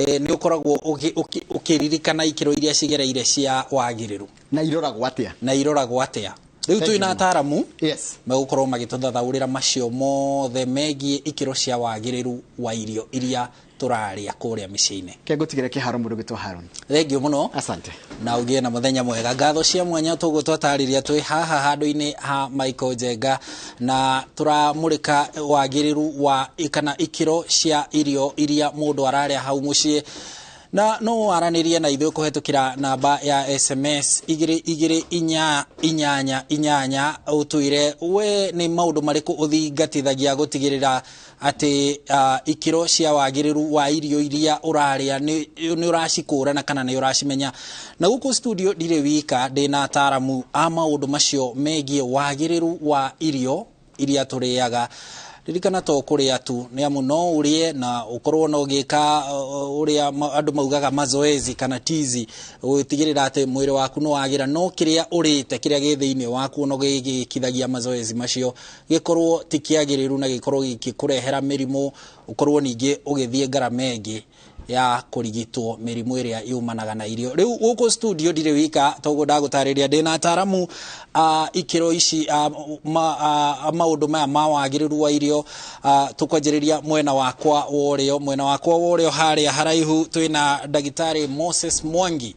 Nĩ ũkoragwo ũkĩririkana ikĩro iria cigereire cia wagĩrĩru? Na iroragwo atĩa? Na iroragwo atĩa? Rĩu Thank twĩ you na mũno. ataramu megũkorwo magĩtũthathaũrĩra macio mothe megiĩ ikĩro cia wagĩrĩru wa irio iria tũrarĩa kũrĩa mĩciĩ-inĩ. Ke ngũtigĩre kĩharo mũndũ gwĩtwo Haron. Thengiũ mũno. Asante. Na ũgĩe na mũthenya mwega. Ngatho cia mwanya tũguo twatarĩria twĩ haha handũ-inĩ ha Michael Njenga, na tũramũrĩka wagĩrĩru wa kana ikĩro cia irio iria mũndũ ararĩa hau mũciĩ, na no waranĩrie na ithuĩ kũhetũkĩra namba ya SMS 22488, ũtwĩre we nĩ maũndũ marĩkũ ũthingatithagia gũtigĩrĩra atĩ ikĩro cia wagĩrĩru wa irio iria ũrarĩa nĩ ũracikũrana kana nĩ ũracimenya. Na gũkũ studio ndirĩ wika, ndĩna ataramu a maũndũ macio megiĩ wagĩrĩru wa irio iria tũrĩaga. Ririkana to kũrĩa tu, nĩ amu no ũrĩe na ũkorwo na ũgĩka ũrĩa andũ maugaga mazoezi kana tizi, gũtigĩrĩra atĩ mwĩrĩ waku nĩ wagĩra, no kĩrĩa ũrĩte, kĩrĩa gĩ thĩinĩ waku no gĩgĩkithagia mazoezi macio, gĩkorwo ti kĩagĩrĩru na gĩkorwo gĩgĩkũrehera mĩrimũ, ũkorwo ningĩ ũgĩthiĩ ngarama ĩngĩ ya kũrigitwo mĩrimũ ĩrĩa yumanaga na irio. Rĩu gũkũ studio ndirĩ wika, toguo ndagũtarĩria, ndĩna ataramu a ikĩro ici, maũndũ maya ma wagĩrĩru wa irio. Tũkwanjĩrĩria mwena wakwa wa ũrĩo. Mwena wakwa wa ũrĩo harĩa haraihu twĩna ndagĩtarĩ Moses Mwangi.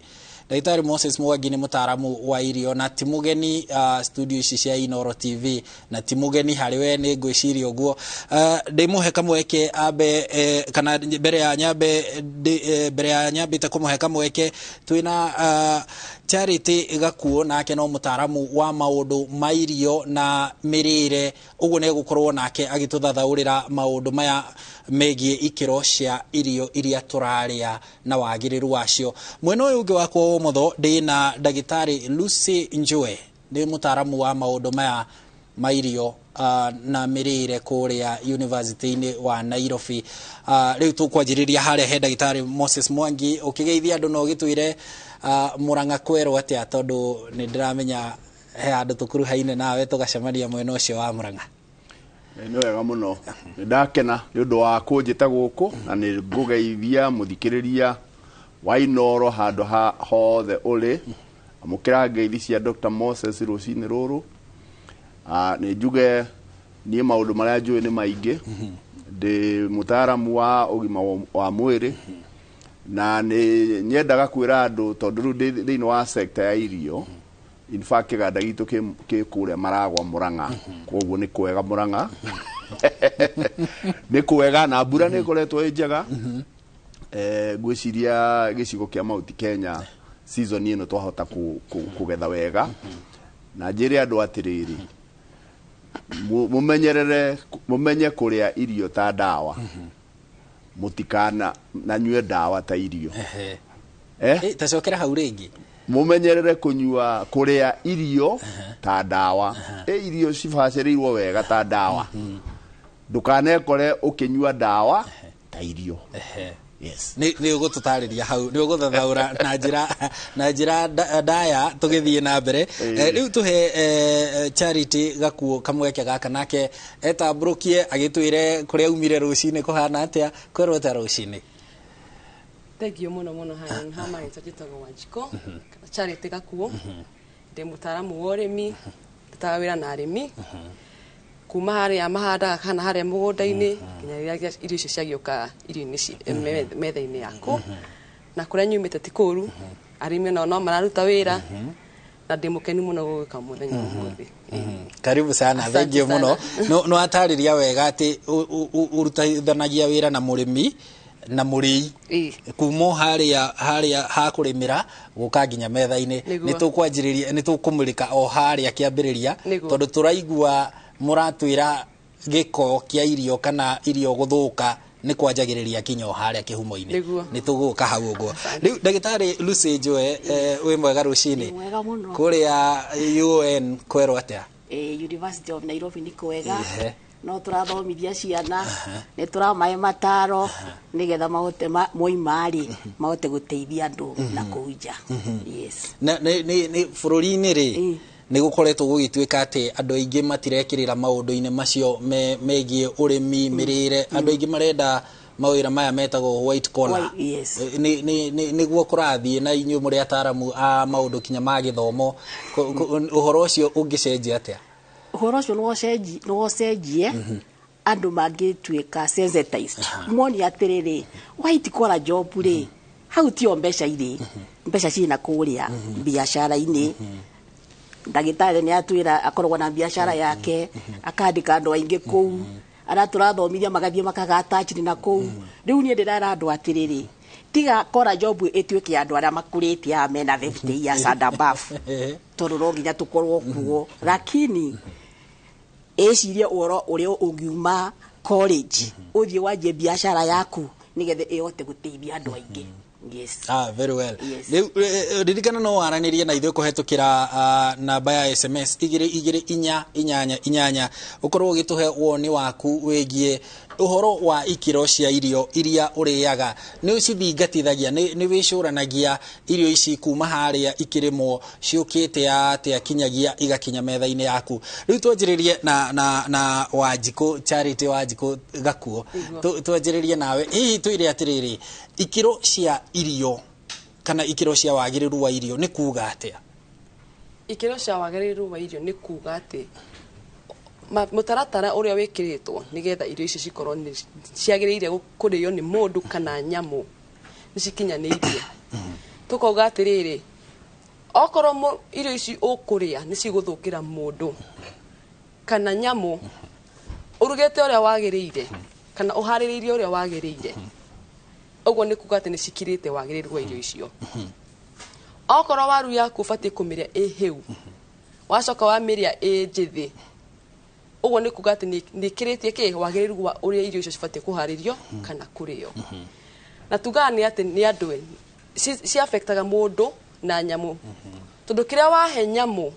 Ndagĩtarĩ Moses Mwangi nĩ mũtaaramu wa irio na ti mũgeni studio ici cia Inooro TV, na ti mũgeni harĩ we, nĩ ngwĩciria ũguo. Ndĩmũhe kamweke ambe, kana mbere ya nyambe, mbere ya nyambĩte kũmũhe kamweke, twĩna Charity Gakuo, nake no mũtaaramu wa maũndũ ma irio na mĩrĩre, ũguo nĩ egũkorwo nake agĩtũthathaũrĩra maũndũ maya megiĩ ikĩro cia irio iria tũrarĩa na wagĩrĩru wacio. Mwena ũyũ ũngĩ wakwa wa ũmotho ndĩna ndagĩtarĩ Lucy Njue, nĩ mũtaaramu wa maũndũ maya ma irio na mĩrĩre kũrĩa University-inĩ wa Nairobi. Rĩu tũkwanjĩrĩria harĩa he ndagĩtarĩ Moses Mwangi, ũkĩgeithia andũ na ũgĩtwĩre Murang'a kwerwo atĩa, tondũ nĩ ndĩramenya he handũ tũkuruhaine nawe tũgacemania mwena ũcio wa Murang'a. Nĩ wega mũno, nĩ ndakena nĩ ũndũ wa kũnjĩta gũkũ, na nĩ ngũgeithia mũthikĩrĩria wa Inooro handũ ha hothe ũrĩ. Amũkĩra ngeithi cia Dr. Moses rũcinĩ rũrũ. Nĩ njuge niĩ maũndũ marĩa njũĩ nĩ maingĩ. Ndĩ mũtaaramu wa ũgima wa mwĩrĩ, na nĩ nyendaga kwĩra andũ tondũ rĩu ndĩ thĩinĩ wa sector ya irio. In fact, kĩganda gitũ kĩ kũrĩa Maragwa Murang'a, koguo nĩ kwega Murang'a, nĩ kwega na mbura nĩ ĩkoretwo ĩ njega. Ngwĩciria gĩcigo kĩa Mount Kenya season ĩno twahota kũgetha wega, na njĩre andũ atĩrĩrĩ, mũmenyerere, mũmenye kũrĩa irio ta ndawa, mũtikana na nyue ndawa ta irio. Tacokera hau rĩngĩ. Mũmenyerere kũnyua, kũrĩa irio ta ndawa. Irio cibacĩrĩirwo wega ta ndawa, ndũkanekore ũkĩnyua ndawa ta irio. Yes. Nĩ ũgũtũtarĩria hau, nĩ ũgũthathaũra na njĩra ndaya tũgĩthiĩ na mbere. Rĩu tũhe Charity Gakuo kamweke gaka, nake etambũrũkie agĩtwĩre kũrĩa aumire rũcinĩ kũhana atĩa, kwerwo atĩa rũcinĩ. Thank you mũno mũno. Haha ha marĩtwa njĩtagwo Wanjikũ Charity Gakuo, ndĩ mũtaaramu wa ũrĩmi, ndutaga wĩra na arĩmi kuma harĩa mahandaga kana harĩa mũgũnda-inĩ nginya rĩrĩa irio icio ciagĩũka irio-inĩ metha-inĩ yaku. Na kũrĩa nyumĩte ti kũru, arĩmi nao no mararuta wĩra, na ndĩ mũkenu mũno gũgĩka mũthenya wa ũmũthĩ. Karibu sana. Asante Thank you mũno. sana. No atarĩria wega atĩ ũrutithanagia wĩra na mũrĩmi na mũrĩi kuma o harĩa ha kũrĩmĩra gũka nginya metha-inĩ. Nĩguo. Nĩ tũkwanjĩrĩria, nĩ tũkũmũrĩka o harĩa kĩambĩrĩria, Nĩguo. tondũ tũraigua mũratwĩra gĩko kĩa irio kana irio gũthũka nĩ kwanjagĩrĩria kinya o harĩa kĩhumo-inĩ. Nĩguo. Nĩ tũgũka hau ũguo. Rĩu ndagĩtarĩ Lucy Njoe, wĩ mwega rũcinĩ? Wĩ mwega mũno. Kũrĩa UN kwerwo atĩa? University of Nairobi nĩ kwega. No tũrathomithia ciana, nĩ tũramahe mataro nĩgetha mahote moima rĩ mahote gũteithia andũ na kũu nja. Yes. Na nĩ bũrũri-inĩ rĩ, nĩ gũkoretwo gũgĩtuĩka atĩ andũ aingĩ matirekĩrĩra maũndũ-inĩ macio megiĩ ũrĩmi, mĩrĩre. Andũ aingĩ marenda Mawĩra maya metagwo white collar. Yes. Nĩguo kũrathiĩ na inyuĩ mũrĩ ataramu a maũndũ kinya ma gĩthomo, ũhoro ũcio ũngĩcenjia atĩa? Ũhoro ũcio no ũcenjie andũ mangĩtuĩka sensitized, moni atĩrĩrĩ, white collar job rĩ, hau tio mbeca irĩ, mbeca ciĩna kũrĩa biacara-inĩ. Ndagĩtarĩ nĩ atwĩra akoragwo na biacara yake, akandĩka andũ aingĩ kũu arĩa tũrathomithia, magathiĩ makaga attached na kũu. Rĩu niĩ ndĩrera andũ atĩrĩrĩ, tiga collar job ĩtuĩke ya andũ arĩa makũrĩte, aya mena 50 years and above, tondũ no nginya tũkorwo kuo, lakini ĩcirie ũhoro ũrĩa ũngiuma college ũthiĩ wanjie biacara yaku nĩgetha ĩhote gũteithia andũ aingĩ, yes. Ah, very well. Yes. Rĩu ririkana no waranĩrie na ithuĩ kũhetũkĩra namba ya SMS 22488, ũkorwo ũgĩtũhe woni waku wĩgiĩ ũhoro wa ikĩro cia irio iria ũrĩaga. Nĩ ũcithingatithagia? Nĩ wĩcũranagia irio ici kuma harĩa ikĩrĩmwo ciũkĩte atĩa kinyagia igakinya metha-inĩ yaku? Rĩu twanjĩrĩrie na Wanjikũ Charity, Wanjikũ Gakuo. Nĩguo. Twanjĩrĩrie nawe, hihi twĩre atĩrĩrĩ, ikĩro cia irio kana ikĩro cia wagĩrĩru wa irio nĩ kuga atĩa? Ikĩro cia wagĩrĩru wa irio nĩ kuga atĩ mũtaratara ũrĩa wĩkĩrĩtwo nĩgetha irio icio cikorwo nĩ ciagĩrĩire kũrĩo nĩ mũndũ kana nyamũ nĩ cikinyanĩirie. Tũkauga atĩrĩrĩ, okorwo irio ici ũkũrĩa nĩ cigũthũkĩra mũndũ kana nyamũ, ũrugĩte ũrĩa wagĩrĩire kana ũharĩrĩirie ũrĩa wagĩrĩire, ũguo nĩ kuga atĩ nĩ cikirĩte wagĩrĩru wa irio icio. Okorwo waru yaku ũbatiĩ kũmĩrĩa ĩ hĩu, wacoka wamĩrĩa ĩ njĩthĩ, ũguo nĩ kuga atĩ nĩ ĩkĩrĩtie kĩ wagĩrĩru wa ũrĩa irio icio cibatiĩ kũharĩrio kana kũrĩo. Na tugaga nĩ atĩ nĩ andũ ci affectaga mũndũ na nyamũ, tondũ kĩrĩa wahe nyamũ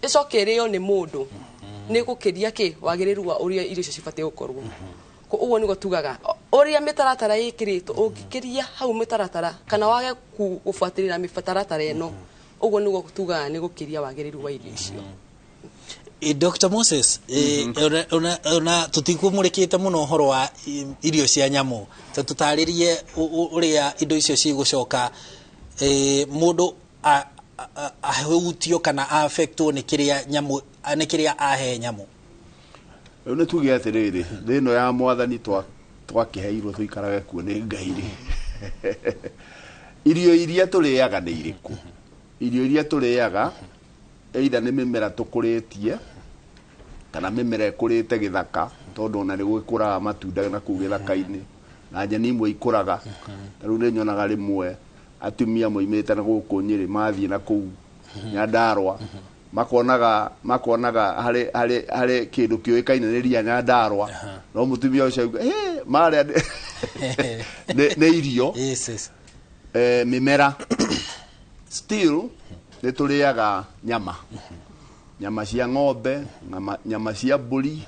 ĩcoke ĩrĩo nĩ mũndũ nĩ gũkĩria kĩ wagĩrĩru wa ũrĩa irio icio cibatiĩ gũkorwo. Ũguo nĩguo tugaga ũrĩa mĩtaratara ĩkĩrĩtwo, ũngĩkĩria hau mĩtaratara kana wage gũbuatĩrĩra mĩtaratara ĩno, ũguo nĩguo tugaga nĩ gũkĩria wagĩrĩru wa irio icio. Dr. Moses, ona tũtikũmũrĩkĩte mũno ũhoro wa irio cia nyamũ, ta tũtarĩrie ũrĩa indo icio cigũcoka mũndũ ahutio kana affectwo nĩ kĩrĩa nyamũ, nĩ kĩrĩa ahe nyamũ. Rĩu nĩ tuge atĩrĩrĩ, thĩ ĩno ya mwathani twakĩheirwo tũikarage kuo nĩ Ngai rĩ, irio iria tũrĩaga nĩ irĩkũ? Irio iria tũrĩaga either nĩ mĩmera tũkũrĩtie kana mĩmera ĩkũrĩte gĩthaka, tondũ ona nĩ gũgĩkũraga matunda na kũu gĩthaka-inĩ na nyeni imwe ikũraga. Ta rĩu nĩ nyonaga rĩmwe atumia moimĩte na gũkũ Nyĩrĩ mathiĩ na kũu Nyandarũa, makonaga harĩ kĩndũ kĩũĩkaine nĩ ria Nyandarũa, no mũtumia ũcio auga, "Ĩ, marĩa nĩ irio." Yes. Mĩmera still nĩ tũrĩaga nyama, nyama cia ng'ombe, nyama cia mbũri,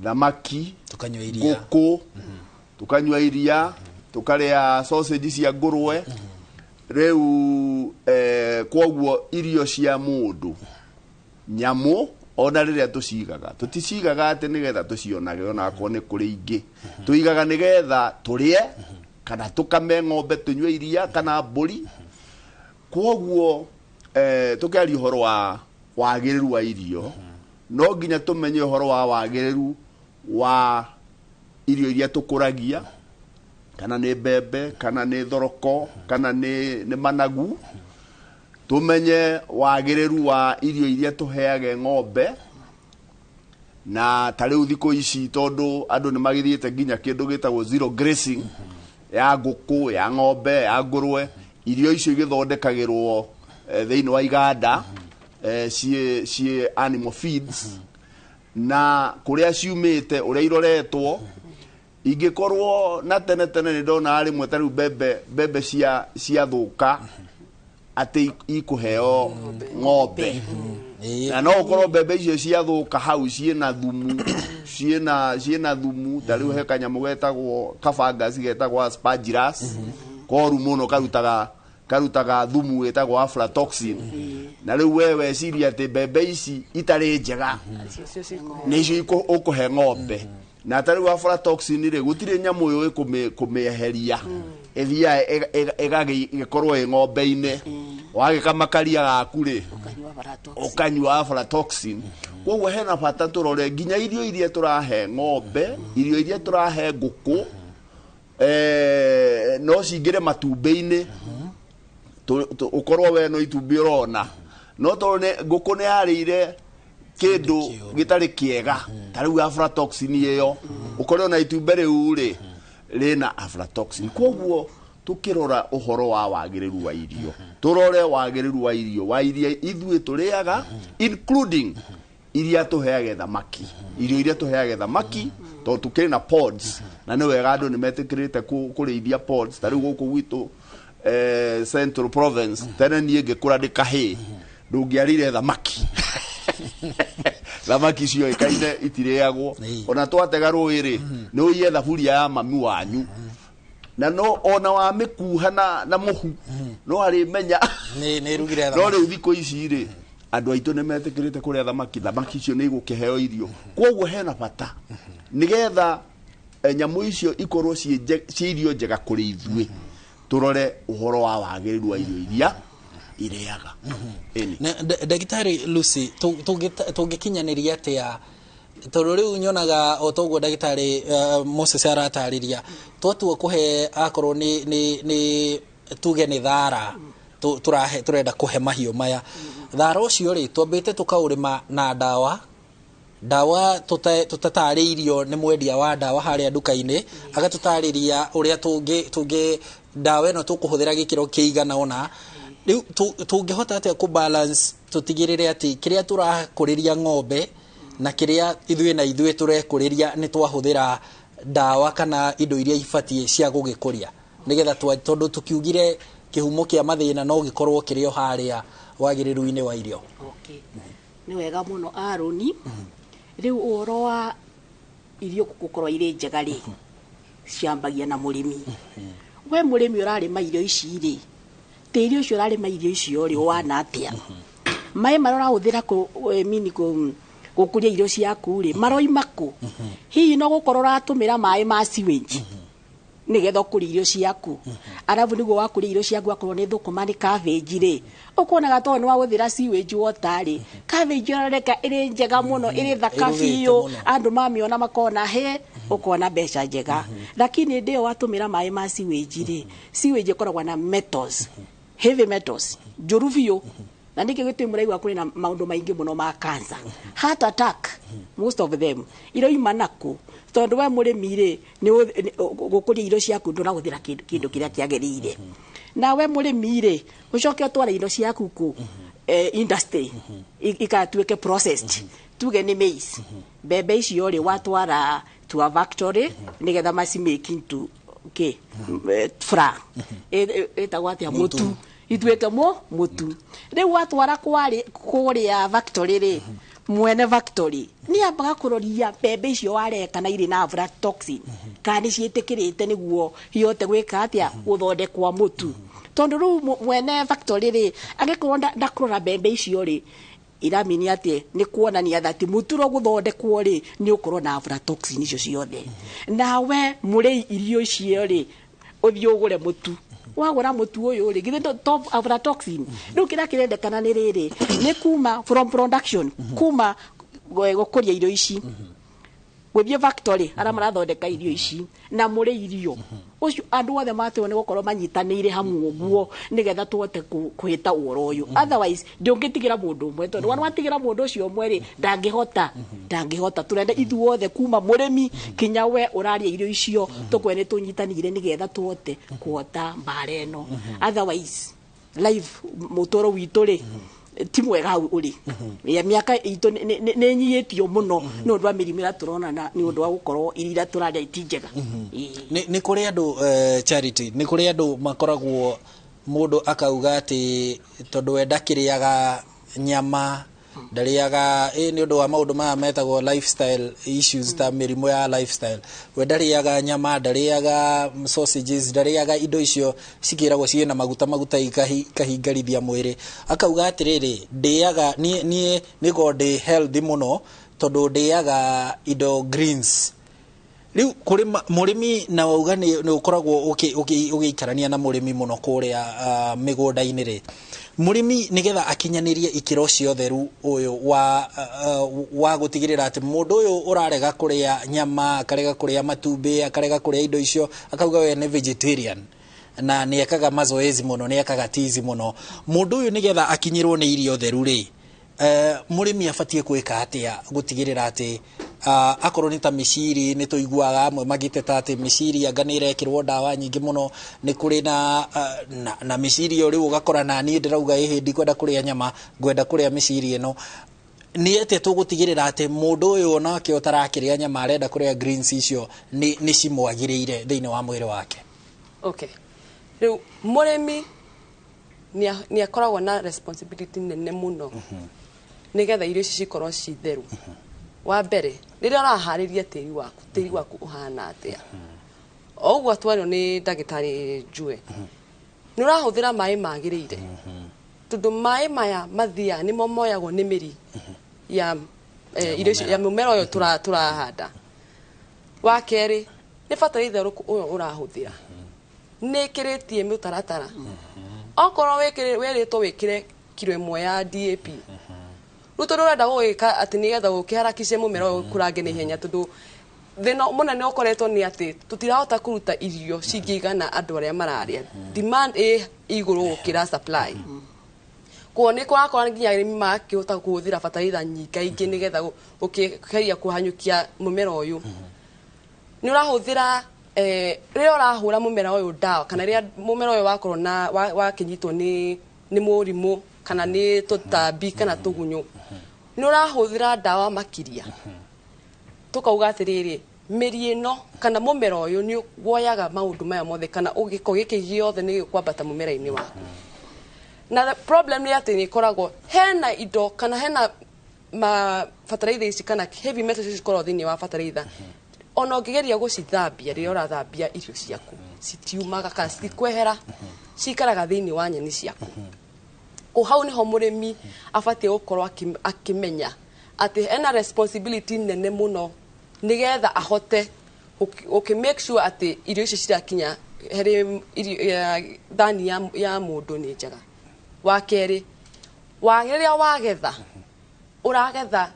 thamaki, Tukanyua iria. Ngũkũ, tukanyua iria, tukarĩa sausage cia ngũrwe. Rĩu kwoguo irio cia mũndũ, nyamũ, ona rĩrĩa tũcigaga, tũticigaga atĩ nĩgetha tũcionage, onakorwo nĩ kũrĩ ingĩ tũigaga nĩgetha tũrĩe kana tũkame ng'ombe tũnyue iria kana mbũri. Kwoguo tũkĩaria ũhoro wa wagĩrĩru wa irio, no nginya tũmenye ũhoro wa wagĩrĩru wa irio iria tũkũragia, kana nĩ mbembe, kana nĩ thoroko, kana nĩ managu. Tũmenye wagĩrĩru wa irio iria tũheage ng'ombe. Na ta rĩu thikũ ici, tondũ andũ nĩ magĩthiĩte nginya kĩndũ gĩtagwo zero grazing ya ngũkũ, ya ng'ombe, ya ngũrwe, irio icio igĩthondekagĩrwo thĩinĩ wa iganda, ciĩ animal feeds, na kũrĩa ciumĩte, ũrĩa iroretwo ingĩkorwo na tene tene. Nĩ ndona rĩmwe ta rĩu mbembe ciathũka atĩ ikũheo ng'ombe, na no ũkorwo mbembe icio ciathũka hau ciĩna thumu. Ta rĩu he kanyamũ getagwo kabangas, getagwo aspergillus, koru mũno, karutaga thumu wĩtagwo aflatoxin. Na rĩu we weciria atĩ mbembe ici itarĩ njega Icio cikũheo. nĩ icio ũkũhe ng'ombe. Na ta rĩu aflatoxin rĩ, gũtirĩ nyamũ yũĩ kũmĩeheria, ĩthiaga ĩgagĩkorwo ĩ ng'ombe-inĩ. Wagĩkama karia gaku rĩ, Ũkanyua aflatoxin. Ũkanyua aflatoxin. Koguo hena bata tũrore nginya irio iria tũrahe ng'ombe, irio iria tũrahe ngũkũ, no cingĩre matumbĩ-inĩ. Ũkorwo we no itumbĩ ũrona, no tondũ ngũkũ nĩ yarĩire kĩndũ gĩtarĩ kĩega, ta rĩu aflatoxin ĩyo, ũkore ona itumbĩ rĩu rĩ rĩna aflatoxin. Koguo tukirora ũhoro wa wagĩrĩru wa irio, tũrore wagĩrĩru wa irio wa iria ithuĩ tũrĩaga, including iria tũheage thamaki, irio iria tũheage thamaki, tondũ tũkĩrĩ na pods, na nĩ wega andũ nĩ metĩkĩrĩte kũrĩithia pods. Ta rĩu gũkũ gwitũ, Central Province, tene niĩ ngĩkũra ndĩ kahĩĩ, ndũngĩarĩire thamaki. Thamaki cioĩkaine itirĩagwo. Ona twatega rũĩ rĩ, nĩ ũiye thaburia ya mami wanyu, na no ona wamĩkuha na mũhu no arĩmenya Nĩ rugire no thamaki. Rĩu thikũ ici rĩ, andũ aitũ nĩ metĩkĩrĩte kũrĩa thamaki. Thamaki icio nĩ igũkĩheo irio. Koguo hena bata nĩgetha nyamũ icio ikorwo ciĩ irio njega kũrĩ ithuĩ, tũrore ũhoro wa wagĩrĩru wa irio iria irĩaga. Ĩni. Na ndagĩtarĩ Lucy, tũngĩkinyanĩria atĩa? Tondũ rĩu nyonaga o toguo ndagĩtarĩ Moses aratarĩria, twatua kũhe, akorwo nĩ tuge nĩ thara tũrahe, tũrenda kũhe mahiũ maya thara ũcio rĩ, twambĩte tũkaũrĩma na ndawa tũtatarĩirio nĩ mwendia wa ndawa harĩa nduka-inĩ, agatũtarĩria ũrĩa tũngĩ ndawa ĩno tũkũhũthĩra gĩkĩro kĩigana ũna. Rĩu tũngĩhota atĩa kũ balance, tũtigĩrĩre atĩ kĩrĩa tũrakũrĩria ng'ombe na kĩrĩa ithuĩ na ithuĩ tũrekũrĩria nĩ twahũthĩra ndawa kana indo iria ibatiĩ cia gũgĩkũria, nĩgetha tondũ tũkiugire kĩhumo kĩa mathĩna no gĩkorwo kĩrĩ o harĩa wagĩrĩru-inĩ wa irio? Okay. Nĩ wega mũno, Aroni. Rĩu ũhoro wa irio gũkorwo irĩ njega rĩ, ciambagia na mũrĩmi. We mũrĩmi ũrarĩma irio ici rĩ, tĩri ũcio ũrarĩma irio icio rĩ, ũwana atĩa? Maĩ marĩa ũrahũthĩra mini gũkũria irio ciaku rĩ, maroima kũ? Hihi no gũkorwo ũratũmĩra maĩ ma sewage nĩgetha ũkũrie irio ciaku? Arabu nĩguo wakũria irio ciaku, akorwo nĩ thũkũma, nĩ cabbage rĩ, ũkuonaga tondũ nĩ wahũthĩra sewage water rĩ, cabbage ĩroneka ĩrĩ njega mũno, ĩrĩ thaka Ĩrugĩte biũ. Mũno. Andũ mamiona makona he ũkona mbeca njega, lakini hĩndĩ ĩyo watũmĩra maĩ ma sewage rĩ, sewage ĩkoragwo na metals, heavy metals njũru biũ, na nĩkĩo gĩtũmi mũraigua kũrĩ na maũndũ maingĩ mũno ma cancer, heart attack, most of them iroima nakũ? Tondũ we mũrĩmi rĩ, gũkũria irio ciaku ndũrahũthĩra kĩndũ kĩrĩa kĩagĩrĩire. Na we mũrĩmi rĩ, ũcoke ũtware indo ciaku kũ industry ikatuĩke processed. Tuge nĩ maize, mbembe icio rĩ, watwara to a factory nĩgetha macimake into kĩ, flour. Ĩtagwo atĩa, mũtu, ituĩke mũtu. Rĩu watwara kũrĩa factory rĩ, mwene factory nĩ ambaga kũroria mbembe icio warehe kana irĩ na aflatoxin, kana nĩ ciĩtĩkĩrĩte nĩguo ihote gwĩka atĩa, gũthondekwa mũtu. Tondũ rĩu mwene factory rĩ, angĩkorwo ndakũrora mbembe icio rĩ, iramini atĩ nĩ kuonania that mũtu ũrĩa ũgũthondekwo rĩ, nĩ ũkorwo na aflatoxin icio ciothe. Nawe mũrĩi irio icio rĩ, ũthiĩ ũgũre mũtu. Wagũra mũtu ũyũ rĩ, githĩ to aflatoxin? Rĩu kĩrĩa kĩrendekana nĩ rĩrĩ, nĩ kuma from production, kuma gũkũria irio ici, gũthiĩ factory arĩa marathondeka irio ici, na mũrĩ irio ũcio, andũ othe matĩrwo nĩ gũkorwo manyitanĩire hamwe ũguo nĩgetha tũhote kũhĩta ũhoro ũyũ. Otherwise ndũngĩtigĩra mũndũ ũmwe, tondũ wona watigĩra mũndũ ũcio ũmwe rĩ, ndangĩhota. Tũrenda ithuothe, kuma mũrĩmi kinya we ũrarĩa irio icio, tũkwe nĩ tũnyitanĩire nĩgetha tũhote kũhota mbara ĩno. Otherwise life, mũtũro witũ rĩ, ti mwega hau ũrĩ. Ya mĩaka itũ nĩ nyihĩtio mũno nĩ ũndũ wa mĩrimũ ĩrĩa tũrona, na nĩ ũndũ wa gũkorwo irio iria tũrarĩa ti njega. Ĩĩ. Nĩ kũrĩ andũ, Charity, nĩ kũrĩ andũ makoragwo, mũndũ akauga atĩ tondũ we ndakĩrĩaga nyama, ndarĩaga nĩ ũndũ wa maũndũ maya metagwo lifestyle issues, ta mĩrimũ ya lifestyle, we ndarĩaga nyama, ndarĩaga sausages, ndarĩaga indo icio cikĩragwo ciĩna maguta maguta ikahingarithia mwĩrĩ. Akauga atĩrĩrĩ, ndĩaga niĩ nĩgo ndĩ healthy mũno tondũ ndĩaga indo greens. Rĩu kũrĩma mũrĩmi na wauga nĩ ũkoragwo ũgĩikarania na mũrĩmi mũno kũrĩa mĩgũnda-inĩ rĩ, mũrĩmi nĩgetha akinyanĩrie ikĩro cia ũtheru ũyũ wa gũtigĩrĩra atĩ mũndũ ũyũ ũrarega kũrĩa nyama, akarega kũrĩa matumbĩ, akarega kũrĩa indo icio, akauga we nĩ vegetarian na nĩ ekaga mazoezi mũno, nĩ ekaga tizi mũno, mũndũ ũyũ nĩgetha akinyĩrwo nĩ irio theru rĩ, mũrĩmi abatiĩ gwĩka atĩa gũtigĩrĩra atĩ akorwo nĩ ta mĩciri, nĩ tũiguaga amwe magĩteta atĩ mĩciri anga nĩ ĩrekĩrwo ndawa nyingĩ mũno, nĩ kũrĩ na mĩciri ĩyo rĩu ũgakora na niĩ ndĩrauga ĩhĩ ndikwenda kũrĩa nyama, ngwenda kũrĩa mĩciri ĩno. Nĩ atĩa tũgũtigĩrĩra atĩ mũndũ ũyũ onake ũtarakĩrĩa nyama arenda kũrĩa greens icio nĩ cimwagĩrĩire thĩinĩ wa mwĩrĩ wake? Okay, rĩu mũrĩmi nĩ akoragwo na responsibility nene mũno nĩgetha irio ici cikorwo ci theru. Wa mbere, rĩrĩa ũraharĩria tĩri waku, tĩri waku ũhana atĩa? O ũguo twarwo nĩ ndagĩtarĩ Njue, nĩ ũrahũthĩra maĩ magĩrĩire, tondũ maĩ maya mathiaga nĩmo moyagwo nĩ mĩri ya irio ici, ya mũmera ũyũ tũrahanda. Wa kerĩ, nĩ bataraitha ũrĩkũ ũyũ ũrahũthĩra, nĩ ĩkĩrĩtie mĩtaratara? Okorwo wĩrĩtwo wĩkĩre kiro 1 ya DAP, rĩu tondũ ũrenda gũgĩka atĩ nĩgetha ũkĩharakice mũmera ũyũ ũkũrange na ihenya, tondũ thĩna mũnene ũkoretwo nĩ atĩ tũtirahota kũruta irio cingĩigana andũ arĩa mararĩa, demand ĩ igũrũ gũkĩra supply. Koguo nĩ kũrakora nginya arĩmi makĩhota kũhũthĩra bataraitha nyingaingĩ nĩgetha ũkĩgeria kũhanyũkia mũmera ũyũ. Nĩ ũrahũthĩra rĩrĩa ũrahũra mũmera ũyũ ndawa, kana rĩrĩa mũmera ũyũ wakorwo na wakĩnyitwo nĩ mũrimũ kana nĩ tũtambi kana tũgunyũ, nĩ ũrahũthĩra ndawa makĩria. Tũkauga atĩrĩrĩ, mĩri ĩno kana mũmera ũyũ nĩ woyaga maũndũ maya mothe, kana gĩko gĩkĩ gĩothe nĩ gĩkwambata mũmera-inĩ waku. Na the problem nĩ atĩ nĩ ĩkoragwo hena indo kana hena ma bataraitha ici kana heavy metals ici cikoragwo thĩinĩ wa bataraitha, ona ũngĩgeria gũcithambia rĩrĩa ũrathambia irio ciaku, citiumaga kana citikwehera, cikaraga thĩinĩ wa nyeni ciaku. Ko hau nĩho mũrĩmi abatiĩ gũkorwo akĩmenya atĩ ena responsibility nene mũno nĩgetha ahote ũkĩ make sure atĩ irio ici cirakinya harĩ thani ya mũndũ nĩ njega. Wa kerĩ, rĩrĩa wagetha, ũragetha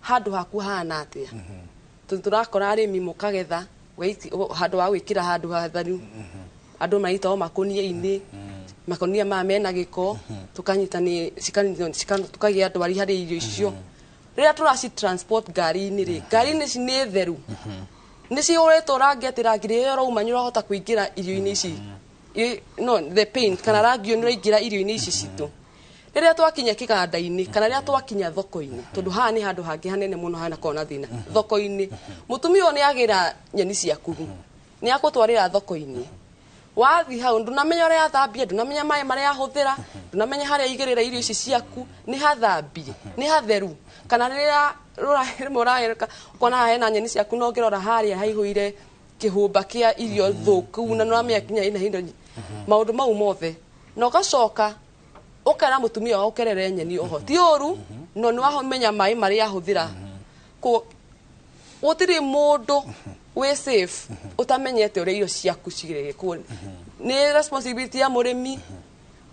handũ haku hahana atĩa? Tondũ tũrakora arĩmi mũkagetha handũ ha gwĩkĩra handũ hatheru, andũ marĩitagwo makũnia-inĩ, makũnia maya mena gĩko, tũkanyita nĩ tũkagĩa ndwari harĩ irio icio. Rĩrĩa tũraci transport ngari-inĩ rĩ, ngari-inĩ ici nĩ theru, nĩ cihũrĩtwo rangi atĩ rangi rĩrĩa ũrauma nĩ ũrahota kũingĩra irio-inĩ ici, no the paint kana rangi ũyũ nĩ ũraingĩra irio-inĩ ici citũ. Rĩrĩa twakinya kĩganda-inĩ kana rĩrĩa twakinya thoko-inĩ, tondũ haha nĩ handũ hangĩ hanene mũno hanakorwo na thĩna, thoko-inĩ mũtumia ũyũ nĩ agĩra nyeni ciaku, nĩ akũtwarĩra thoko-inĩ, wathi hau ndũnamenya ũrĩa athambia, ndũnamenya maĩ marĩa ahũthĩra, ndũnamenya harĩa aigĩrĩra irio ici ciaku, nĩ hathambie, nĩ hatheru? Kana rĩrĩa rĩmwe ũragĩrĩka ũkona haha hena nyeni ciaku, no ũngĩrora harĩa haihũire kĩhũmba kĩa irio thũku, na nĩũramenya nginya ina indo maũndũ mau mothe, na ũgacoka ũkera mũtumia waku ũkerere nyeni oho, ti ũru, no nĩ wamenya maĩ marĩa ahũthĩra. Gũtirĩ mũndũ wĩ safe ũtamenyete ũrĩa irio ciaku cigĩrĩkwo. Nĩ responsibility ya mũrĩmi,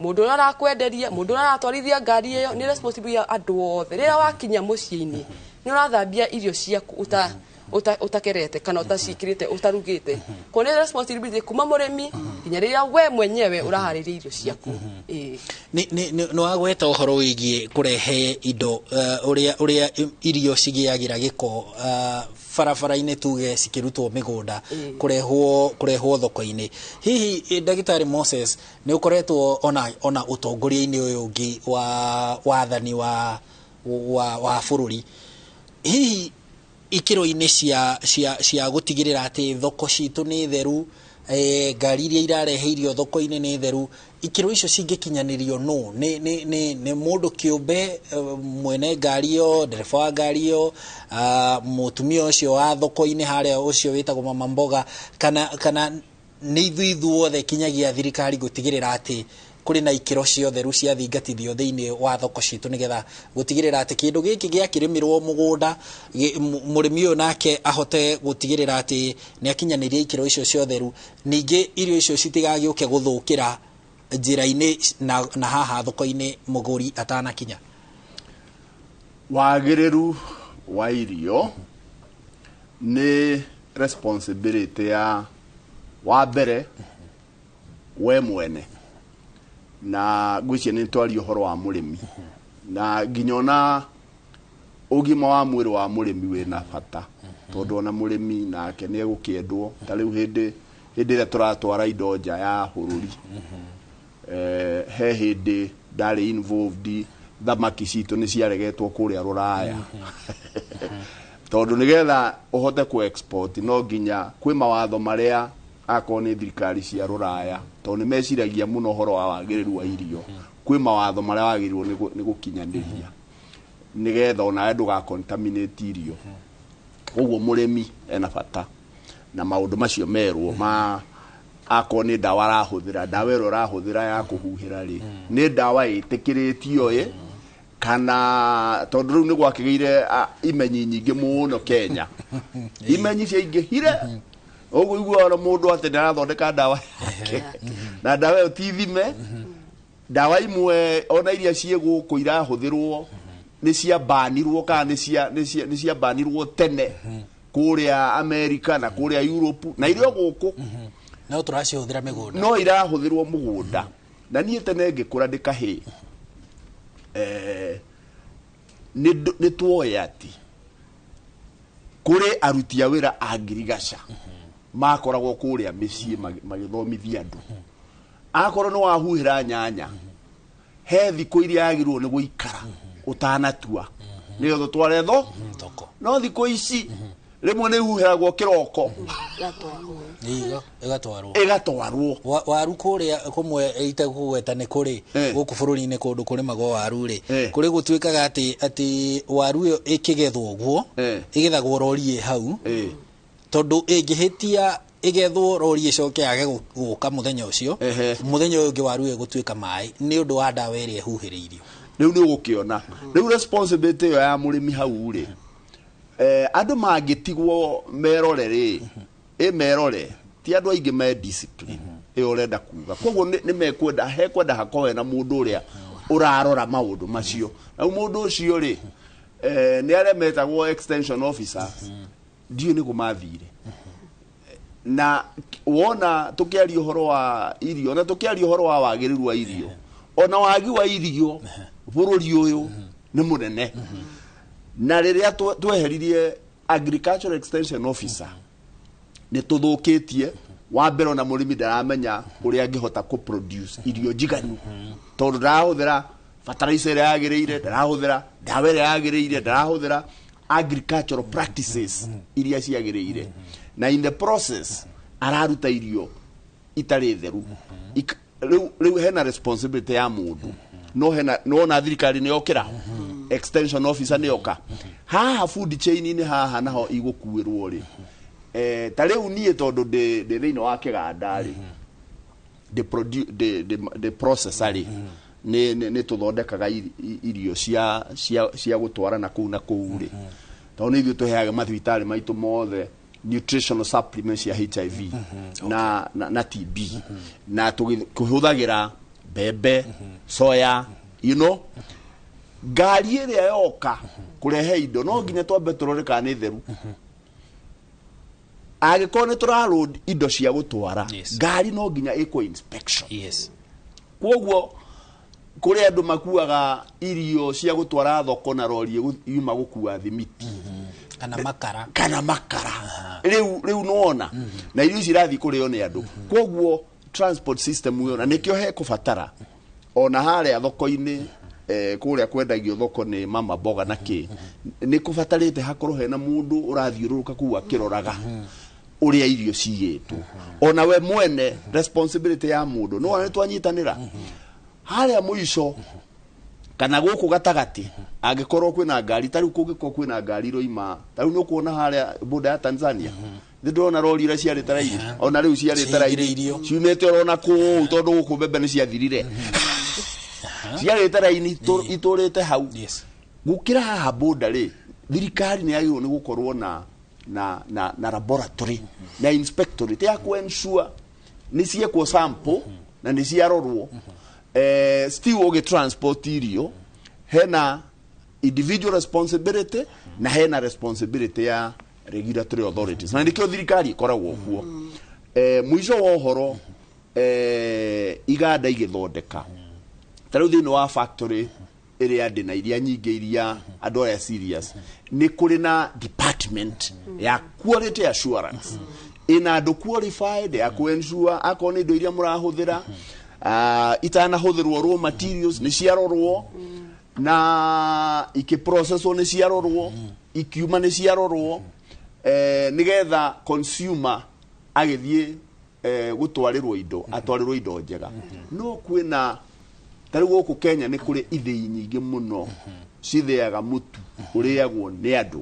mũndũ ũrĩa arakwenderia, mũndũ ũrĩa aratwarithia ngari ĩyo, nĩ responsibility ya andũ othe. Rĩrĩa wakinya mũciĩ-inĩ, nĩ ũrathambia irio ciaku ũtakerete kana ũtacikĩrĩte ũtarugĩte? Koguo nĩ responsibility kuma mũrĩmi nginya rĩrĩa we mwenyewe ũraharĩria irio ciaku. Ĩĩ. Nĩ wagweta ũhoro wĩgiĩ kũrehe indo, ũrĩa irio cigĩagĩra gĩko barabara-inĩ, tuge cikĩrutwo mĩgũnda kũrehwo thoko-inĩ. Hihi ndagĩtarĩ Moses, nĩ ũkoretwo ona ũtongoria-inĩ ũyũ ũngĩ wa wathani wa bũrũri, hihi ikĩro-inĩ cia gũtigĩrĩra atĩ thoko citũ nĩ theru, ngari iria irarehe irio thoko-inĩ nĩ theru, ikĩro icio cingĩkinyanĩrio no nĩ mũndũ kĩũmbe, mwene ngari ĩyo, ndereba wa ngari ĩyo, mũtumia ũcio wa thoko-inĩ harĩa ũcio wĩtagwo mama mboga, kana nĩ ithuĩ ithuothe kinyagia thirikari gũtigĩrĩra atĩ Kũrĩ na ikĩro cia ũtheru ciathingatithio thĩinĩ wa thoko citũ, nĩgetha gũtigĩrĩra atĩ kĩndũ gĩkĩ gĩakĩrĩmĩrwo mũgũnda, mũrĩmi ũyũ nake ahote gũtigĩrĩra atĩ nĩ akinyanĩria ikĩro icio cia ũtheru, ningĩ irio icio citigagĩũke gũthũkĩra njĩra-inĩ na haha thoko-inĩ mũgũri atanakinya? Wagĩrĩru wa irio nĩ responsibility ya wa mbere we mwene, na ngwĩciria nĩ twaria ũhoro wa mũrĩmi, na nginya ona ũgima wa mwĩrĩ wa mũrĩmi wĩna bata, tondũ ona mũrĩmi nake nĩ egũkĩendwo. Ta rĩu hĩndĩ ĩrĩa tũratwara indo nja ya bũrũri, he hĩndĩ ndarĩ involved, thamaki citũ nĩ ciaregetwo kũrĩa rũraya, tondũ nĩgetha ũhote ku export no nginya kwĩ mawatho marĩa akorwo nĩ thirikari cia rũraya, tondũ nĩ meciragia mũno ũhoro wa wagĩrĩru wa irio, kwĩ mawatho marĩa wagĩrĩirwo nĩ gũkinyanĩria nĩgetha onawe ndũga contaminate irio. Koguo mũrĩmi ena bata na maũndũ macio merwo ma akorwo nĩ ndawa arahũthĩra, ndawa ĩrĩa ũrahũthĩra ya kũhuhĩra rĩ, nĩ ndawa ĩtĩkĩrĩtio ĩ kana? Tondũ rĩu nĩ gwakĩgĩire imenyi nyingĩ mũno Kenya, imenyi ciaingĩhire ũguo iguaga mũndũ atĩ nĩ arathondeka ndawa yake na ndawa ĩyo ti thime. Ndawa imwe ona iria ciĩ gũkũ irahũthĩrwo nĩ ciambanirwo kana nĩ ciambanirwo tene kũrĩa America na kũrĩa Europe, na irio gũkũ no tũracihũthĩra mĩgũnda. No irahũthĩrwo mũgũnda. Na niĩ tene ngĩkũra ndĩ kahĩĩ, nĩ tuoĩ atĩ kũrĩ aruti a wĩra a ngirigaca makoragwo kũrĩa mĩciĩ magĩthomithia andũ, akorwo nĩ wahuhĩra nyanya, he thikũ iria yagĩrĩirwo nĩ gũikara ũtanatua nĩgetha ũtware thoko. No thikũ ici rĩmwe nĩ ihuhĩragwo kĩroko. Ĩgatwarwo. Ĩgatwarwo. Waru kũrĩa kũmwe itegũgweta nĩ kũrĩ gũkũ bũrũri-inĩ, kũndũ kũrĩmagwo waru rĩ, kũrĩ gũtuĩkaga atĩ waru ĩyo ĩkĩgethwo ũguo, ĩgethagwo rori ĩ hau, tondũ ĩngĩhĩtia ĩgethwo rori ĩcoke yage gũka mũthenya ũcio, mũthenya ũyũ ũngĩ waru ĩyo ĩgũtuĩka maĩ nĩ ũndũ wa ndawa ĩrĩa ĩhuhĩrĩirio. Rĩu nĩ ũgũkĩona rĩu responsibility ĩyo ya mũrĩmi hau rĩ, andũ mangĩtigwo merore rĩ, ĩ merore ti andũ aingĩ me discipline ĩyo ũrenda kuga. Koguo nĩ mekwenda hekwenda hakorwo hena mũndũ ũrĩa ũrarora maũndũ macio. Na mũndũ ũcio rĩ, nĩ arĩa metagwo extension officers, ndiũĩ nĩ kũ mathire. Na wona tũkĩaria ũhoro wa irio na tũkĩaria ũhoro wa wagĩrĩru wa irio, ona wagi wa irio bũrũri ũyũ nĩ mũnene. Na rĩrĩa tweheririe agricultural extension officer, nĩ tũthũkĩtie. Wa mbere, ona mũrĩmi ndaramenya ũrĩa angĩhota kũ produce irio njiganu, tondũ ndarahũthĩra fertilizer ĩrĩa yagĩrĩire, ndarahũthĩra ndawa ĩrĩa yagĩrĩire, ndarahũthĩra agricultural practices iria ciagĩrĩire, na in the process araruta irio itarĩ theru. Rĩu hena responsibility ya mũndũ, no hena nona thirikari nĩ yokĩra, extension officer nĩ yoka haha food chain-inĩ haha naho igũkuĩrwo rĩ, ta rĩu niĩ tondũ ndĩ thĩinĩ wa kĩganda rĩ, ndĩ processor rĩ, nĩ tũthondekaga irio cia gũtwara na kũu na kũu rĩ, tondũ nĩ ithuĩ tũheaga mathibitarĩ maitũ mothe nutritional supplements cia HIV na TB, na tũhũthagĩra mbembe, soya. Ngari ĩrĩa yoka kũrehe indo no nginya twambe tũrore kana nĩ theru. Angĩkorwo nĩ tũra indo cia gũtwara, ngari no nginya ĩkwo inspection. Koguo kũrĩ andũ makuaga irio cia gũtwara thoko na rori yuma gũkua thimiti kana makara. Kana makara. Rĩu nĩwona na irio ici irathiĩ kũrĩo nĩ andũ. Koguo transport system ĩyo, na nĩkĩo hekũbatara ona harĩa thoko-inĩ, kũrĩa kwendagio thoko nĩ mama mboga na kĩ, nĩ kũbatarĩte hakorwo hena mũndũ ũrathiũrũrũka kũu akĩroraga ũrĩa irio cigĩtwo. Ona we mwene responsibility ya mũndũ no nĩ twanyitanĩra harĩa mũico kana gũkũ gatagatĩ. Angĩkorwo kwĩna ngari, ta rĩu kũngĩkorwo kwĩna ngari iroima, ta rĩu nĩ ũkuona harĩa border ya Tanzania. Nĩ ndĩrona rori iria ciarĩte raini, ona rĩu ciarĩte raini Cihingĩrĩirio. Ciumĩte orona kũu, tondũ gũkũ mbembe nĩ ciathirire, ciarĩte raini itũrĩte hau. Gũkĩra haha boda rĩ, thirikari nĩ yagĩrĩirwo nĩ gũkorwo na laboratory na inspectorate ya ku ensure nĩ ciekwo sample na nĩ ciarorwo. Still ũgĩ transport irio, hena individual responsibility na hena responsibility ya regulatory authorities, na nĩkĩo thirikari ĩkoragwo kuo. Mũico wa ũhoro, iganda igĩthondeka, ta rĩu thĩinĩ wa factory ĩrĩa ndĩ na iria nyingĩ, iria andũ aya serious, nĩ kũrĩ na department ya quality assurance ĩna andũ qualified ya ku ensure akorwo nĩ indo iria mũrahũthĩra, itanahũthĩrwo, raw materials nĩ ciarorwo, na ikĩprocesswo nĩ ciarorwo, ikiuma nĩ ciarorwo, nĩgetha consumer agĩthiĩ gũtwarĩrwo indo, atwarĩrwo indo njega. No kwĩna, ta rĩu gũkũ Kenya nĩ kũrĩ ithĩi nyingĩ mũno cithĩaga mũtu ũrĩagwo nĩ andũ,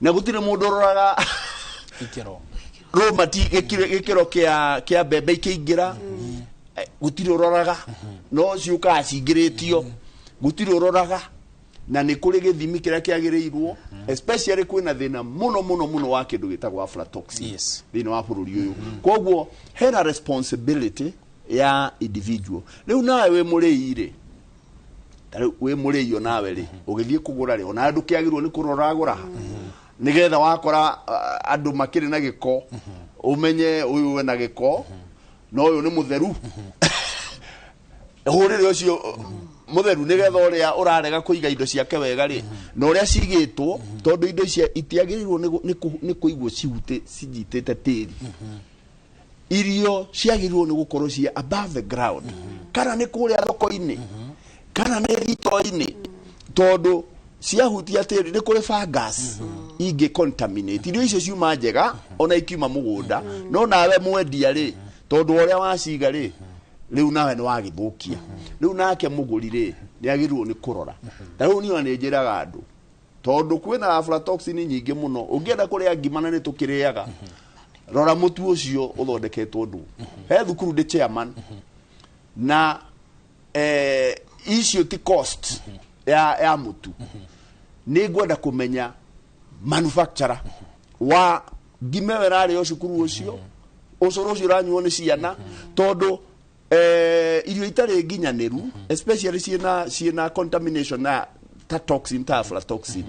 na gũtirĩ mũndũ ũroraga ikĩro. Roma gĩkĩro kĩa mbembe ikĩingĩra. Gũtirĩ ũroraga, no ciũkaga cingĩrĩtio, gũtirĩ ũroraga, na nĩ kũrĩ gĩthimi kĩrĩa kĩagĩrĩirwo. Especially kwĩna thĩna mũno mũno mũno wa kĩndũ gĩtagwo aflatoxin thĩinĩ wa bũrũri ũyũ. Koguo hena responsibility ya individual. Rĩu nawe wĩ mũrĩi rĩ, ta rĩu wĩ mũrĩi onawe rĩ, ũgĩthiĩ kũgũra rĩ, ona ndũkĩagĩrĩirwo nĩ kũrora gũra ha, nĩgetha wakora andũ makĩrĩ na gĩko, ũmenye ũyũ wĩna gĩko na ũyũ nĩ mũtheru, hũrĩre ũcio mũtheru, nĩgetha ũrĩa ũrarega kũiga indo ciake wega rĩ, na ũrĩa cigĩtwo, tondũ indo icio itiagĩrĩirwo nĩ kũigwo cihutĩ cinyitĩte tĩri. Irio ciagĩrĩirwo nĩ gũkorwo cia above the ground, kana nĩ kũrĩa thoko-inĩ, kana nĩ thito-inĩ, tondũ ciahutia tĩri nĩ kũrĩ fungus ingĩ contaminate irio icio ciuma njega ona ikiuma mũgũnda. No nawe mwendia rĩ, tondũ ũrĩa waciga rĩ, rĩu nawe nĩ wagĩthũkia. Rĩu nake mũgũri rĩ, nĩ agĩrĩirwo nĩ kũrora. Ta rĩu niĩ nĩ njĩraga andũ, tondũ kwĩna aflatoxin nyingĩ mũno, ũngĩenda kũrĩa ngima, na nĩ tũkĩrĩaga, rora mũtu ũcio ũthondeketwo ndũ. He thukuru ndĩ chairman na icio ti cost ya mũtu, nĩ ngwenda kũmenya manufacturer wa ngima ĩyo ĩrarĩo cukuru ũcio, ũcũrũ ũcio ũranyuo nĩ ciana, tondũ irio itarĩ nginyanĩru, especially ciĩna contamination na ta toxin, ta aflatoxin,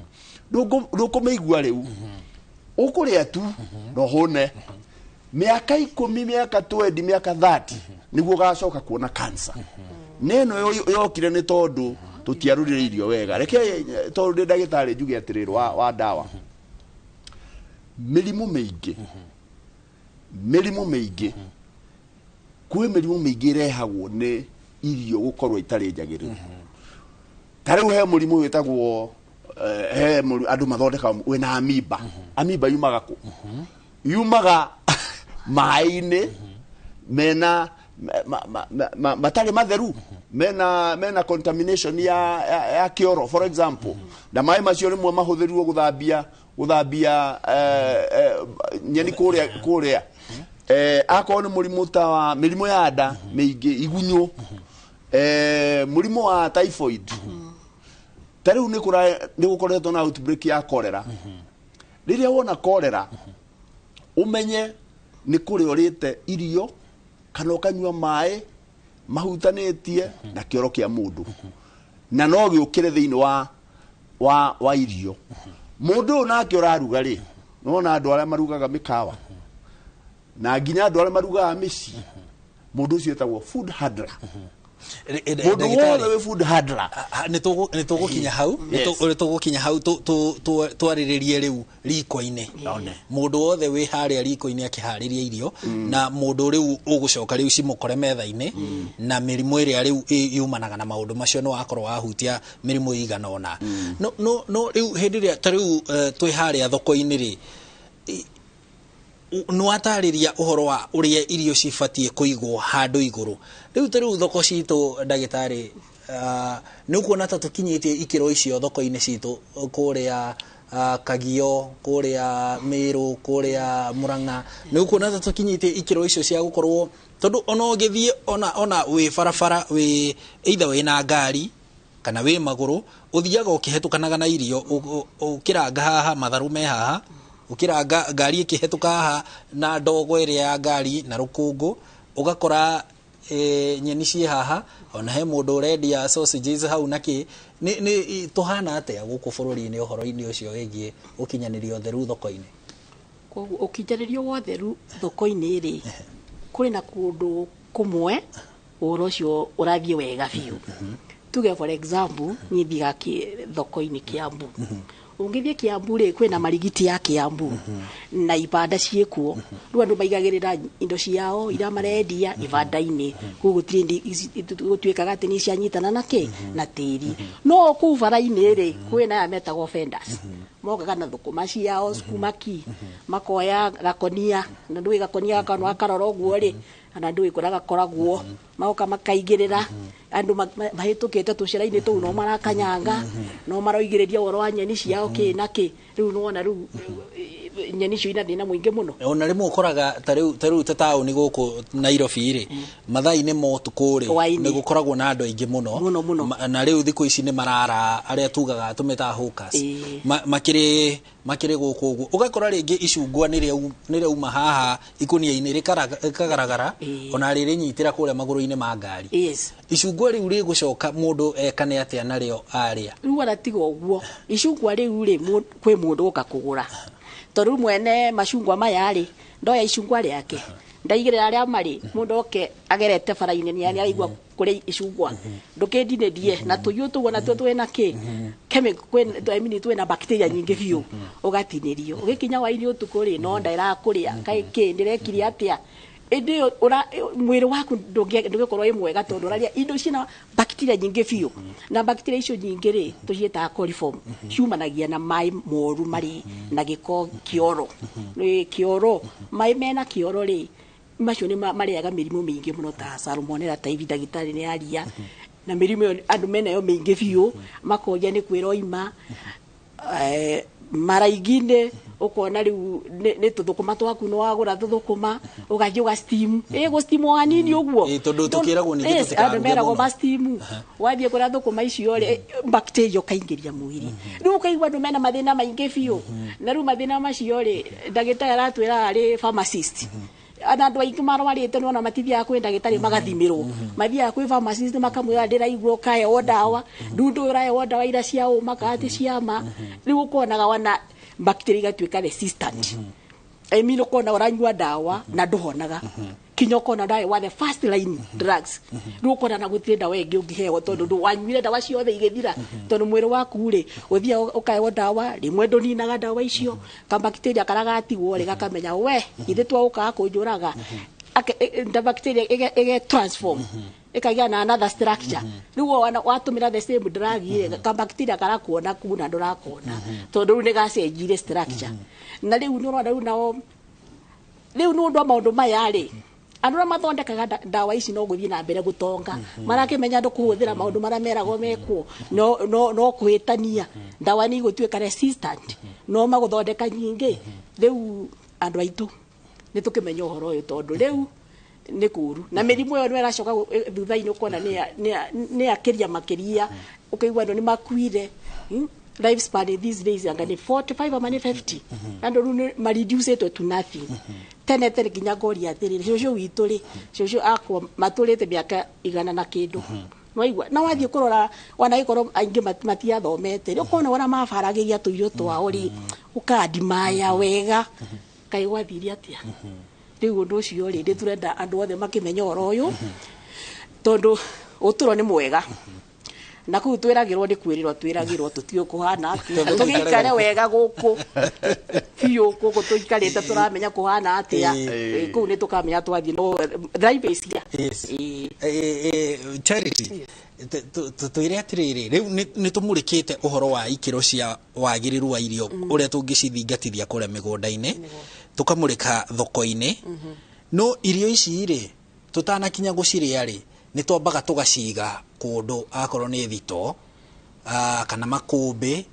ndũkũmĩigua. Rĩu ũkũrĩa tu na ũhũne mĩaka 10, mĩaka 20, mĩaka 30, nĩguo ũgacoka kuona cancer. Na ĩno yokire nĩ tondũ tũtiarurire irio wega. Reke tondũ ndĩ ndagĩtarĩ njuge atĩrĩrĩ wa ndawa, mĩrimũ mĩingĩ, mĩrimũ mĩingĩ, kwĩ mĩrimũ mĩingĩ ĩrehagwo nĩ irio gũkorwo itarĩ njagĩrĩru. Ta rĩu he mũrimũ wĩtagwo he andũ mathondekaga wĩna amimba. Amimba yumaga kũ? Yumaga maĩ-inĩ mena matarĩ matheru, mena contamination ya kĩoro, for example, na maĩ macio rĩmwe mahũthĩrirwo gũthambia nyeni kũrĩa. Akorwo nĩ mũrimũ ta wa mĩrimũ ya nda mĩingĩ, igunyũ, mũrimũ wa typhoid. Ta rĩu nĩ gũkoretwo na outbreak ya cholera. Rĩrĩa wona cholera, ũmenye nĩ kũrĩa ũrĩte irio kana ũkanyua maĩ mahutanĩtie na kĩoro kĩa mũndũ, na no gĩũkĩre thĩinĩ wa irio. Mũndũ ũyũ nake ũraruga rĩ, nona andũ arĩa marugaga mĩkawa na nginya andũ arĩa marugaga mĩciĩ, mũndũ ũcio etagwo food handler. Mũndũ wothe wĩ food handler. Nĩ tũgũkinya hau, nĩ tũgũkinya hau twarĩrĩrie rĩu riko-inĩ, mũndũ wothe wĩ harĩa riko-inĩ akĩharĩria irio, na mũndũ rĩu ũgũcoka rĩu cimũkore metha-inĩ, na mĩrimũ ĩrĩa rĩu yumanaga na maũndũ macio. No wakorwo wahutia mĩrimũ ĩigana ũna. No rĩu hĩndĩ ĩrĩa ta rĩu twĩ harĩa thoko-inĩ rĩ, nĩ watarĩria ũhoro wa ũrĩa irio cibatiĩ kũigwo handũ igũrũ. Rĩu ta rĩu thoko citũ, ndagĩtarĩ, nĩ ũkuona ta tũkinyĩtie ikĩro icio thoko-inĩ citũ kũrĩa? Kagio, kũrĩa Meru, kũrĩa Murang'a, nĩ ũkuona ta tũkinyĩtie ikĩro icio cia gũkorwo, tondũ ona ũngĩthiĩ ona wĩ barabara, wĩ either wĩ na ngari kana wĩ magũrũ, ũthiaga ũkĩhetũkanaga na irio, ũkĩranga haha matharũ me haha, ũkĩranga ngari ĩkĩhetũka haha na ndogo ĩrĩa ya ngari na rũkũngũ, ũgakora nyeni ciĩ haha, ona he mũndũ ũrendia sausages hau na kĩ. Nĩ tũhana atĩa gũkũ bũrũri-inĩ ũhoro-inĩ ũcio wĩgiĩ gũkinyanĩria ũtheru thoko-inĩ? Koguo ũkinyanĩrio wa ũtheru thoko-inĩ rĩ, kũrĩ na kũndũ kũmwe ũhoro ũcio ũrathiĩ wega biũ. Tuge for example, niĩ thiaga thoko-inĩ Kiambu. Ũngĩthiĩ Kiambu rĩ, kwĩna marigiti ya Kiambu na ibanda ciĩkuo. Rĩu andũ maigagĩrĩra indo ciao iria marendia ibanda-inĩ, koguo gũtirĩ gũtuĩkaga atĩ nĩ cianyitana na kĩ na tĩri. No kũu bara-inĩ rĩ, kwĩna aya metagwo vendors, mokaga na thũkũma ciao, sukuma-ki, makoya gakonia, na ndũĩ gakonia gaka no gakarora ũguo rĩ, na ndũĩ kũrĩa gakoragwo, magoka makaigĩrĩra andũ mahĩtũkĩte tũcĩra-inĩ tũu, no marakanyanga, no maroigĩrĩria ũhoro wa nyeni ciao kĩ na kĩ. Rĩu nĩwona rĩu nyeni icio ina thĩna mũingĩ mũno. Ona rĩmwe ũkoraga ta rĩu ta taũni gũkũ Nairobi rĩ, mathaa-inĩ ma ũtukũ rĩ, Hwaĩ-inĩ. nĩ gũkoragwo na andũ aingĩ mũno. Mũno, mũno. Na rĩu thikũ ici nĩ marara arĩa tugaga tũmetaga hawkers. Makĩrĩ gũkũ ũguo, ũgakora rĩngĩ icungwa nĩ rĩauma haha ikũnia-inĩ rĩkagaragara, ona rĩrĩnyitĩra kũrĩa magũrũ-inĩ ma ngari. Icungwa rĩu rĩgũcoka mũndũ ekane atĩa narĩo arĩa? Rĩu ona tiga ũguo, icungwa rĩu rĩ, kwĩ mũndũ ũka kũgũra, tondũ rĩu mwene macungwa maya rĩ, ndoya icungwa rĩake ndaigĩrĩra arĩa marĩ, mũndũ oke agerete bara-inĩ nĩ araigua kũrĩa icungwa, ndũkĩndinĩrie na tũiyũ tũguo natuo twĩna kĩ chemical, kwĩ I mean, twĩna bacteria nyingĩ biũ, ũgatinĩrio. Ũgĩkinya hwaĩ-inĩ ũtukũ rĩ, no nda ĩrakũrĩa, kaĩ kĩ ndĩrekire atĩa? Ĩndĩ ĩyo mwĩrĩ waku ndũngĩkorwo wĩ mwega, tondũ ũrarĩa indo ciĩna bacteria nyingĩ biũ, na bacteria icio nyingĩ rĩ, tũciĩtaga coliform, ciumanagia na maĩ moru marĩ na gĩko, kĩoro. Nĩ kĩoro, maĩ mena kĩoro rĩ, macio nĩ marĩaga mĩrimũ mĩingĩ mũno ta salmonella typhi. Ndagĩtarĩ nĩ aria na mĩrimũ ĩyo andũ menayo mĩingĩ biũ, makoria nĩ kwĩroima maraigi-inĩ. Ũkona rĩu nĩ tũthũkũma twaku, nĩ wagũra tũthũkũma, ũgathiĩ ũga steam, ĩ gũ steam o hanini ũguo. Ĩ, tondũ tũkĩragwo ningĩ Yes, tũtikaruge andũ meragwo mũno. ma steam. Wathiĩ kũrĩa thũkũma icio rĩ, bacteria ũkaingĩria mwĩrĩ, rĩu ũkaigua andũ mena mathĩna maingĩ biũ. Na rĩu mathĩna macio rĩ, ndagĩtarĩ aratwĩra arĩ pharmacist, na andũ aingĩ marwarĩte nĩwona matithiaga kwĩ ndagĩtarĩ magathimĩrwo, mathiaga kwĩ pharmacist makamwĩra ndĩraigua, ũkaheo ndawa. Rĩu ndũĩ ũraheo ndawa ira cia ũma kana ti cia ma. Rĩu ũkonaga wana bacteria igatuĩka resistant. I mean, ũkona ũranyua ndawa na ndũhonaga, kinya ũkona ndawa wa the first line drugs. Rĩu ũkona na gũtirĩ ndawa ĩngĩ ũngĩheo, tondũ wanyuire ndawa ciothe igĩthira, tondũ mwĩrĩ waku rĩ, ũthiaga ũkaheo ndawa, rĩmwe ndũninaga ndawa icio, kabacteria karĩa gatigwo rĩ, gakamenya we ithe twaũkaga kũnjũraga. The bacteria ĩge transform, ĩkagĩa na another structure. Rĩu watũmĩra the same drug rĩ, kabacteria karakuona kuna ndũrakona, tondũ rĩu nĩ gacenjire structure. Na rĩu nĩ ũrona rĩu nao rĩu nĩ ũndũ wa maũndũ maya rĩ, andũ arĩa mathondekaga ndawa ici no gũthiĩ na mbere gũtonga, marakĩmenya andũ kũhũthĩra maũndũ marĩa meragwo mekwo no kũhĩtania, ndawa nĩ igũtuĩka resistant, no magũthondeka nyingĩ. Rĩu andũ aitũ nĩ tũkĩmenya ũhoro ũyũ, tondũ rĩu nĩ kũru na mĩrimũ ĩyo nĩ ĩracoka thutha-inĩ, ũkona nĩ yakĩria makĩria, ũkaigua andũ nĩ makuire. Lifespan these days anga nĩ 45 ama nĩ 50, andũ rĩu nĩ mareducĩtwo to nothing. Tene tene nginya ngoria atĩrĩrĩ, cũcũ witũ rĩ, cũcũ akwa matũrĩte mĩaka 100 na kĩndũ, nwaigua na wathiĩ kũrora wanagĩkorwo aingĩ matiathomete rĩ, ũkona ũrĩa mabaragĩria tũirio twao rĩ, ũkandimaya wega, kaĩ gwathire atĩa? Rĩu ũndũ ũcio rĩ, nĩ tũrenda andũ othe makĩmenya ũhoro ũyũ, tondũ ũtũro nĩ mwega na kũu twĩragĩrwo nĩ kwĩrĩrwo twĩragĩrwo, tũtiũĩ kũhana atĩa. Tondũ tũgĩikare tũikare wega gũkũ biũ, gũkũ tũikarĩte tũramenya kũhana atĩa. Kũu nĩ tũkamenya twathiĩ, no life is here. Charity, twĩre atĩrĩrĩ, rĩu nĩ tũmũrĩkĩte ũhoro wa ikĩro cia wagĩrĩru wa irio, ũrĩa tũngĩcithingatithia kũrĩa mĩgũnda-inĩ, tũkamũrĩka thoko-inĩ. No irio ici rĩ, tũtanakinya gũcirĩa rĩ, nĩ twambaga tũgaciga kũndũ, akorwo nĩ thito, kana makũmbĩ.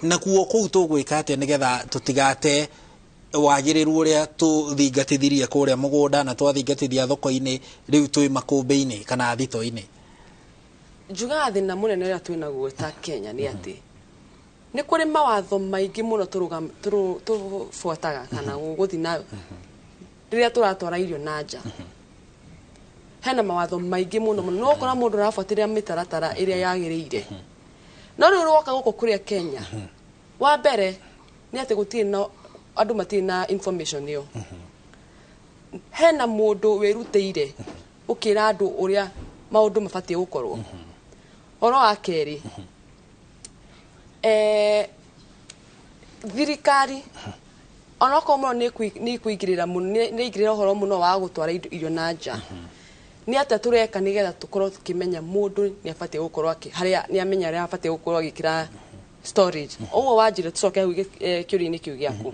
Nakuo kũu tũgwĩka atĩa nĩgetha tũtigate wagĩrĩru ũrĩa tũthingatithirie kũrĩa mũgũnda na twathingatithia thoko-inĩ, rĩu twĩ makũmbĩ-inĩ kana thito-inĩ? Njugaga thĩna mũnene ũrĩa twĩnaguo ta Kenya nĩ atĩ nĩ kũrĩ mawatho maingĩ mũno tũbuataga kana gũthiĩ na rĩrĩa tũratwara irio na nja. Hena mawatho maingĩ mũno mũno, no ũkora mũndũ arabuatĩrĩra mĩtaratara ĩrĩa yagĩrĩire, no rĩu woka gũkũ kũrĩa Kenya, wa mbere nĩ atĩ gũtirĩ na andũ, matirĩ na information ĩyo. Hena mũndũ wĩrutĩire ũkĩra andũ ũrĩa maũndũ mabatiĩ gũkorwo. Ũhoro wa kerĩ, thirikari onokorwo mũno nĩ ĩkũingĩrĩra mũno, nĩ ĩingĩrĩra ũhoro mũno wa gũtwara irio na nja, nĩ atĩa tũreka nĩgetha tũkorwo tũkĩmenya mũndũ nĩ abatiĩ gũkorwo harĩa nĩ amenya harĩa abatiĩ gũkorwo agĩkĩra storage? Ũguo wanjĩra tũcoke hau kĩũria-inĩ kĩu gĩaku,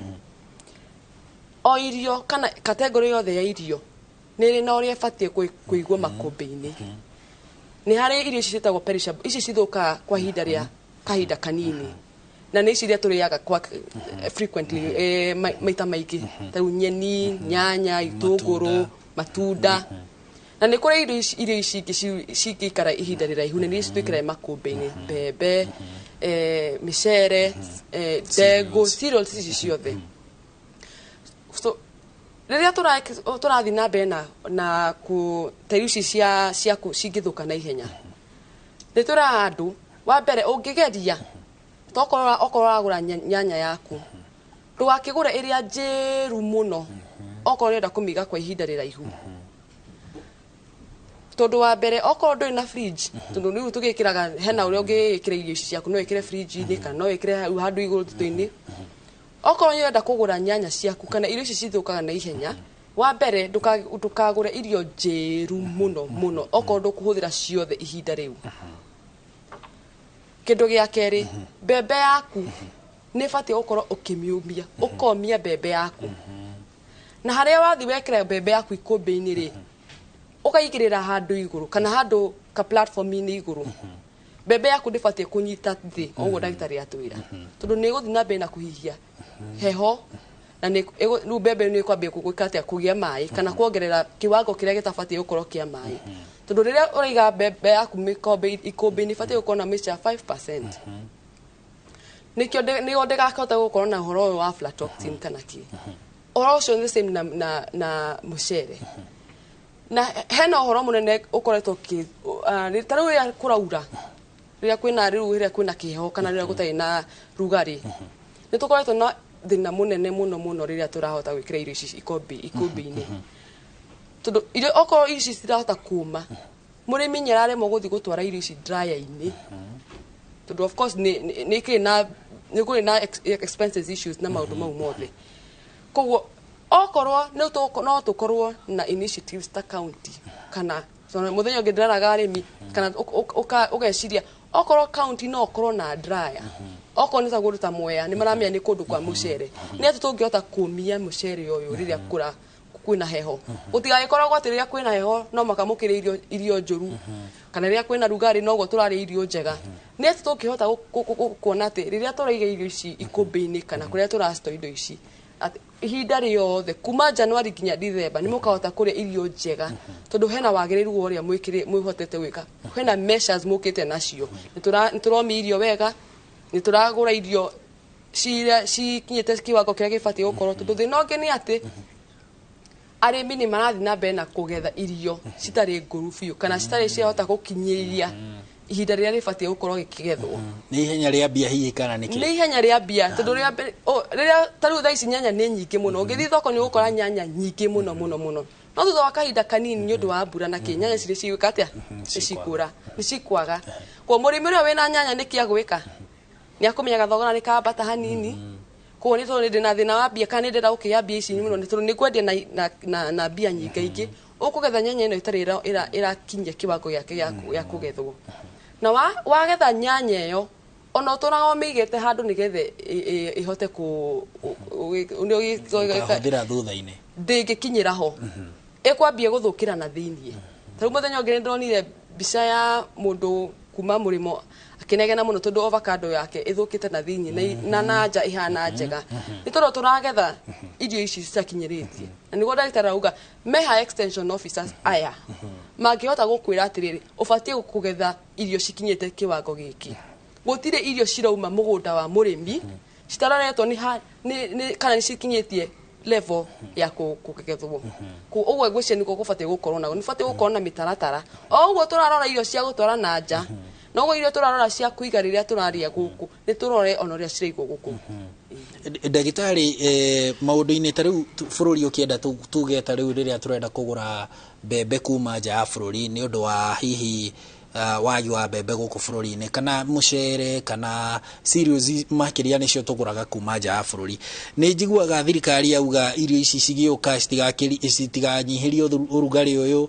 o irio kana category yothe ya irio nĩ ĩrĩ na ũrĩa ĩbatiĩ kũigwo makũmbĩ-inĩ. Nĩ harĩ irio ici ciĩtagwo perishable, ici cithũkaga kwa ihinda rĩa kahinda kanini, na nĩ ici iria tũrĩaga kwa frequently, maita maingĩ, ta rĩu nyeni, nyanya, itũngũrũ, matunda. Na nĩ kũrĩ irio ici ingĩ cingĩikara ihinda rĩraihu, na nĩ ici twĩkĩraga makũmbĩ-inĩ: mbembe, mĩcere, ndengũ, cereals ici ciothe. So rĩrĩa tũrathiĩ na mbere na ku ta irio ici cia ciaku cingĩthũka na ihenya, nĩ tũraga andũ, wa mbere, ũngĩgeria tokorwo okorwo ũragũra nyanya yaku, ndũgakĩgũre ĩrĩa njĩru mũno okorwo ũrenda kũmĩiga kwa ihinda rĩraihu, tondũ wa mbere, okorwo ndũrĩ na fridge, tondũ rĩu tũgĩkĩraga hena ũrĩa ũngĩgĩkĩra irio ici ciaku, no wĩkĩre fridge-inĩ kana no wĩkĩre hau handũ igũrũ thito-inĩ. Okorwo nĩ ũrenda kũgũra nyanya ciaku kana irio ici cithũkaga na ihenya, wa mbere, ndũkagũre irio njĩru mũno mũno okorwo ndũkũhũthĩra ciothe ihinda rĩu. Kĩndũ gĩa kerĩ, mbembe yaku nĩ ĩbatiĩ gũkorwo ũkĩmĩũmia, ũkomia mbembe yaku, na harĩa wathiĩ wekĩra mbembe yaku ikũmbĩ-inĩ rĩ, ũkaigĩrĩra handũ igũrũ kana handũ ka platform-inĩ igũrũ. Mbembe yaku ndĩbatiĩ kũnyita thĩ, o ũguo ndagĩtarĩ atwĩra, tondũ nĩ ĩgũthiĩ na mbere na kũhihia heho na rĩu mbembe nĩ ĩkwambia gwĩka atĩa? Kũgĩa maĩ kana kuongerera kiwango kĩrĩa gĩtabatiĩ gũkorwo kĩa maĩ, tondũ rĩrĩa ũraiga mbembe yaku mĩkombe ikũmbĩ-inĩ, ĩbatiĩ gũkorwo na moisture ya 5%, nĩkĩo nĩguo ndĩgakĩhota gũkorwo na ũhoro ũyũ wa aflatoxin kana kĩ. Ũhoro ũcio nĩ same na mũcere. Na hena ũhoro mũnene ũkoretwo ta rĩu rĩrĩa kũraura, rĩrĩa kwĩna rĩu rĩrĩa kwĩna kĩheho kana rĩrĩa gũtarĩ na rugarĩ, nĩ tũkoretwo na thĩna mũnene mũno mũno rĩrĩa tũrahota gwĩkĩra irio ici ikũmbĩ-inĩ, tondũ irio okorwo irio ici citirahota kũma, mũrĩmi nĩ araremwo gũthiĩ gũtwara irio ici dryer-inĩ, tondũ of course nĩ kĩrĩ na nĩ kũrĩ na expenses issues na maũndũ mau mothe. Koguo okorwo no tũkorwo na initiatives ta county, kana tondũ mũthenya ũngĩ ndĩraraga arĩmi, kana ũgeciria okorwo county no ũkorwo na dryer, okorwo nĩ ta kũndũ ta Mwea, nĩ maramenya nĩ kũndũ kwa mũcere, nĩ atĩ tũngĩhota kũmia mũcere ũyũ rĩrĩa kũra kwĩna heho, gũtigagĩkoragwo atĩ rĩrĩa kwĩna heho no maka mũkĩrĩa irio njũru, kana rĩrĩa kwĩna rugarĩ noguo tũrarĩa irio njega. Nĩ atĩ tũngĩhota kuona atĩ rĩrĩa tũraiga irio ici ikũmbĩ-inĩ kana kũrĩa tũracito indo ici, atĩ ihinda rĩothe kuma January nginya Dithemba nĩ mũkahota kũrĩa irio njega, tondũ hena wagĩrĩru wa ũrĩa mwĩhotete gwĩka, hena measures mũkĩte nacio, nĩ tũromia irio wega, nĩ tũragũra irio ciria cikinyĩte kiwango kĩrĩa gĩbatiĩ gũkorwo, tondũ thĩna ũngĩ nĩ atĩ arĩmi nĩ marathiĩ na mbere na kũgetha irio citarĩ ngũru biũ kana citarĩ ciahota gũkinyĩria ihinda rĩrĩa rĩbatiĩ gũkorwo gĩkĩgethwo. Nĩ ihenya rĩa mbia hihi kana nĩkĩ? Nĩ ihenya rĩa mbia, tondũ rĩrĩa rĩrĩa ta rĩu thaa ici nyanya nĩ nyingĩ mũno, ũngĩthiĩ thoko nĩ ũgũkora nyanya nyingĩ mũno mũno mũno, no thutha wa kahinda kanini, nĩ ũndũ wa mbura na kĩ, nyanya cirĩ cigwĩka atĩa? Nĩ cikũra, nĩ cikwaga. Kwa mũrĩmi ũrĩa wĩna nyanya nĩ kĩ agwĩka? Nĩ akũmenyaga thogora nĩ kambata hanini, koguo nĩ tondũ nĩ ndĩna thĩna wa mbia kana nĩ ndĩrenda gũkĩgĩa mbia ici mũno, nĩ tondũ nĩ ngwendia na mbia nyingaingĩ, ũkũgetha nyanya ĩno ĩtarĩ ĩrakinyia kiwango gĩake gĩa kũgethwo. Na wagetha nyanya ĩyo, ona ũtũraga ũmĩigĩte handũ nĩgetha ĩhote kũ Ũkahũthĩra thutha-inĩ. Ndĩngĩkinyĩra ho, ĩkwambia gũthũkĩra na thĩiniĩ. Ta rĩu mũthenya ũngĩ nĩ ndonire mbica ya mũndũ kuma mũrĩmo. Akĩnegena mũno tondũ avocado yake ĩthũkĩte na thĩinĩ na nja ihana njega. Nĩ tondũ tũragetha irio ici citakinyĩrĩtie. Na nĩguo ndagĩtarĩ arauga meha extension officers aya mangĩhota gũkwĩra atĩrĩrĩ, ũbatiĩ kũgetha irio cikinyĩte kĩwango gĩkĩ. Gũtirĩ irio cirauma mũgũnda wa mũrĩmi citaroretwo nĩ kana nĩ cikinyĩtie level ya kũgethwo. Ũguo ngwĩciria nĩguo gũbatiĩ gũkorwo naguo. Nĩ batiĩ gũkorwo na mĩtaratara. O ũguo tũrarora irio cia gũtwara na nja, noguo irio tũrarora cia kũiga rĩrĩa tũrarĩa gũkũ, nĩ tũrore ona ũrĩa ciraigwo gũkũ. Ndagĩtarĩ, maũndũ-inĩ ta rĩu bũrũri ũkĩenda tuge ta rĩu rĩrĩa tũrenda kũgũra mbembe kuma nja ya bũrũri nĩ ũndũ wa hihi wagi wa mbembe gũkũ bũrũri-inĩ, kana mũcere kana cereals makĩria nĩcio tũgũraga kuma nja ya bũrũri, nĩ njiguaga thirikari yauga irio ici cigĩũka citiganyihĩrio ũrugarĩ ũyũ,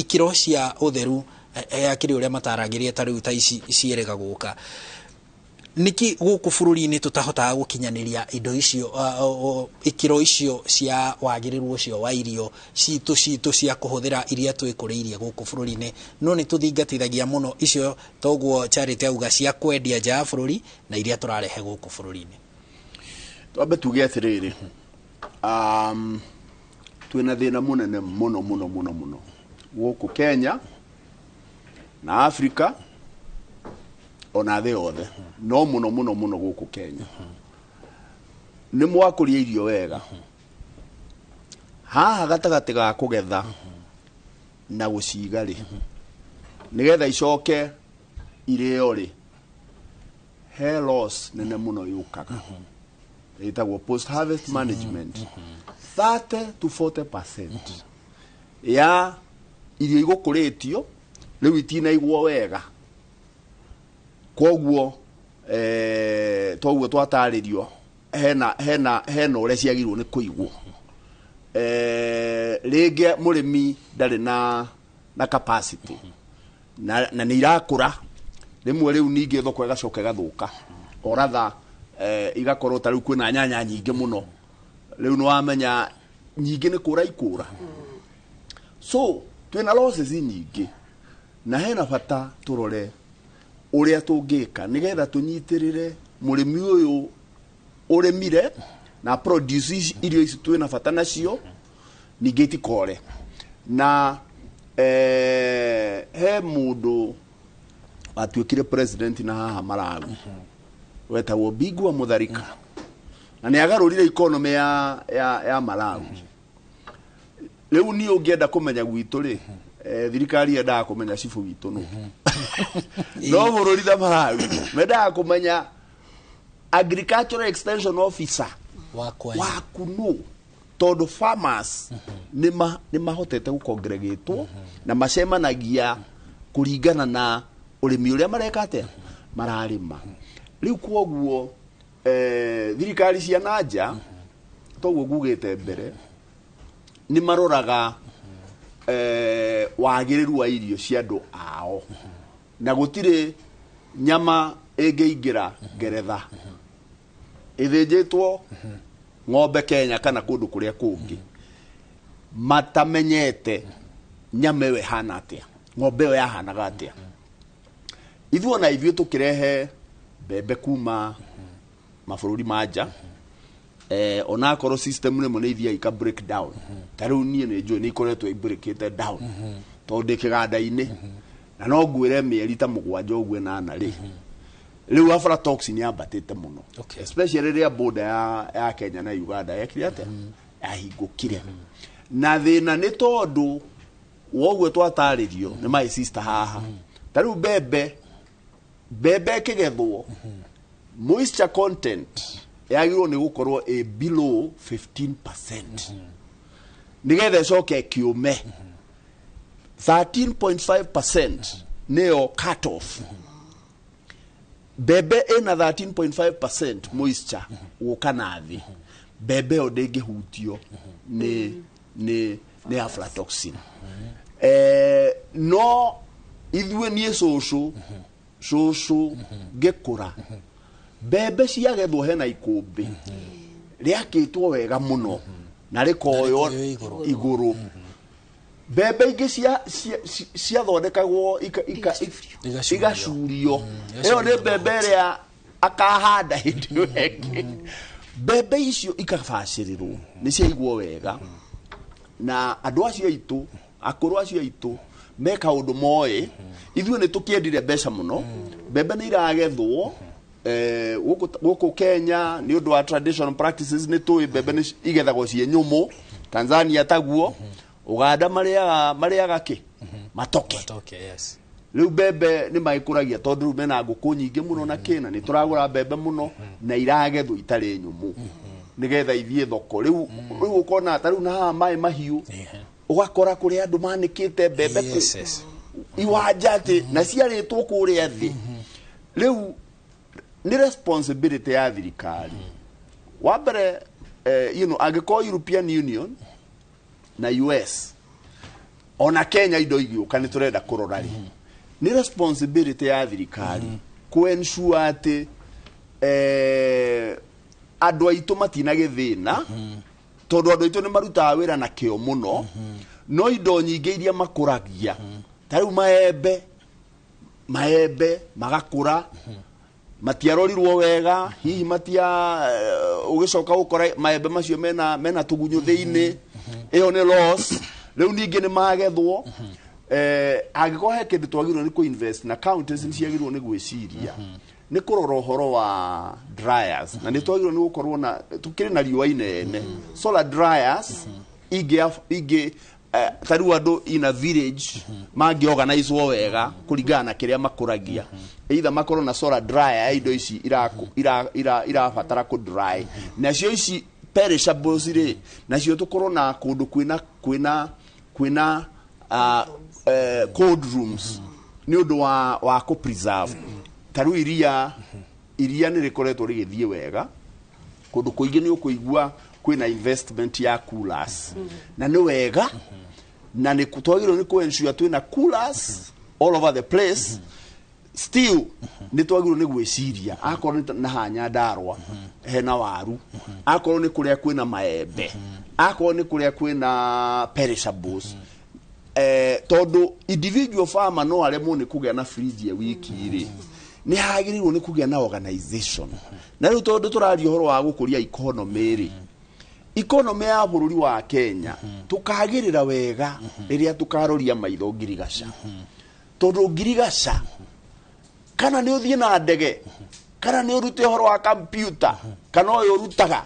ikĩro cia ũtheru akĩrĩ ũrĩa mataragĩria ta rĩu ta ici ciĩrĩga gũka. Nĩkĩ gũkũ bũrũri-inĩ tũtahotaga gũkinyanĩria indo icio, ikĩro icio cia wagĩrĩru ũcio wa irio citũ cia kũhũthĩra iria twĩkũrĩirie gũkũ bũrũri-inĩ, no nĩ tũthingatithagia mũno icio toguo Charity auga cia kwendia nja ya bũrũri na iria tũrarehe gũkũ bũrũri-inĩ? Twambe tuge atĩrĩrĩ, twĩna thĩna mũnene mũno mũno mũno mũno gũkũ Kenya na Afrika ona thĩ yothe, no mũno mũno mũno gũkũ Kenya. Nĩ mwakũria irio wega haha gatagatĩ ga kũgetha na gũciga rĩ, nĩgetha icoke irĩo rĩ, he loss nene mũno yũkaga ĩtagwo post harvest management. 30 to 40% ya irio igũkũrĩtio rĩu itinaigwo wega, koguo toguo twatarĩrio hena hena hena ũrĩa ciagĩrĩirwo nĩ kũigwo. Rĩngĩ mũrĩmi ndarĩ na capacity na nĩ irakũra rĩmwe, rĩu ningĩ thoko ĩgacoka ĩgathũka oratha, igakorwo ta rĩu kwĩna nyanya nyingĩ mũno, rĩu nĩ wamenya nyingĩ nĩ kũra ikũra. So twĩna losses nyingĩ na hena bata tũrore ũrĩa tũngĩka nĩgetha tũnyitĩrĩre mũrĩmi ũyũ ũrĩmire na produce irio ici twĩna bata nacio, ningĩ itikore. Na he mũndũ watuĩkire president na haha Malawi wetagwo Bingwa Mutharika, na nĩ agarũrire economy ya Malawi. Rĩu niĩ ũngĩenda kũmenya gwitũ rĩ, thirikari yendaga kũmenya cibũ witũ nũ, no bũrũri ta Malawi mendaga kũmenya agricultural extension officer wakwa waku nũ, tondũ farmers nĩ mahotete gũkongregatwo na macemanagia kũringana na ũrĩmi ũrĩa mareka atĩa mararĩma rĩu. Kwoguo thirikari cia nanja, toguo ngugĩte mbere, nĩ maroraga wagĩrĩru wa irio cia andũ ao, na gũtirĩ nyama ĩngĩingĩra Ngeretha ĩthĩnjĩtwo ng'ombe Kenya kana kũndũ kũrĩa kũngĩ matamenyete nyama ĩyo ĩhana atĩa, ng'ombe ĩyo yahanaga atĩa. Ithuĩ ona ithuĩ tũkĩrehe mbembe kuma mabũrũri ma nja, onakorwo system rĩmwe nĩ ithiaga ika break down, ta rĩu niĩ nĩ njũĩ nĩ ikoretwo ibreakĩte down tondũ ndĩ kĩganda-inĩ, na no ngwĩre mĩeri ta 7 ũguo 8 rĩ, rĩu aflatoxin yambatĩte mũno, especially rĩrĩa border ya Kenya na Uganda yekire atĩa, yahingũkire. Na thĩna nĩ tondũ woguo twatarĩrio nĩ my sister haha, ta rĩu mbembe ĩkĩgethwo, moisture content yagĩrĩirwo nĩ gũkorwo ĩ below 15% nĩgetha ĩcoke ĩkĩũme. 13.5% nĩyo cut off. Mbembe ĩna 13.5% moisture gũka na thĩ, mbembe ĩyo ndĩngĩhutio nĩ aflatoxin. No ithuĩ, niĩ cũcũ ngĩkũra, mbembe ciagethwo hena ikũmbĩ rĩakĩtwo wega mũno na rĩkoywo rĩkoywo igũrũ. Igũrũ. Mbembe ingĩ ciathondekagwo igacurio. Ĩyo nĩ mbembe ĩrĩa akahanda hĩndĩ ĩyo ĩngĩ. Mbembe icio ikabacĩrĩrwo, nĩ ciaigwo wega. Na andũ acio aitũ, akũrũ acio aitũ, me kaũndũ moĩ. Ithuĩ nĩ tũkĩendire mbeca mũno. Mbembe nĩ iragethwo gũkũ Kenya nĩ ũndũ wa traditional practices, nĩ tũĩ mbembe nĩ igethagwo ciĩ nyũmũ. Tanzania taguo. Uganda marĩaga kĩ? Matoke. Matoke, yes. Rĩu mbembe nĩ magĩkũragia tondũ rĩu mena ngũkũ nyingĩ mũno na kĩ, na nĩ tũragũra mbembe mũno na iragethwo itarĩ nyũmũ nĩgetha ithiĩ thoko. Rĩu ũkona ta rĩu na haha maĩ mahiũ, ũgakora kũrĩa andũ manĩkĩte mbembe Yes. iwanja atĩ na ciarĩtwo kũrĩa thĩ. Rĩu nĩ responsibility ya thirikari. Wa mbere, you know, angĩkorwo European Union na US ona Kenya indo igĩũka nĩ tũrenda kũrora rĩ, nĩ responsibility ya thirikari kũ ensure atĩ andũ aitũ matinagĩthĩna, tondũ andũ aitũ nĩ marutaga wĩra na kĩo mũno, no indo nyingĩ iria makũragia ta rĩu maembe magakũra matiarorirwo wega, hihi matia ũgĩcoka ũkora maembe macio mena tũgunyũ thĩinĩ, ĩyo nĩ loss. Rĩu ningĩ nĩ magethwo. Angĩkorwo he kĩndũ twagĩrĩirwo nĩ kũ-invest na counties nĩ ciagĩrĩirwo nĩ gwĩciria nĩ kũrora ũhoro wa dryers, na nĩ twagĩrĩirwo nĩ gũkorwo na tũkĩrĩ na riũa inene, solar dryers ingĩ ta rĩu andũ in a village mangĩ-organizwo wega kũringana na kĩrĩa makũragia, either makorwo na solar dryer ya indo ici irabatara kũ dry, nacio ici perishables rĩ, nacio tũkorwo na kũndũ kwĩna cold rooms nĩ ũndũ wa kũ preserve. Ta rĩu iria nĩ rĩkoretwo rĩgĩthiĩ wega kũndũ kũingĩ, nĩ ũkũigua kwĩna investment ya coolers, na nĩ wega, na nĩ twagĩrĩirwo nĩ kũ ensure twĩna coolers all over the place. Still nĩ twagĩrĩirwo nĩ gwĩciria akorwo nĩ na haha Nyandarũa hena waru, akorwo nĩ kũrĩa kwĩna maembe, akorwo nĩ kũrĩa kwĩna perishables, tondũ individual farmer no aremwo nĩ kũgĩa na fridge ya wiki rĩ, nĩ hagĩrĩirwo nĩ kũgĩa na organization. Na rĩu tondũ tũraria ũhoro wa gũkũria economy rĩ, economy ya bũrũri wa Kenya tũkagĩrĩra wega rĩrĩa tũkaroria maitho ngirigaca, tondũ ngirigaca kana nĩ ũthiĩ na ndege, kana nĩ ũrute ũhoro wa computer, kana ũyũ ũrutaga,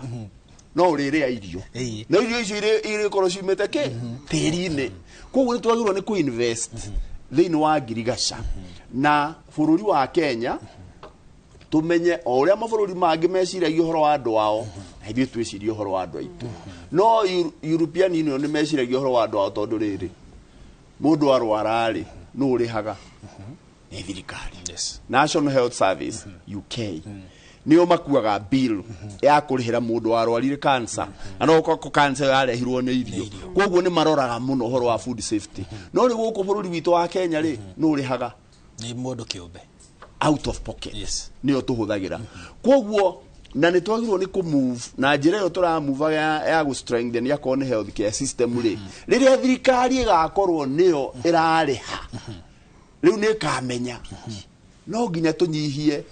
no ũrĩrĩa irio, na irio icio irĩkorwo ciumĩte kĩ tĩri-inĩ. Koguo nĩ twagĩrĩirwo nĩ kũ-invest thĩinĩ wa ngirigaca na bũrũri wa Kenya, tumenye o ũrĩa mabũrũri mangĩ meciragia ũhoro wa andũ ao, na ithuĩ twĩcirie ũhoro wa andũ aitũ. No European Union nĩ meciragia ũhoro wa andũ ao, tondũ rĩrĩ mũndũ arwara rĩ, nũ ũrĩhaga? Nĩ thirikari. National Health Service UK nĩo makuaga bill ya kũrĩhĩra mũndũ warwarire cancer, na no ũkorwo cancer yarehirwo nĩ irio. Koguo nĩ maroraga mũno ũhoro wa food safety. No rĩu gũkũ bũrũri witũ wa Kenya rĩ, nũ ũrĩhaga? Nĩ mũndũ kĩũmbe, out of pocket. Nĩyo tũhũthagĩra. Koguo na nĩ twagĩrĩirwo nĩ kũ-move na njĩra ĩyo tũramove ya gũ strengthen yakorwo nĩ health care system rĩ, rĩrĩa thirikari ĩgakorwo nĩyo ĩrarĩha, rĩu nĩ ĩkamenya no nginya tũnyihie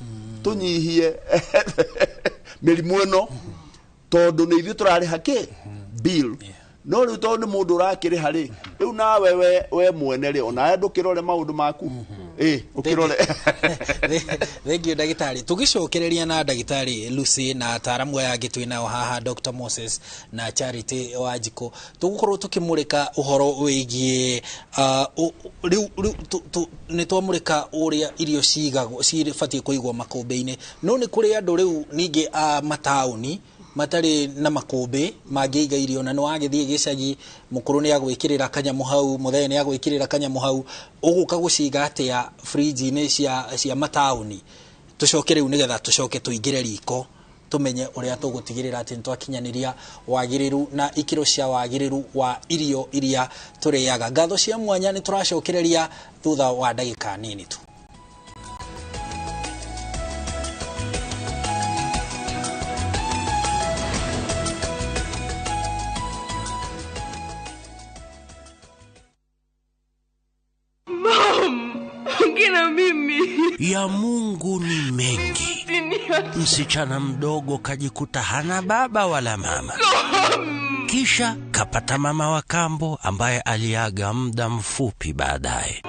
mĩrimũ ĩno, tondũ nĩ ithuĩ tũrarĩha kĩ bill. No rĩu tondũ nĩ mũndũ ũrakĩrĩha rĩ, rĩu nawe we mwene rĩ, onawe ndũkĩrore maũndũ maku, ũkĩrore. Thank you ndagĩtarĩ. Tũgĩcokereria na ndagĩtarĩ Lucy na ataaramu aya angĩ twĩ nao haha, Dr. Moses na Charity Wanjikũ, tũgũkorwo tũkĩmũrĩka ũhoro wĩgiĩ rĩu nĩ twamũrĩka ũrĩa irio cigagwo, cibatiĩ kũigwo makũmbĩ-inĩ. No nĩ kũrĩ andũ rĩu ningĩ a mataũni matarĩ na makũmbĩ mangĩiga irio, na nĩ wagĩthiĩ gĩcagi, mũkũrũ nĩ agwĩkĩrĩra kanyamũ hau, mũthee nĩ agwĩkĩrĩra kanyamũ hau, ũgũka gũciga atĩa fridge-inĩ cia mataũni? Tũcoke rĩu nĩgetha tũcoke tũingĩre riko, tũmenye ũrĩa tũgũtigĩrĩra atĩ nĩtwakinyanĩria wagĩrĩru na ikĩro cia wagĩrĩru wa irio iria tũrĩaga. Ngatho cia mwanya nĩ tũracokereria thutha wa ndagĩka nini tu. Uongee na mimi. Ya Mungu ni mengi. Msichana mdogo kajikuta hana baba wala mama, kisha kapata mama wa kambo ambaye aliaga muda mfupi baadaye.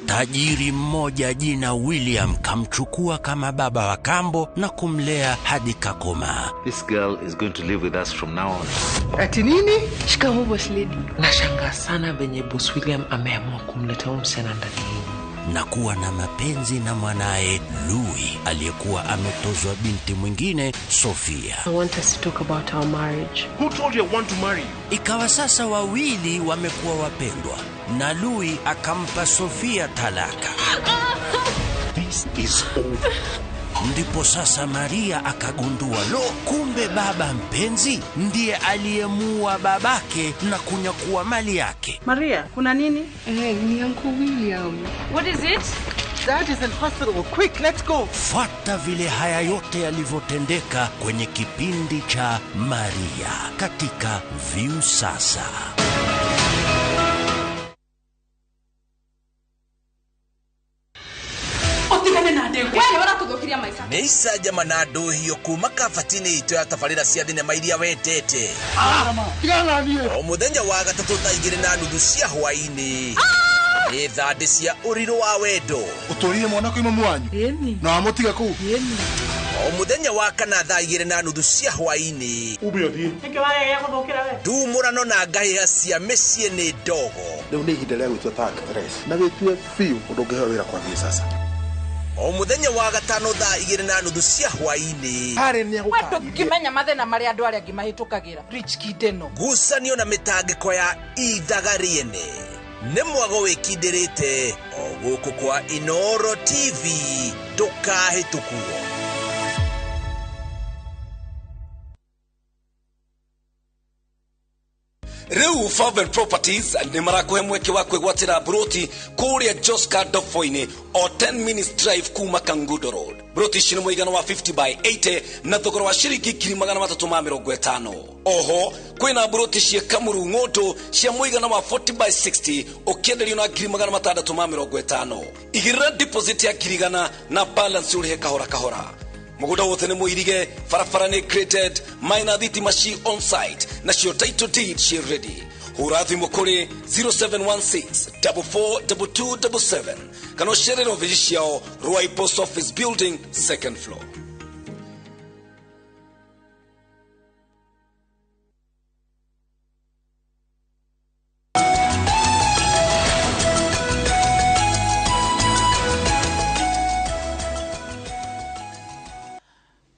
Tajiri mmoja jina William kamchukua kama baba wa kambo na kumlea hadi kakomaa. This girl is going to live with us from now on. Ati nini? Shikamoo boss lady. Nashangaa sana venye boss William ameamua kumleta huyu msichana ndani yenu. Na kuwa na mapenzi na mwanaye Louis aliyekuwa ametozwa binti mwingine Sofia. I want us to talk about our marriage. Who told you I want to marry you? Ikawa sasa wawili wamekuwa wapendwa na Louis akampa Sofia talaka. This is over. Ndipo sasa Maria akagundua, lo, kumbe baba mpenzi ndiye aliyemuua babake na kunyakua mali yake. Maria, kuna nini? Eh, ni Uncle William. What is it? Dad is in hospital. Quick, let's go. Fuata vile haya yote yalivyotendeka kwenye kipindi cha Maria katika Viusasa. Utigane na ndegwa. Wewe ũratũthũkiria maica. Nĩ icanjama na ndũhio kuma kabati-inĩ itũ ya tabarĩra cia thinema iria wendete. O mũthenya wa gatatũ thaa 2:30 cia hwaĩ-inĩ nĩ thandĩ cia ũrirũ wa wendo. Ũtũrire mwana kwĩ mamu wanyu na wamũtiga kũu. O mũthenya wa kana thaa 2:30 cia hwaĩ-inĩ Ume ũthiĩ. ndumũrano na ngahĩha cia mĩciĩ nĩ ndogo. Rĩu nĩ ihinda rĩa gwĩtua ta actress na wĩtue biũ ũndũ ũngĩheo wĩra kwambia sasa. O mũthenya wa gatano thaa 2:30 cia hwaĩ-inĩ Harĩ nĩ We ndũngĩmenya mathĩna marĩa andũ arĩa angĩ mahĩtũkagĩra. Rich kid ĩno. ngucanio na mĩtangĩko ya ithaga rĩene nĩ mwago wĩkindĩrĩte o gũkũ kwa Inoro TV ndũkahĩtũkwo. Rĩu Favel Properties nĩ marakũhe mweke wa kwĩgwatĩra mburoti kũrĩa Joska Dofoinĩ o 10 minutes drive kuma Kangundo Road. Mburoti ici nĩ mũigana wa 50 by 80 na thogora wa ciringi 350,000. Oho kwĩna mburoti cia Kamuru Ng'ũndũ cia mũigana wa 40 by 60 ũkĩenderio na 650,000. Igĩrĩra deposit ya 100,000 na balance ũrĩhe kahora kahora. Mũgũnda wothe nĩ mũirige, barabara nĩ graded, maĩ na thitima ci on site, nacio title deed ci ready. Hũra thimũ kũrĩ 0716 442277 kana ũcerere ofici ciao Ruai Post Office Building, second floor.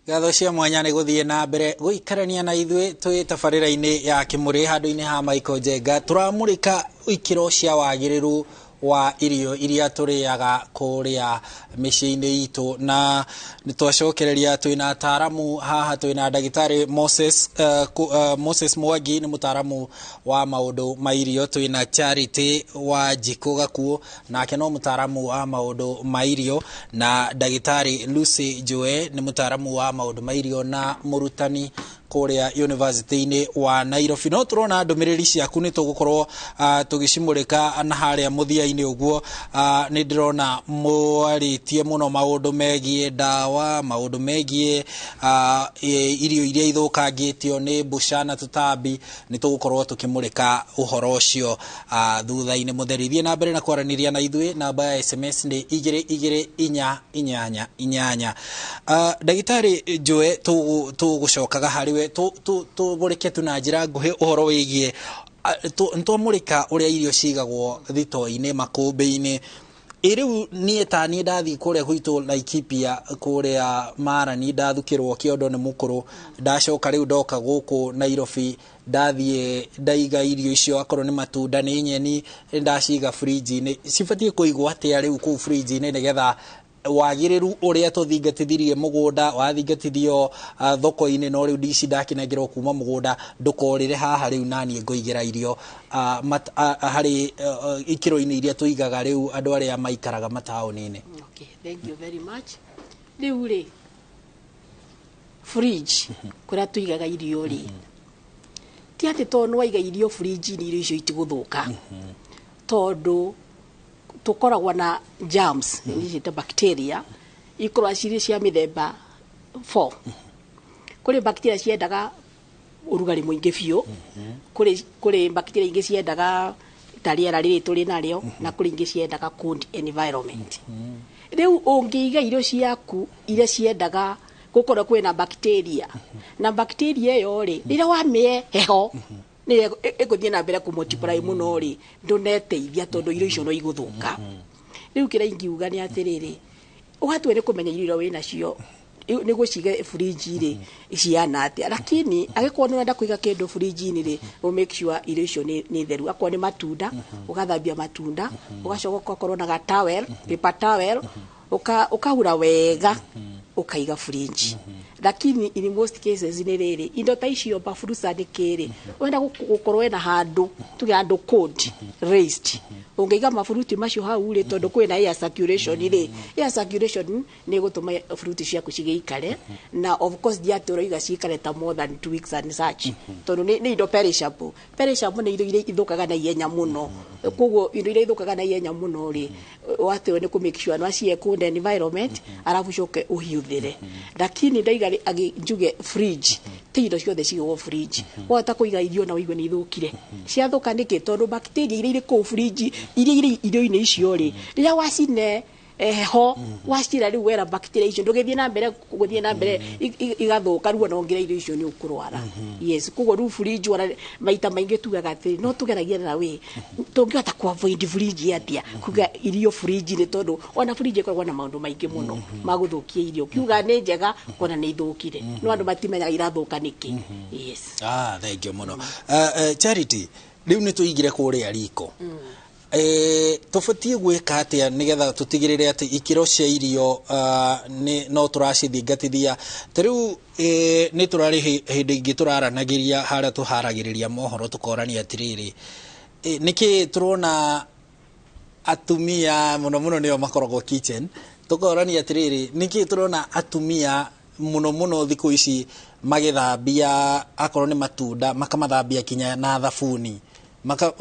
Ngatho cia mwanya nĩ gũthiĩ na mbere gũikarania na ithuĩ twĩ tabarĩra-inĩ ya kĩmũrĩ handũ-inĩ ha Michael Njenga. Tũramũrĩka ikĩro cia wagĩrĩru wa irio iria tũrĩaga kũrĩa mĩciĩ-inĩ itũ, na nĩ twacokereria twĩna ataramu haha. Twĩna ndagĩtarĩ Moses, Moses Mwangi nĩ mũtaramu wa maũndũ ma irio, twĩna Charity wa Njikũ Gakuo nake no mũtaramu wa maũndũ ma irio, na ndagĩtarĩ Lucy Joe nĩ mũtaramu wa maũndũ ma irio na mũrutani kũrĩa University-inĩ wa Nairobi. No tũrona ndũmĩrĩri ciaku nĩ tũgũkorwo tũgĩcimũrĩka na harĩa mũthia-inĩ ũguo. Nĩ ndĩrona mwarĩtie mũno maũndũ megiĩ ndawa, maũndũ megiĩ irio iria ithũkangĩtio nĩ mbũca na tũtambi. Nĩ tũgũkorwo tũkĩmũrĩka ũhoro ũcio thutha-inĩ mũtheri. Thiĩ na mbere na kwaranĩria na ithuĩ, namba ya SMS nĩ 22488. Ndagĩtarĩ Joe, tũgũcokaga harĩ we tũmũrĩke tu na njĩra nguhĩ ũhoro wĩgiĩ nĩtwamũrĩka ũrĩa irio cigagwo thitoo-inĩ, makũmbĩ-inĩ. Ĩ rĩu niĩ ta niĩ ndathiĩ kũrĩa gwitũ Laikipia, kũrĩa Marani, ndathukĩrwo kĩondo nĩ mũkũrũ, ndacoka rĩu ndoka gũkũ Nairobi, ndathiĩ ndaiga irio icio, akorwo nĩ matunda nĩ nyeni, ndaciga fridge-inĩ. Cibatiĩ kũigwo atĩa rĩu kũu fridge-inĩ nĩgetha wagĩrĩru ũrĩa tũthingatithirie mũgũnda wathingatithio thoko-inĩ, no rĩu ici ndakinengerwo kuma mũgũnda ndũkorĩre haha rĩu naniĩ ngũigĩra irio harĩ ikĩro-inĩ iria tũigaga rĩu andũ arĩa maikaraga mataũni-inĩ. Okay, thank you very much. Rĩu rĩ, fridge kũrĩa tũigaga irio rĩ, ti atĩ tondũ nĩ waiga irio fridge-inĩ irio icio itigũthũka, tondũ Tũkoragwo na germs, nĩ bacteria ikoragwo cirĩ cia mĩthemba 4. Kũrĩ bacteria ciendaga ũrugarĩ mũingĩ biũ, kũrĩ bacteria ingĩ ciendaga ta rĩera rĩrĩ tũrĩ narĩo, na kũrĩ ingĩ ciendaga cold environment. Rĩu ũngĩiga irio ciaku iria ciendaga gũkorwo kwĩna bacteria, na bacteria ĩyo rĩ, rĩrĩa wamĩhe heho nĩ ĩgũthiĩ na mbere kũ multiply mũno rĩ, ndũneteithia tondũ irio icio no igũthũka. Rĩu kĩrĩa ingiuga nĩ atĩrĩrĩ, ũgatue nĩ kũmenya irio iria wĩnacio nĩ gũciga fridge rĩ ciana atĩa, lakini angĩkorwo nĩ ũrenda kũiga kĩndũ fridge-inĩ rĩ, ũ make sure irio icio nĩ theru. Akorwo nĩ matunda, ũgathambia matunda, ũgacoka ũgakorwo na ga towel, paper towel, ũkahura wega, ũkaiga fridge. Lakini in most cases nĩ rĩrĩ, indo ta icio maburuca nĩ kĩrĩ, wenda gũkorwo wĩna handũ, tuge handũ cold raised, ũngĩiga maburuti macio hau rĩ, tondũ kwĩna air circulation rĩ, air circulation nĩ ĩgũtũma fruit ciaku cigĩikare. Na of course ndi atĩ ũroiga cikare ta more than 2 weeks and such, tondũ nĩ indo perishable. Perishable nĩ indo iria ithũkaga na ihenya mũno. Koguo indo iria ithũkaga na ihenya mũno rĩ, watĩrwo nĩ kũ make sure nĩ wacihe cold environment, arabu ũcoke ũhiũthĩre. Lakini ndaiga njuge fridge ti indo ciothe cigagwo fridge. Wahota kũiga irio na ũigue nĩ ithũkire. Ciathũka nĩkĩ? Tondũ bacteria iria irĩ kũu fridge, iria irĩ irio-inĩ icio rĩ, rĩrĩa wacine heho wacira rĩu wera bacteria icio ndũgĩthiĩ na mbere gũthiĩ na mbere igathũka, rĩu ona ũngĩrĩa irio icio nĩ ũkũrwara. Yes, koguo rĩu fridge ona maita maingĩ tugaga atĩ no tũgeragia na wĩ tũngĩhota ku avoid fridge atĩa, kuga irio fridge nĩ tondũ ona fridge ĩkoragwo na maũndũ maingĩ mũno ma gũthũkia irio. Kiuga nĩ njega kuona nĩ ithũkire, no andũ matimenyaga irathũka nĩkĩ. Yes. Ah, thank you mũno. Charity, rĩu nĩ tũigire kũrĩa riko. Tũbatiĩ gwĩka atĩa nĩgetha tũtigĩrĩre atĩ ikĩro cia irio nĩ no tũracithingatithia? Ta rĩu nĩ tũrarĩ hĩndĩ ĩngĩ tũraranagĩria harĩa tũharagĩrĩria mohoro, tũkorania atĩrĩrĩ, nĩkĩ tũrona atumia mũno mũno nĩo makoragwo kitchen, tũkorania atĩrĩrĩ, nĩkĩ tũrona atumia mũno mũno thikũ ici magĩthambia akorwo nĩ matunda makamathambia kinya na thabuni, maka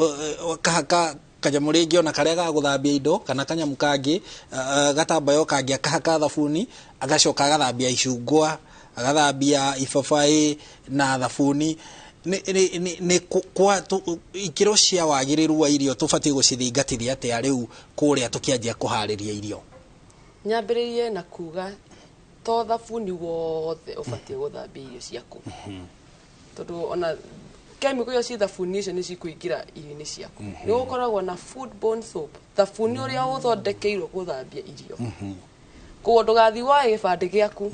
kahaka kanyamũ rĩngĩ ona karĩa ga gũthambia indo kana kanyamũ kangĩ, gatambayo kangĩ, akahaka thabuni, agacoka agathambia icungwa, agathambia ibabaĩ na thabuni? Nĩ kwa ikĩro cia wagĩrĩru wa irio tũbatiĩ gũcithingatithia atĩa rĩu kũrĩa tũkĩanjia kũharĩria irio? Nyambĩrĩrie na kuga to thabuni wothe ũbatiĩ gũthambia irio ciaku, tondũ ona chemical iria ci thabuni icio nĩ cikũingĩra irio-inĩ ciaku. Nĩ gũkoragwo na food borne soap, thabuni ũrĩa ũthondekeirwo gũthambia irio. Koguo ndũgathiĩ woe gĩbandĩ gĩaku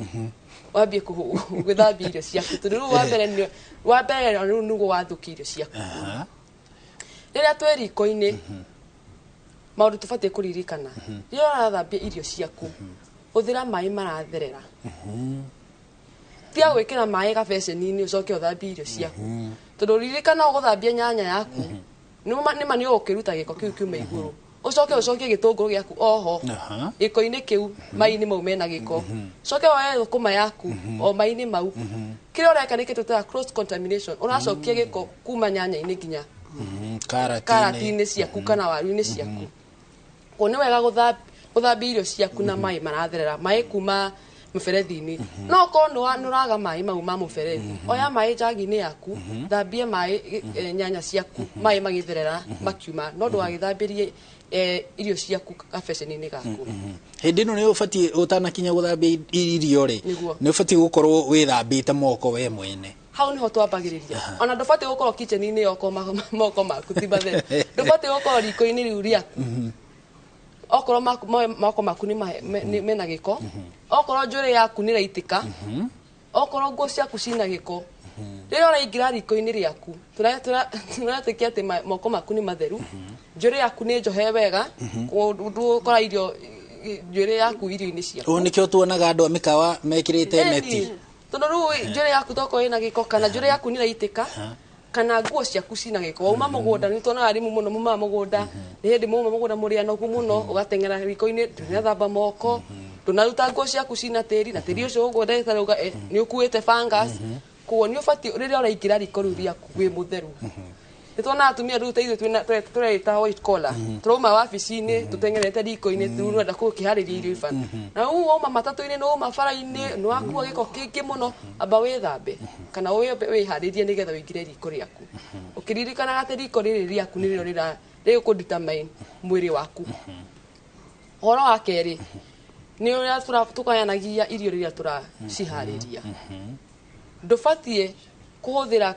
wambie gwĩthambia irio ciaku, tondũ rĩu wa mbere rĩu nĩguo wathũkia irio ciaku. Rĩrĩa twĩ riko-inĩ, maũndũ tũbatiĩ kũririkana: rĩrĩa ũrathambia irio ciaku, hũthĩra maĩ maratherera. Tiga gwĩkĩra maĩ gabeceni-inĩ ũcoke ũthambie irio ciaku, tondũ ririkana ũgũthambia nyanya yaku nĩma nĩ ũgũkĩruta gĩko kĩu kiuma igũrũ, ũcoke ũcokie gĩtũngũrũ gĩaku oho gĩko-inĩ kĩu, mai-inĩ mau mena gĩko, ũcoke woe thũkũma yaku o mai-inĩ mau. Kĩrĩa ũreka nĩ kĩndũ twĩtaga cross contamination, ũracokia gĩko kuma nyanya-inĩ nginya karati-inĩ. Karati-inĩ ciaku kana waru-inĩ ciaku. Koguo nĩ wega gũthambia irio ciaku na maĩ maratherera, maĩ kuma mũberethi-inĩ. No okorwo nĩ ũraga maĩ mau ma mũberethi, oya maĩ njagi-inĩ yaku, thambie maĩ nyanya ciaku maĩ magĩtherera makiuma, no ndũgagĩthambĩrie irio ciaku gabeceni-inĩ gaku. Hĩndĩ ĩno nĩ ũbatiĩ ũtanakinya gũthambia irio rĩ, Nĩguo. nĩ ũbatiĩ gũkorwo wĩthambĩte moko we mwene. Hau niho twambagĩrĩria. Ona ndũbatiĩ gũkorwo kitchen-inĩ okorwo moko maku ti matheru. Ndũbatiĩ gũkorwo riko-inĩ rĩu rĩaku okorwo moko maku nĩ mena gĩko, okorwo njuĩrĩ yaku nĩ ĩraitĩka, okorwo nguo ciaku cina gĩko. Rĩrĩa ũraingĩra riko-inĩ rĩaku, tũretĩkia atĩ moko maku nĩ matheru, njuĩrĩ yaku nĩ njohe wega, ndũgũkora irio njuĩrĩ yaku irio-inĩ ciaku. Ũũ nĩkĩo tuonaga andũ a mĩkawa mekĩrĩte neti. Tondũ rĩu njuĩrĩ yaku tokorwo ĩna gĩko, kana njuĩrĩ yaku nĩ ĩraitĩka, kana nguo ciaku cina gĩko, wauma mũgũnda. Nĩ tuonaga arimũ mũno mumaga mũgũnda, nĩ hĩndĩ mauma mũgũnda mũrĩ anogu mũno, ũgateng'era riko-inĩ, ndũnathamba moko, ndũnaruta nguo ciaku cina tĩri, na tĩri ũcio ũguo ndagĩtarĩ auga nĩ ũkuĩte fungus. Koguo nĩ ũbatiĩ rĩrĩa ũraingĩra riko rĩu rĩaku wĩ mũtheru. Nĩ tuonaga atumia rĩu ta ithuĩ tũreĩta white collar, tũrauma wabici-inĩ tũteng'erete riko-inĩ, rĩu ũrenda gũkĩharĩria irio ibana, na rĩu wauma matatũ-inĩ, nĩ wauma bara-inĩ, nĩ wakua gĩko kĩingĩ mũno. Amba wĩthambe kana wĩharĩrie nĩgetha ũingĩre riko rĩaku, ũkĩririkanaga atĩ riko rĩrĩ rĩaku nĩrĩo rĩkũ determine mwĩrĩ waku. Ũhoro wa kerĩ nĩ ũrĩa tũgayanagia irio rĩrĩa tũraciharĩria. Ndũbatiĩ kũhũthĩra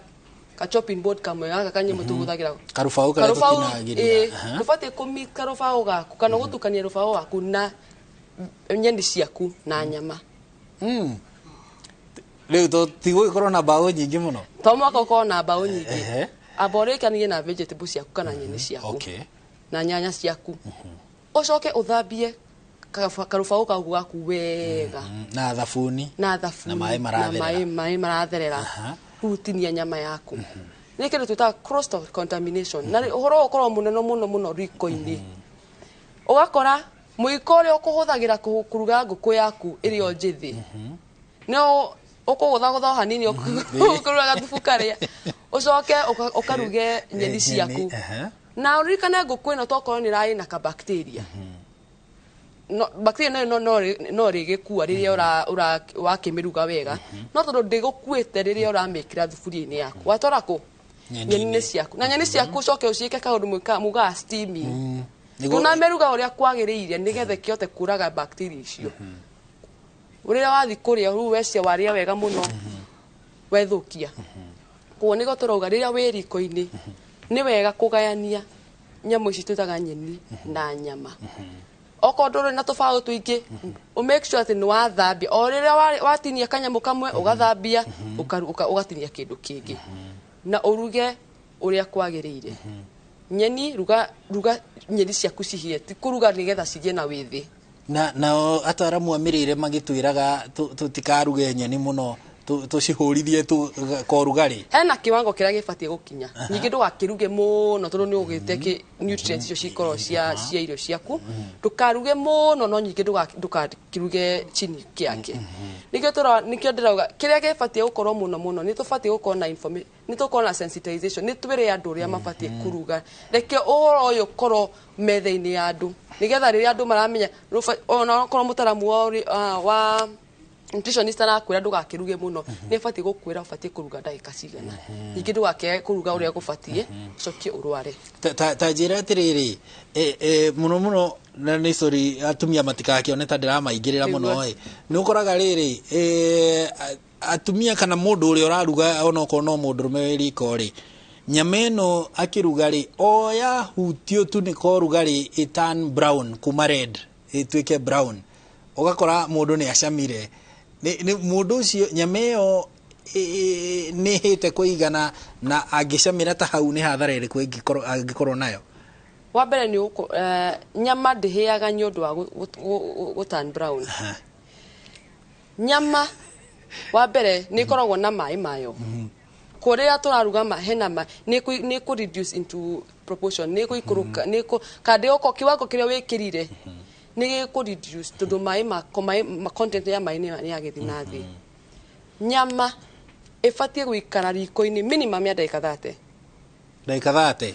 ka chopping board kamwe gaka kanyamũ tũhũthagĩra. Karũbaũ karĩa Karũbaũ, tũtinagĩria. ĩĩ, ndũbatiĩ kũmix karũbaũ gaku kana gũtukania rũbaũ waku na nyeni ciaku na nyama. Rĩu tũtigũgĩkorwo na mbaũ nyingĩ mũno. To mwaka ũkorwo na mbaũ nyingĩ. Amba ũrĩkanie na vegetable ciaku kana nyeni ciaku na nyanya ciaku, ũcoke ũthambie karũbaũ kau gaku wega. Na thabuni. Na thabuni. Na maĩ maratherera. Na maĩ maratherera. Rĩu tinia nyama yaku. Nĩ kĩndũ twĩtaga cross contamination, na ũhoro ũyũ ũkoragwo mũnene mũno mũno riko-inĩ. Ũgakora mũiko ũrĩa ũkũhũthagĩra kũruga ngũkũ yaku ĩrĩ o njĩthĩ no ũkũgũthagũtha o hanini ũkũruga gathubu karĩa, ũcoke ũkaruge nyeni ciaku. Na ũririkane ngũkũ ĩno tokorwo nĩ ĩrarĩ na kabacteria, no bacteria no rĩgĩkua rĩrĩa ũra wakĩmĩruga wega, no tondũ ndĩgũkuĩte rĩrĩa ũramĩkĩra thuburia-inĩ yaku, watwara kũ nyeni-inĩ ciaku, na nyeni ciaku ũcoke ũciĩke kaũndũ mugaga steaming. Ndũnamĩruga ũrĩa kwagĩrĩire nĩgetha ĩkĩhote kũraga bacteria icio. Rĩrĩa wathiĩ kũrĩa rĩu wecia warĩa wega mũno, wethũkia. Koguo nĩguo tũrauga rĩrĩa wĩ riko-inĩ nĩ wega kũgayania nyamũ ici twĩtaga nyeni na nyama. Okorwo ndũrĩ na tũbaũ tũingĩ, ũ make sure atĩ nĩ wathambia o rĩrĩa watinia kanyamũ kamwe, ũgathambia, ũgatinia kĩndũ kĩngĩ, na ũruge ũrĩa kwagĩrĩire. Nyeni, ruga ruga nyeni ciaku cihĩe, ti kũruga nĩgetha cigĩe na wĩthĩ. Na nao ataramu a mĩrĩre magĩtwĩraga tũtikaruge nyeni mũno, tũcihũrithie tu korugarĩ. Hena kiwango kĩrĩa gĩbatiĩ gũkinya. Ningĩ ndũgakĩruge mũno tondũ nĩ ũgĩte kĩ nutrients icio cikorwo cia irio ciaku. Ndũkaruge mũno, no ningĩ ndũgakĩruge chini kĩake. Nĩkĩo ndĩrauga kĩrĩa gĩbatiĩ gũkorwo mũno mũno nĩ tũbatiĩ gũkorwo na information, nĩ tũkorwo na sensitization, nĩ twĩre andũ ũrĩa mabatiĩ kũruga. Reke ũhoro ũyũ ũkorwo metha-inĩ ya andũ nĩgetha rĩrĩa andũ maramenya, ona okorwo mũtaramu wa nutritionist arakwĩra ndũgakĩruge mũno, nĩ abatiĩ gũkwĩra ũbatiĩ kũruga ndagĩka cigana. Ningĩ ndũgakĩage kũruga ũrĩa gũbatiĩ ũcokie ũrware. Ta njĩra atĩrĩrĩ, mũno mũno, na nĩ sorry atumia matikakĩone ta ndĩramaingĩrĩra mũno, ĩ nĩ ũkoraga rĩrĩ, atumia kana mũndũ ũrĩa ũraruga, onokorwo no mũndũrũme wĩ riko rĩ, nyama ĩno akĩruga rĩ, o yahutio tu nĩ korugarĩ ĩ turn brown, kuma red ĩtuĩke brown, ũgakora mũndũ nĩ acamire. Nĩ mũndũ ũcio nyama ĩyo nĩ ĩhĩte kũigana, na angĩcamĩra ta hau nĩ hathara ĩrĩkũ angĩkorwo nayo? Wa mbere nĩ nyama ndĩhĩaga nĩ ũndũ wa gũ turn brown. Nyama wa mbere nĩ ĩkoragwo na maĩ mayo. Kũrĩa tũraruga hena ma nĩ kũ reduce into proportion, nĩ gũikũrũka, nĩ kũ kandĩ oko kiwango kĩrĩa wĩkĩrire nĩ gĩkũ reduce tondũ maĩ ma content ya maĩ nĩ yagĩthiĩ na thĩ. Nyama ĩbatiĩ gũikara riko-inĩ minimum ya ndagĩka 30. Ndagĩka 30?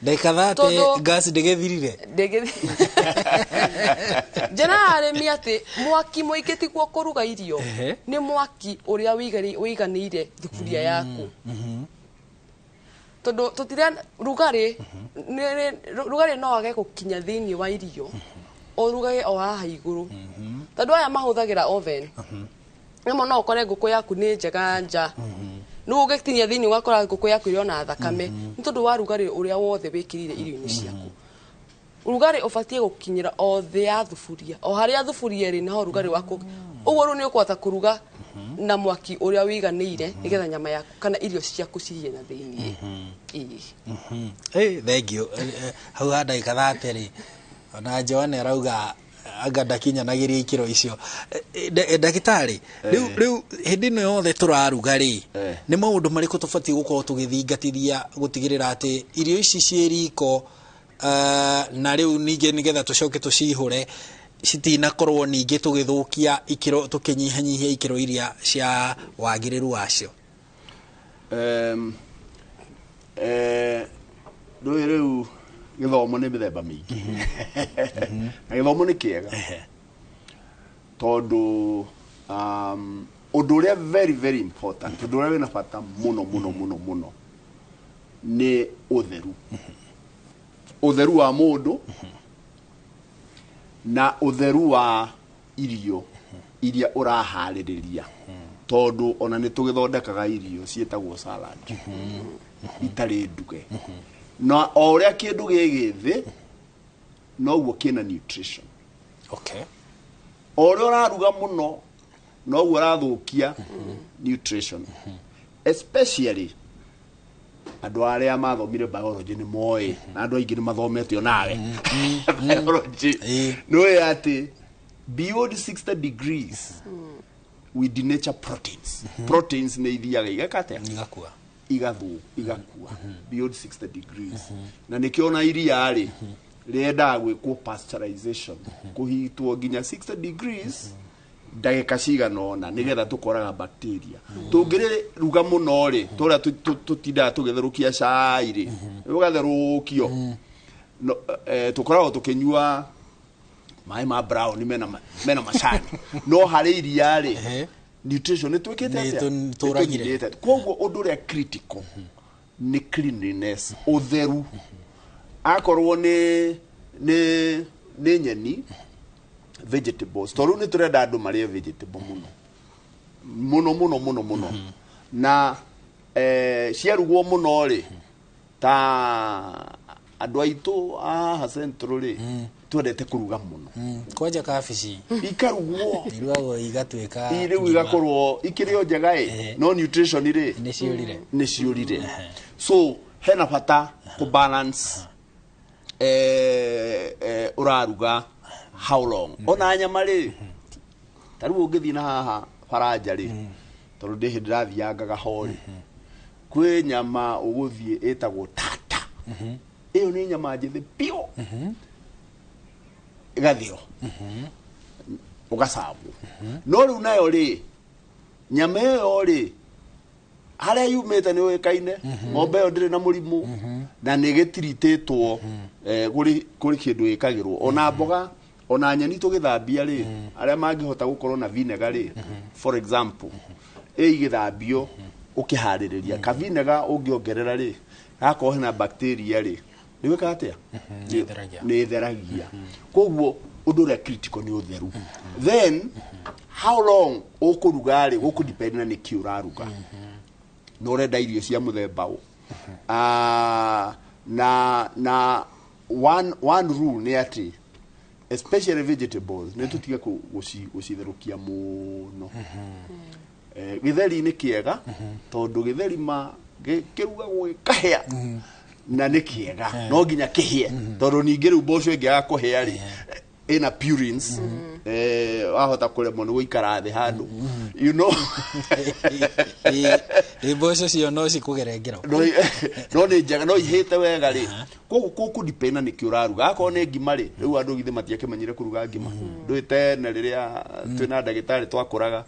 Ndagĩka 30 gas ndĩgĩthirire? Njĩra ya arĩmi atĩ mwaki mũingĩ tiguo kũruga irio, nĩ mwaki ũrĩa ũiganĩire thuburia yaku. Tondũ tũtire rugarĩ, rugarĩ no wage gũkinya thĩinĩ wa irio, ũrugage o haha igũrũ. Tondũ aya mahũthagĩra oven, rĩmwe no ũkore ngũkũ yaku nĩ njega nja, rĩu ũgĩtinia thĩinĩ ũgakora ngũkũ yaku ĩrĩ ona thakame, nĩ tondũ wa rugarĩ ũrĩa wothe wĩkĩrire irio-inĩ ciaku. Rugarĩ ũbatiĩ gũkinyĩra o thĩ ya thuburia, o harĩa thuburia ĩrĩ naho rugarĩ waku. Ũguo rĩu nĩ ũkũhota kũruga na mwaki ũrĩa ũiganĩire nĩgetha nyama yaku kana irio ciaku cihĩe na thĩinĩ. Ĩĩ, thank you. Hau ha ndagĩka 30 rĩ, ona Joanne arauga anga ndakinyanagĩria ikĩro icio. Ndagĩtarĩ, rĩu hĩndĩ ĩno yothe tũraruga rĩ, nĩ maũndũ marĩkũ tũbatiĩ gũkorwo tũgĩthingatithia gũtigĩrĩra atĩ irio ici ciĩ riko, na rĩu ningĩ nĩgetha tũcoke tũcihũre citinakorwo ningĩ tũgĩthũkia ikĩro, tũkĩnyihanyihia ikĩro iria cia wagĩrĩru wacio? Ndũĩ rĩu gĩthomo nĩ mĩthemba mĩingĩ na gĩthomo nĩ kĩega tondũ ũndũ ũrĩa very very important, ũndũ ũrĩa wĩna bata mũno mũno mũno mũno nĩ ũtheru. Ũtheru wa mũndũ na ũtheru wa irio iria ũraharĩrĩria, tondũ ona nĩ tũgĩthondekaga irio ciĩtagwo salad itarĩ nduge, na o ũrĩa kĩndũ gĩ gĩthĩ noguo kĩna nutrition. Okay. O ũrĩa ũraruga mũno noguo ũrathũkia nutrition, especially andũ arĩa mathomire biology nĩ moĩ, na andũ aingĩ nĩ mathomete onawe biology, nĩũĩ atĩ beyond 60 degrees we denature proteins. Proteins nĩ ithiaga igeka atĩa? Igakua. Igakua beyond 60 degrees. Na nĩkĩo ona iria rĩ rĩendaga gwĩkwo pasteurization, kũhitwo nginya 60 degrees ndagĩka cigana ũna nĩgetha tũkoraga bacteria. Tũngĩrĩruga mũno rĩ, tũrĩa tũtindaga tũgĩtherũkia cai rĩ, ũgatherũkio, tũkoragwo tũkĩnyua maĩ ma brown mena macani, no harĩ iria rĩ nutrition nĩ twĩkĩte atĩa? Tũragire. Koguo ũndũ ũrĩa critical nĩ cleanliness, ũtheru. Akorwo nĩ nyeni, vegetables, tondũ nĩ tũrenda andũ marĩe vegetable mũno mũno mũno mũno mũno, na ciarugwo mũno rĩ, ta andũ aitũ haha Central rĩ twendete kũruga mũno. Kwanja kabici ikarugwo, irugagwo igatuĩka rĩu igakorwo ikĩrĩ o njega ĩ, no nutrition rĩ nĩ ciũrire. So hena bata kũ balance ũraruga how long. Ona nyama rĩ, ta rĩu ũngĩthiĩ na haha Faranja rĩ, tondũ ndĩ hĩndĩ ndĩrathiangaga ho rĩ, kwĩ nyama ũgũthiĩ ĩtagwo tata. Ĩyo nĩ nyama njĩthĩ biũ, ĩgathĩo ũgacabwo. No rĩu nayo rĩ, nyama ĩyo rĩ, harĩa yumĩte nĩ ũĩkaine, ng'ombe ĩyo ndĩrĩ na mũrimũ, na nĩ ĩgĩtiritĩtwo kũrĩ kĩndũ ĩkagĩrwo. Ona mboga, ona nyeni tũgĩthambia rĩ, arĩa mangĩhota gũkorwo na vinegar rĩ, for example, ĩ igĩthambio ũkĩharĩrĩria ka vinegar ũngĩongerera rĩ, gakorwo hena bacteria rĩ, nĩ gwĩka atĩa? Nĩ ĩtheragia. Koguo ũndũ ũrĩa critical nĩ ũtheru. Then how long ũkũruga rĩ, gũkũ depend na nĩkĩ ũraruga, na ũrenda irio cia mũthemba ũ. Na one rule nĩ atĩ especially vegetables nĩ tũtige gũcitherũkia mũno. Gĩtheri nĩ kĩega tondũ gĩtheri ma kĩrugagwo gĩkahĩa na nĩ kĩega, no nginya kĩhĩe tondũ ningĩ rĩu mboco ĩngĩaga kũhĩa rĩ, ĩna purines, wahota kũremwo nĩ gũikara thĩ handũ, you know. Mboco cio no cikũgere ngero, no nĩ njega, no ihĩte wega rĩ. Koguo gũkũ depend na nĩkĩ ũraruga. Akorwo nĩ ngima rĩ, rĩu andũ githĩ matiakĩmenyire kũruga ngima. Ndũĩ tene rĩrĩa twĩna ndagĩtarĩ twakũraga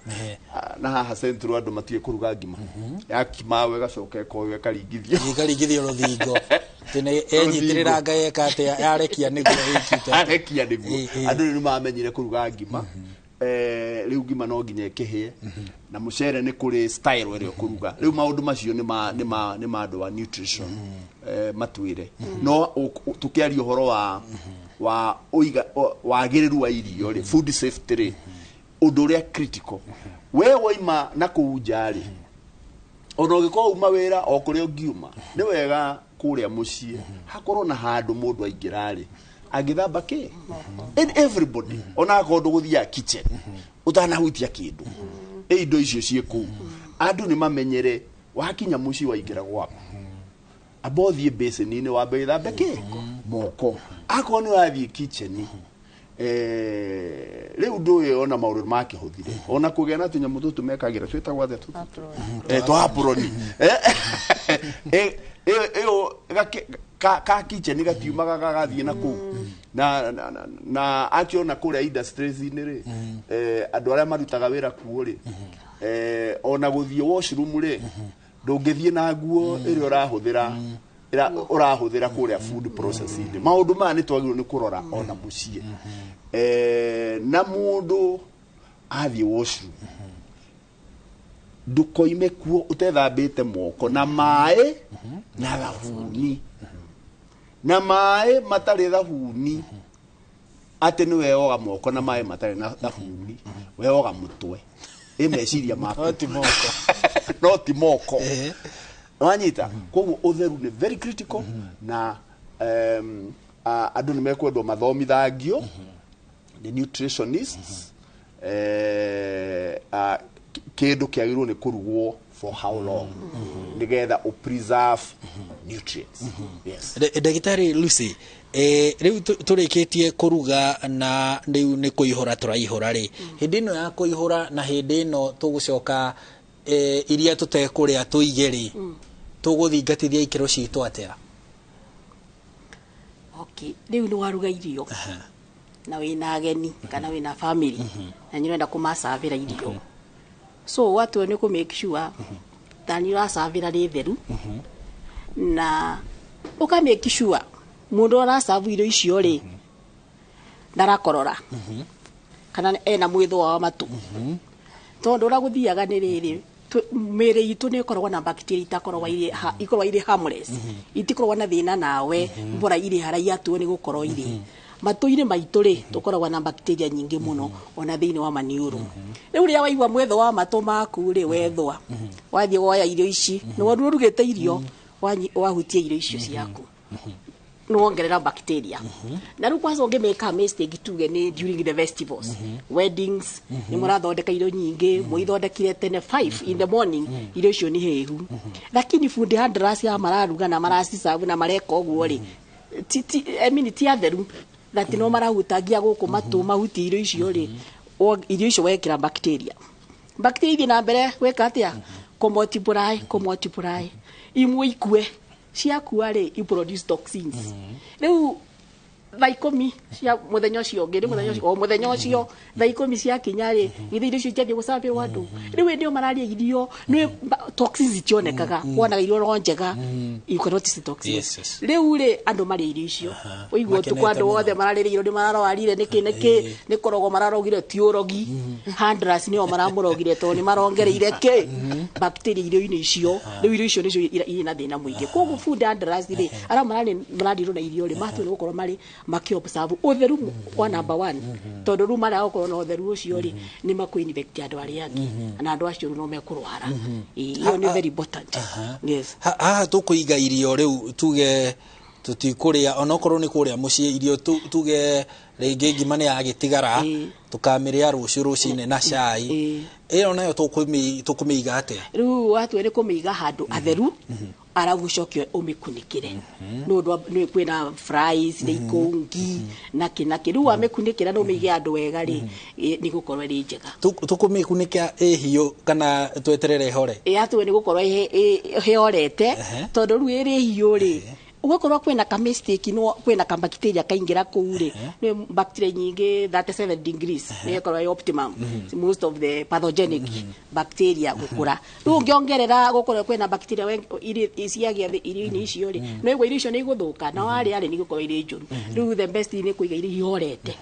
na haha Central andũ matiũĩ kũruga ngima. Yakima ĩgacoka ĩkoywo ĩkaringithio, ĩkaringithio rũthingo, enyitĩrĩra nga eka atĩa, yarekia nĩguo ĩkĩte, arekia nĩguo. Andũ rĩu nĩmamenyire kũruga ngima. Rĩu ngima no nginya ĩkĩhĩe, na mũcere nĩ kũrĩ style ĩrĩa ũkũruga. Rĩu maũndũ macio nĩ ma andũ a nutrition matwĩre. No tũkĩaria ũhoro wa wagĩrĩru wa irio rĩ, food safety rĩ, ũndũ ũrĩa critical, we woima na kũu nja rĩ, ona ũngĩkorwo uma wĩra o kũrĩa ũngiuma, nĩ wega kũrĩa mũciĩ hakorwo na handũ mũndũ aingĩra rĩ, angĩthamba kĩ, and everybody, ona akorwo ndũgũthiaga kitchen ũtanahutia kĩndũ, ĩ indo icio ciĩ kũu, andũ nĩ mamenyere wakinya mũciĩ waingĩra gwaku, amba ũthiĩ basin-inĩ wambe wĩthambe kĩ moko. Akorwo nĩ ũrathiĩ kitchen, rĩu ndũĩ ona maũndũ makĩhũthire, ona kũgĩa na tũnyamũ tũtũ mekagĩra twĩtagwo atĩa tũtũ twa aproni, ĩyo ka kitchen gatiumaga gagathiĩ na kũu na akiona kũrĩa industries-inĩ rĩ, andũ arĩa marutaga wĩra kuo rĩ, ona gũthiĩ washroom rĩ, Ndũngĩthiĩ na nguo ĩrĩa ũrahũthĩra ũrahũthĩra kũrĩa food processing. Maũndũ maya nĩ twagĩrĩirwo nĩ kũrora ona mũciĩ. Na mũndũ athiĩ washroom, ndũkoime kuo ũtethambĩte moko na maĩ na thabuni, na maĩ matarĩ thabuni. Atĩ nĩ weoga moko na maĩ matarĩ na thabuni, weoga mũtwe, ĩ meciria maku No ti moko. No ti moko. Wanyita? Koguo ũtheru nĩ very critical, na andũ nĩ mekwendwo mathomithangio nĩ nutritionists, kĩndũ kĩagĩrĩirwo nĩ kũrugwo for how long nĩgetha ũ preserve nutrients. Yes. Ndagĩtarĩ Lucy, rĩu tũrĩkĩtie kũruga na rĩu nĩ kũihũra tũraihũra rĩ, hĩndĩ ĩno ya kũihũra na hĩndĩ ĩno tũgũcoka, iria tũtekũrĩa tũige rĩ, tũgũthingatithia ikĩro citũ atĩa? Okay, rĩu nĩ waruga irio na wĩna ageni kana wĩna family na nĩ ũrenda kũmacabĩra irio, so watua nĩ kũ make sure thani ũracabĩra rĩ theru, na ũka make sure mũndũ ũracabu irio icio rĩ ndarakorora kana ena mwĩthũa wa matũ, tondũ ũrĩa gũthiaga nĩ rĩrĩ, mĩĩrĩ itũ nĩ ĩkoragwo na bacteria itakoragwo irĩ ikoragwo irĩ harmless, itikoragwo na thĩna nawe mbora irĩ harĩa iatuo nĩ gũkorwo irĩ matũ-inĩ maitũ rĩ, tũkoragwo na bacteria nyingĩ mũno ona thĩinĩ wa maniũrũ. Rĩu rĩrĩa waigua mwetho wa matũ maku rĩ, wethwa wathiĩ woya irio ici, nĩ wona ũrugĩte irio, wahutia irio icio ciaku, nĩwongerera bacteria. Na rĩu kwanza ũngĩmĩka mistake, tuge nĩ during the festivals, weddings, nĩ mũrathondeka irio nyingĩ, mũithondekire tene 5 in the morning, irio icio nĩ hĩhu, lakini food handlers ya mararuga na maracicabu na mareka ũguo rĩ, ti I mean, ti atheru, that no marahutagia gũkũ matũ, mahutie irio icio rĩ, irio icio wekĩra bacteria, bacteria ithiĩ na mbere gwĩka atĩa? Kũmultiply, kũmultiply, imwe ikue, ciakua rĩ, i produce toxins. Rĩu thaa 10 cia mũthenya ũcio ũngĩ, nĩ mũthenya ũcio, o mũthenya ũcio thaa 10 ciakinya rĩ, githĩ irio icio itiathiĩ gũcabĩrwo andũ? Rĩu hĩndĩ ĩyo mararia irio nĩ toxins itionekaga, wonaga irio no njega, you cannot see toxins. Rĩu rĩ, andũ marĩa irio icio ũigua ũtukũ, Makenete andũ mũno. Othe mararĩrĩ irio, nĩ mararwarire nĩkĩ nĩkĩ, nĩ kũrogwo mararogire, ti ũrogi, handlers nĩo maramũrogire, tondũ nĩ marongereire kĩ bacteria irio-inĩ icio. Rĩu irio icio nĩcio irĩ na thĩna mũingĩ. Koguo food handlers rĩ, arĩa mararĩrwo na irio rĩ, matua nĩ gũkorwo marĩ makĩ-observe ũtheru wa number one, tondũ rĩu marĩa gũkorwo na ũtheru ũcio rĩ, nĩ makũ-infect andũ arĩa angĩ, na andũ acio rĩu no mekũrwara. Ĩĩ, ĩyo nĩ very important, yes. Haha tũkũiga irio rĩu, tuge tũtikũrĩa, onokorwo nĩ kũrĩa mũciĩ, irio tuge rĩngĩ ngima nĩ yagĩtigara, tũkamĩrĩa rũciũ rũcinĩ na cai, ĩyo nayo tũkũmĩiga atĩa? Rĩu watua nĩ kũmĩiga handũ atheru, arabu ũcoke ũmĩkunĩkĩre, nĩ ũndũ nĩ kwĩna flies nĩ ikũngi nakĩ nakĩ. Rĩu wamĩkunĩkĩra na ũmĩige handũ wega rĩ, nĩ gũkorwo ĩrĩ njega. Tũkũmĩkunĩka ĩ hiũ kana tweterere ĩhore? Yatua nĩ gũkorwo ĩhorete, tondũ rĩu ĩrĩ hiũ rĩ, ũgakorwo kwĩna ka mistake, no kwĩna ka bacteria kaingĩra kũu rĩ, nĩ bacteria nyingĩ, 37 degrees nĩ ĩkorwo ĩ optimum, most of the pathogenic bacteria gũkũra. Rĩu ũngĩongerera gũkorwo kwĩna bacteria ciagĩa irio-inĩ icio rĩ, no ĩguo irio icio nĩ igũthũka, na warĩa rĩ, nĩ igũkorwo irĩ njũru. Rĩu the best nĩ kũiga irio ihorete,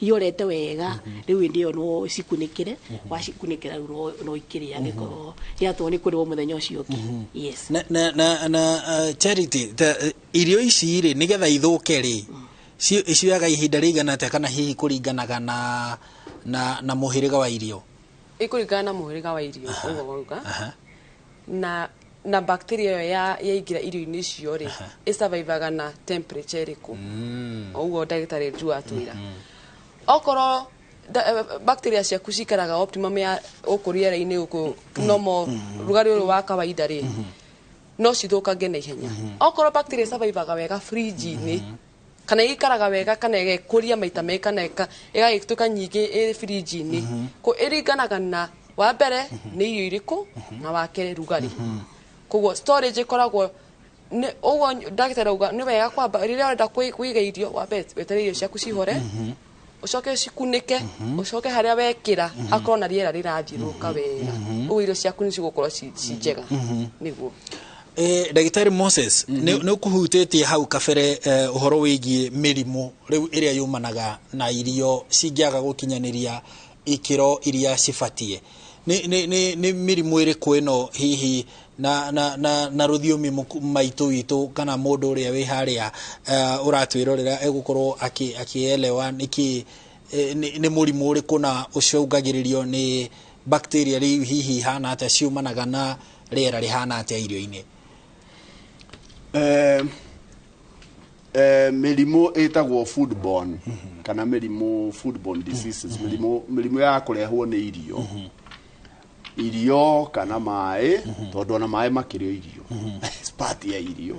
ihorete wega. Rĩu hĩndĩ ĩyo no cikunĩkĩre, wacikunĩkĩra rĩu no ikĩrĩa, angĩkorwo yatwo nĩ kũrĩwo mũthenya ũcio ũngĩ, yes. Na Charity, irio ici rĩ, nĩgetha ithũke rĩ, cioyaga ihinda rĩigana atĩa, kana hihi kũringanaga na mũhĩrĩga wa irio? Ĩkũringana na mũhĩrĩga wa irio ũguo wauga, na bacteria ĩyo ya yaingĩra irio-inĩ icio rĩ, ĩsurvivaga na temperature ĩrĩkũ, o ũguo ndagĩtarĩ Drew atwĩra. Okorwo bacteria ciaku cikaraga optimum ya gũkũ rĩera-inĩ, gũkũ normal rugarĩ ũyũ wa kawaida rĩ, no cithũkange na ihenya. Okorwo bacteria survivaga wega fridge-inĩ, kana ĩikaraga wega, kana ĩgekũria maita merĩ, kana ĩgagĩtuĩka nyingĩ ĩ fridge-inĩ, ĩringanaga na wa mbere nĩ irio irĩkũ, na wa kerĩ rugarĩ. Koguo storage ĩkoragwo nĩ ũguo ndagĩtarĩ auga, nĩ wega kwamba rĩrĩa ũrenda kũiga irio, wambe weterere irio ciaku cihore. Ũcoke ũcikunĩke, ũcoke harĩa wekĩra hakorwo na rĩera rĩrathiũrũrũka wega. Ũguo irio ciaku nĩ cigũkorwo ci njega. Nĩguo. Ndagĩtarĩ Moses, nĩ ũkũhutĩtie hau kabere ũhoro wĩgiĩ mĩrimũ rĩu ĩrĩa yumanaga na irio cingĩaga gũkinyanĩria ikĩro iria cibatiĩ. Nĩ mĩrimũ ĩrĩkũ ĩno hihi na rũthiomi maitũ witũ kana mũndũ ũrĩa wĩ harĩa ũratwĩrorera egũkorwo akĩelewa nĩkĩ nĩ mũrimũ ũrĩkũ na ũcũngagĩrĩrio nĩ bacteria rĩu hihi ihana atĩa, ciumanaga na rĩera rĩhana atĩa irio-inĩ? Mĩrimũ ĩtagwo foodborne kana mĩrimũ foodborne diseases, mĩrimũ ya kũrehwo nĩ irio kana maĩ, tondũ ona maĩ makĩrĩ o irio. It's part ya irio.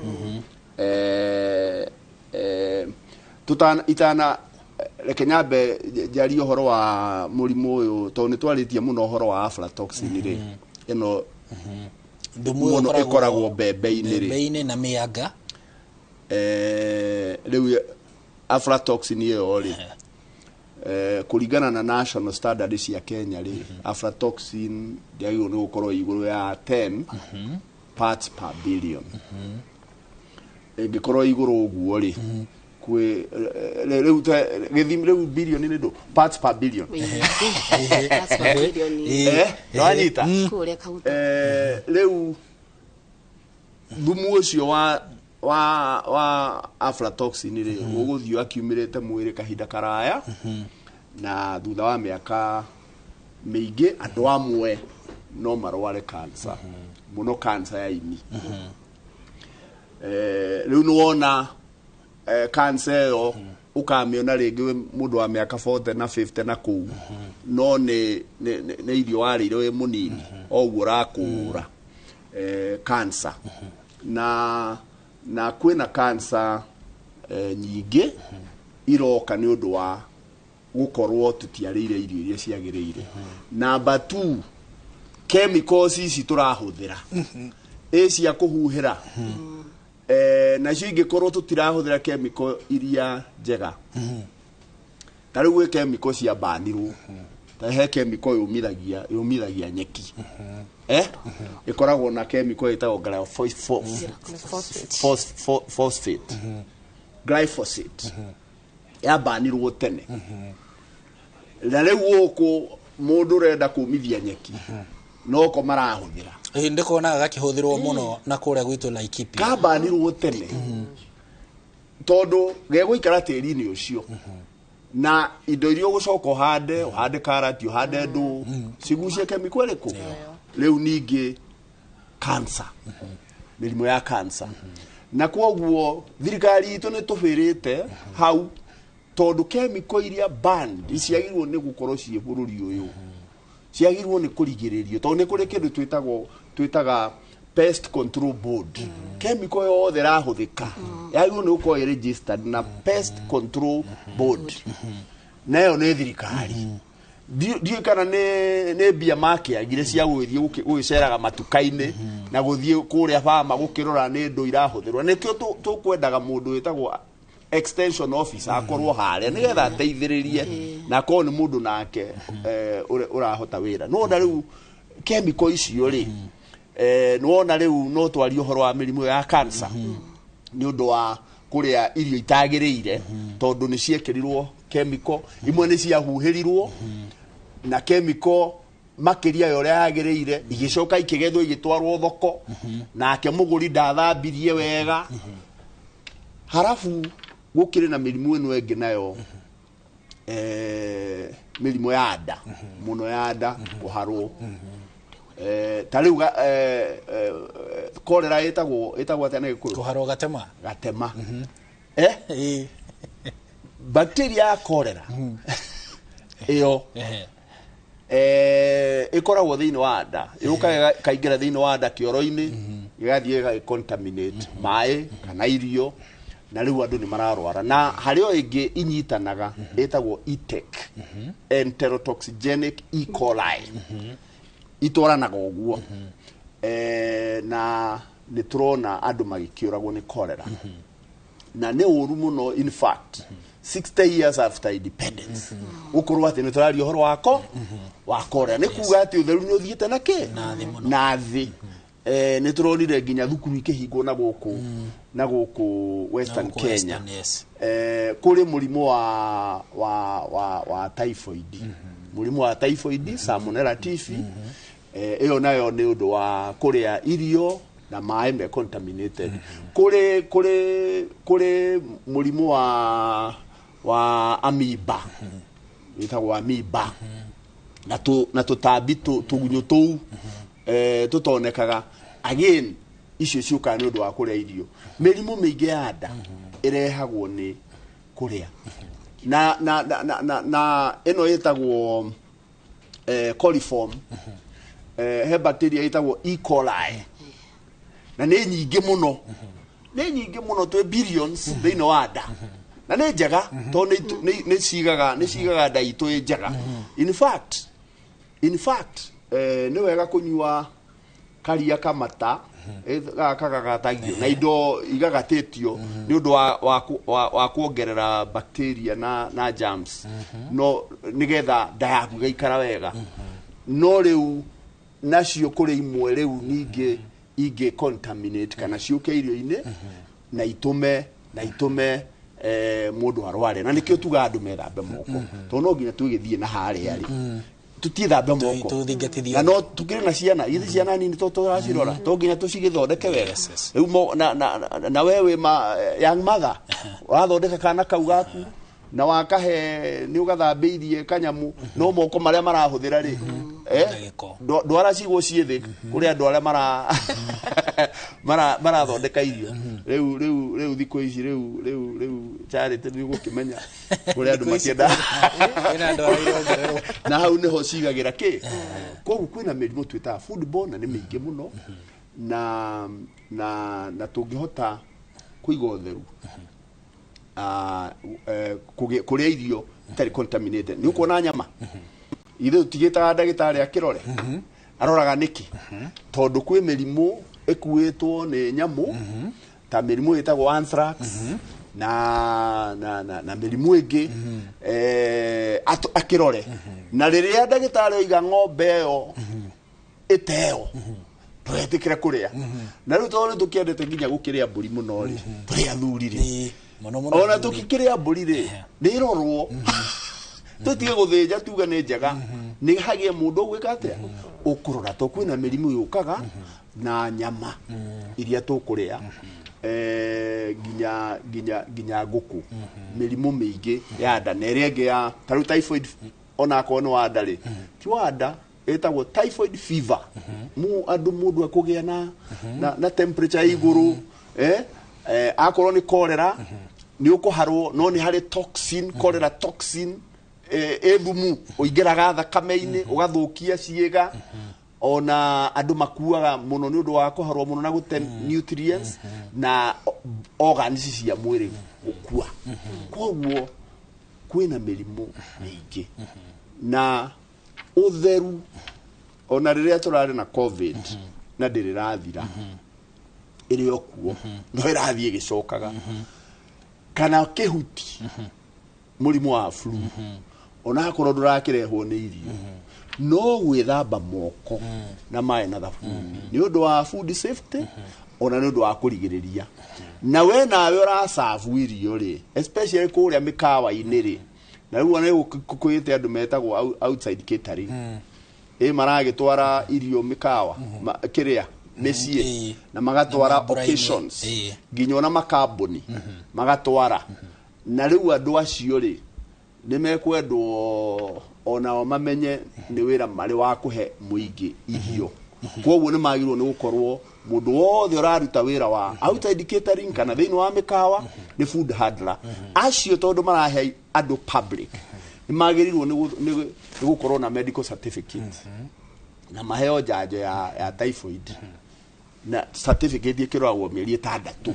Tutana itana reke nyambe njarie ũhoro wa mũrimũ ũyũ, tondũ nĩ twarĩtie mũno ũhoro wa aflatoxin rĩ, ĩno Thumu ũyũ mũno ũkoragwo ĩkoragwo mbembe-inĩ rĩ. Mbembe-inĩ na mĩanga. Rĩu aflatoxin ĩyo rĩ, kũringana na national standard cia Kenya rĩ, aflatoxin ndĩagĩrĩirwo nĩ gũkorwo igũrũ ya 10 parts per billion. Ĩngĩkorwo igũrũ ũguo rĩ, kwĩ rĩu gĩthimi rĩu billion nĩ ndũ parts per billion. Parts per billion. Nĩwanyita? Kũrĩa kahuta. Rĩu thumu ũcio wa aflatoxin rĩ, ũgũthiĩ akiumĩrĩte mwĩrĩ kahinda karaya, na thutha wa mĩaka mĩingĩ andũ amwe no marware cancer, mũno cancer ya ini. Rĩu nĩwona cancer ĩyo ũkamĩona rĩngĩ wĩ mũndũ wa mĩaka 40 na 50 na kũu, no nĩ irio warĩire wĩ mũnini, o ũguo ũrakũra cancer. Na kwĩna cancer nyingĩ iroka nĩ ũndũ wa gũkorwo tũtiarĩire irio iria ciagĩrĩire. Number 2, chemicals ici tũrahũthĩra ĩ cia kũhuhĩra, nacio ingĩkorwo tũtirahũthĩra chemical iria njega, ta rĩu gwĩ chemical cia banirwo, ta he chemical yũmithagia nyeki, ĩkoragwo na chemical ĩtagwo phosphate, glyphosate, yabanirwo tene, na rĩu gũkũ mũndũ ũrenda kũmithia nyeki noko marahũthĩra. Ĩĩ, ndĩkonaga gakĩhũthĩrwo mũno na kũrĩa gwitũ Laikipia. Kambanirwo tene tondũ gegũikara tĩri-inĩ ũcio, na indo iria ũgũcoka ũhande karati, ũhande ndũ, cigucie kemiko ĩrĩkũ. Rĩu ningĩ cancer, mĩrimũ ya cancer, na kwoguo thirikari itũ nĩ tũbĩrĩte hau, tondũ kemiko iria banned ciagĩrĩirwo nĩ gũkorwo ciĩ bũrũri ũyũ, ciagĩrĩirwo nĩ kũrigĩrĩrio, tondũ nĩ kũrĩ kĩndũ twĩtaga Pest Control Board. Chemical yothe ĩrahũthĩka yagĩrĩirwo nĩ gũkorwo ĩ registered na Pest Control Board, nayo nĩ thirikari. Ndiũĩ kana nĩ mbia makĩagire cia gũgĩthiĩ gũgĩceraga matuka-inĩ na gũthiĩ kũrĩa bama gũkĩrora nĩ ndũ irahũthĩrwo. Nĩkĩo tũkwendaga mũndũ wĩtagwo extension officer akorwo harĩa nĩgetha ateithĩrĩrie, na akorwo nĩ mũndũ nake ũrahota wĩra. Nĩwona rĩu chemical icio rĩ, nĩwona rĩu no twarie ũhoro wa mĩrimũ ya cancer nĩ ũndũ wa kũrĩa irio itagĩrĩire, tondũ nĩ ciekĩrirwo chemical, imwe nĩ ciahuhĩrirwo na chemical makĩria ya ũrĩa yagĩrĩire, igĩcoka ikĩgethwo igĩtwarwo thoko, nake mũgũri ndathambirie wega. Harabu gũkĩrĩ na mĩrimũ ĩno ĩngĩ nayo, mĩrimũ ya nda, mũno ya nda kũharwo. Ta rĩu cholera ĩtagwo atĩa na Gĩkũyũ? Kũharwo gatema. Gatema. Bacteria ya cholera ĩyo ĩkoragwo thĩinĩ wa nda, yũkaga ĩkaingĩra thĩinĩ wa nda kĩoro-inĩ, ĩgathiĩ ĩgagĩ-contaminate maĩ kana irio, na rĩu andũ nĩ mararwara. Na harĩ o ĩngĩ inyitanaga ĩtagwo ETEC, enterotoxigenic E. coli, itwaranaga ũguo. Na nĩ tũrona andũ magĩkĩũragwo nĩ cholera. Na nĩ ũru mũno, in fact 60 years after independence gũkorwo atĩ nĩ tũraria ũhoro wako wa cholera, nĩ kuga atĩ ũtheru nĩ ũthiĩte na kĩ na thĩ. Nĩ tũronire nginya thukuru ikĩhingwo na gũkũ Western Na gũkũ Kenya. Western, yes. Kũrĩ mũrimũ wa typhoid, mũrimũ wa typhoid, Salmonella typhi. Ĩyo nayo nĩ ũndũ wa kũrĩa irio na maĩ me contaminated. Kũrĩ mũrimũ wa amoeba, wĩtagwo amoeba, na tũtambi tũgunyũ tũu tũtonekaga. Again, icio ciũkaga nĩ ũndũ wa kũrĩa irio. Mĩrimũ mĩingĩ ya nda ĩrehagwo nĩ kũrĩa na ĩno ĩtagwo coliform, he bacteria ĩtagwo E. coli, na nĩ nyingĩ mũno, nĩ nyingĩ mũno, twĩ billions thĩinĩ wa nda, na nĩ njega tondũ nĩ cigaga nda itũ ĩ njega. In fact, nĩ wega kũnyua karia kamata, gaka kagagatagio na indo igagatĩtio nĩ ũndũ wa kuongerera bacteria na germs, no nĩgetha nda yaku ĩgaikara wega. No rĩu nacio kũrĩ imwe rĩu ningĩ ingĩ contaminate kana ciũke irio-inĩ na itũme mũndũ arware. Na nĩkĩo tugaga andũ methambe moko, tondũ no nginya twĩgĩthiĩ na harĩa rĩ tũtiĩthambe moko. Tũthingatithie. Na no tukĩrĩ na ciana ithe, ciana nini to tũracirora, to nginya tũcigĩthondeke wega. Rĩu na we wĩ ma young mother, ũrathondeka kana kau gaku na wakahe nĩ ũgathambĩirie kanyamu, no moko marĩa marahũthĩra rĩ, ndwara cigwo ciĩ thĩ kũrĩ andũ arĩa marathondeka irio. Rĩu thikũ ici rĩu Charity nĩ ũgũkĩmenya kũrĩ andũ Thikũ ici makĩenda kwĩna andũ arĩa irongererwo. Na hau nĩho cigagĩra kĩ. Koguo kwĩna mĩrimũ twĩtaga foodborne na nĩ mĩingĩ mũno, na tũngĩhota kũiga ũtheru, kũrĩa irio itarĩ contaminated, nĩ ũkuona nyama ithuĩ tũtigĩtaga ndagĩtarĩ akĩrore aroraga nĩkĩ, tondũ kwĩ mĩrimũ ĩkuĩtwo nĩ nyamũ ta mĩrimũ ĩtagwo anthrax na mĩrimũ ĩngĩ, akĩrore. Na rĩrĩa ndagĩtarĩ oiga ng'ombe ĩyo ĩteo, ndũgetĩkĩre kũrĩa. Na rĩu tondũ nĩ tũkĩendete nginya gũkĩrĩa mbũri mũno rĩ, tũrĩ athuri rĩ, Mũno mũno ona athuri. tũkĩkĩrĩa mbũri rĩ, nĩ ĩrorwo, tũtige gũthĩnja tuga nĩ njega, nĩ hagĩe mũndũ ũgwĩka atĩa, ũkũrora, to kwĩna mĩrimũ yũkaga na nyama iria tũkũrĩa, nginya ngũkũ, mĩrimũ mĩingĩ ya nda na ĩrĩa ĩngĩ ya ta rĩu typhoid, onakorwo nĩ wa nda rĩ, ti wa nda, ĩtagwo typhoid fever, mu andũ mũndũ akũgĩa na temperature ya igũrũ, akorwo nĩ cholera nĩ ũkũharwo, no nĩ harĩ toxin, cholera toxin, ĩ thumu ũingĩraga thakame-inĩ ũgathũkia ciĩga. Ona andũ makuaga mũno nĩ ũndũ wa kũharwo mũno na gũte nutrients na organs cia mwĩrĩ gũkua. Koguo kwĩna mĩrimũ mĩingĩ na ũtheru, ona rĩrĩa tũrarĩ na COVID na ndĩrĩ rathira, ĩrĩ o kuo, no ĩrathiĩ ĩgĩcokaga, kana kĩhuti, mũrimũ wa flu, onakorwo ndũrakĩrehwo nĩ irio, no gwĩthamba moko na maĩ na thabuni nĩ ũndũ wa food safety, ona nĩ ũndũ wa kũrigĩrĩria. Na we nawe ũracabu irio rĩ, especially kũrĩa mĩkawa-inĩ rĩ, na rĩu ona kwĩte andũ metagwo outside catering, ĩ maragĩtwara irio mĩkawa kĩrĩa mĩciĩ na magatwara Na mambura-inĩ. occasions, nginya ona makambuni magatwara. Na rĩu andũ acio rĩ, nĩ mekwendwo onao mamenye nĩ wĩra marĩ wa kũhe mũingĩ irio. Koguo nĩ magĩrĩirwo nĩ gũkorwo mũndũ wothe ũraruta wĩra wa outside catering kana thĩinĩ wa mĩkawa nĩ food handler acio, tondũ marahe andũ public, nĩ magĩrĩirwo nĩ gũkorwo na medical certificate na maheo njanjo ya typhoid, na certificate ĩkĩroragwo mĩeri 6,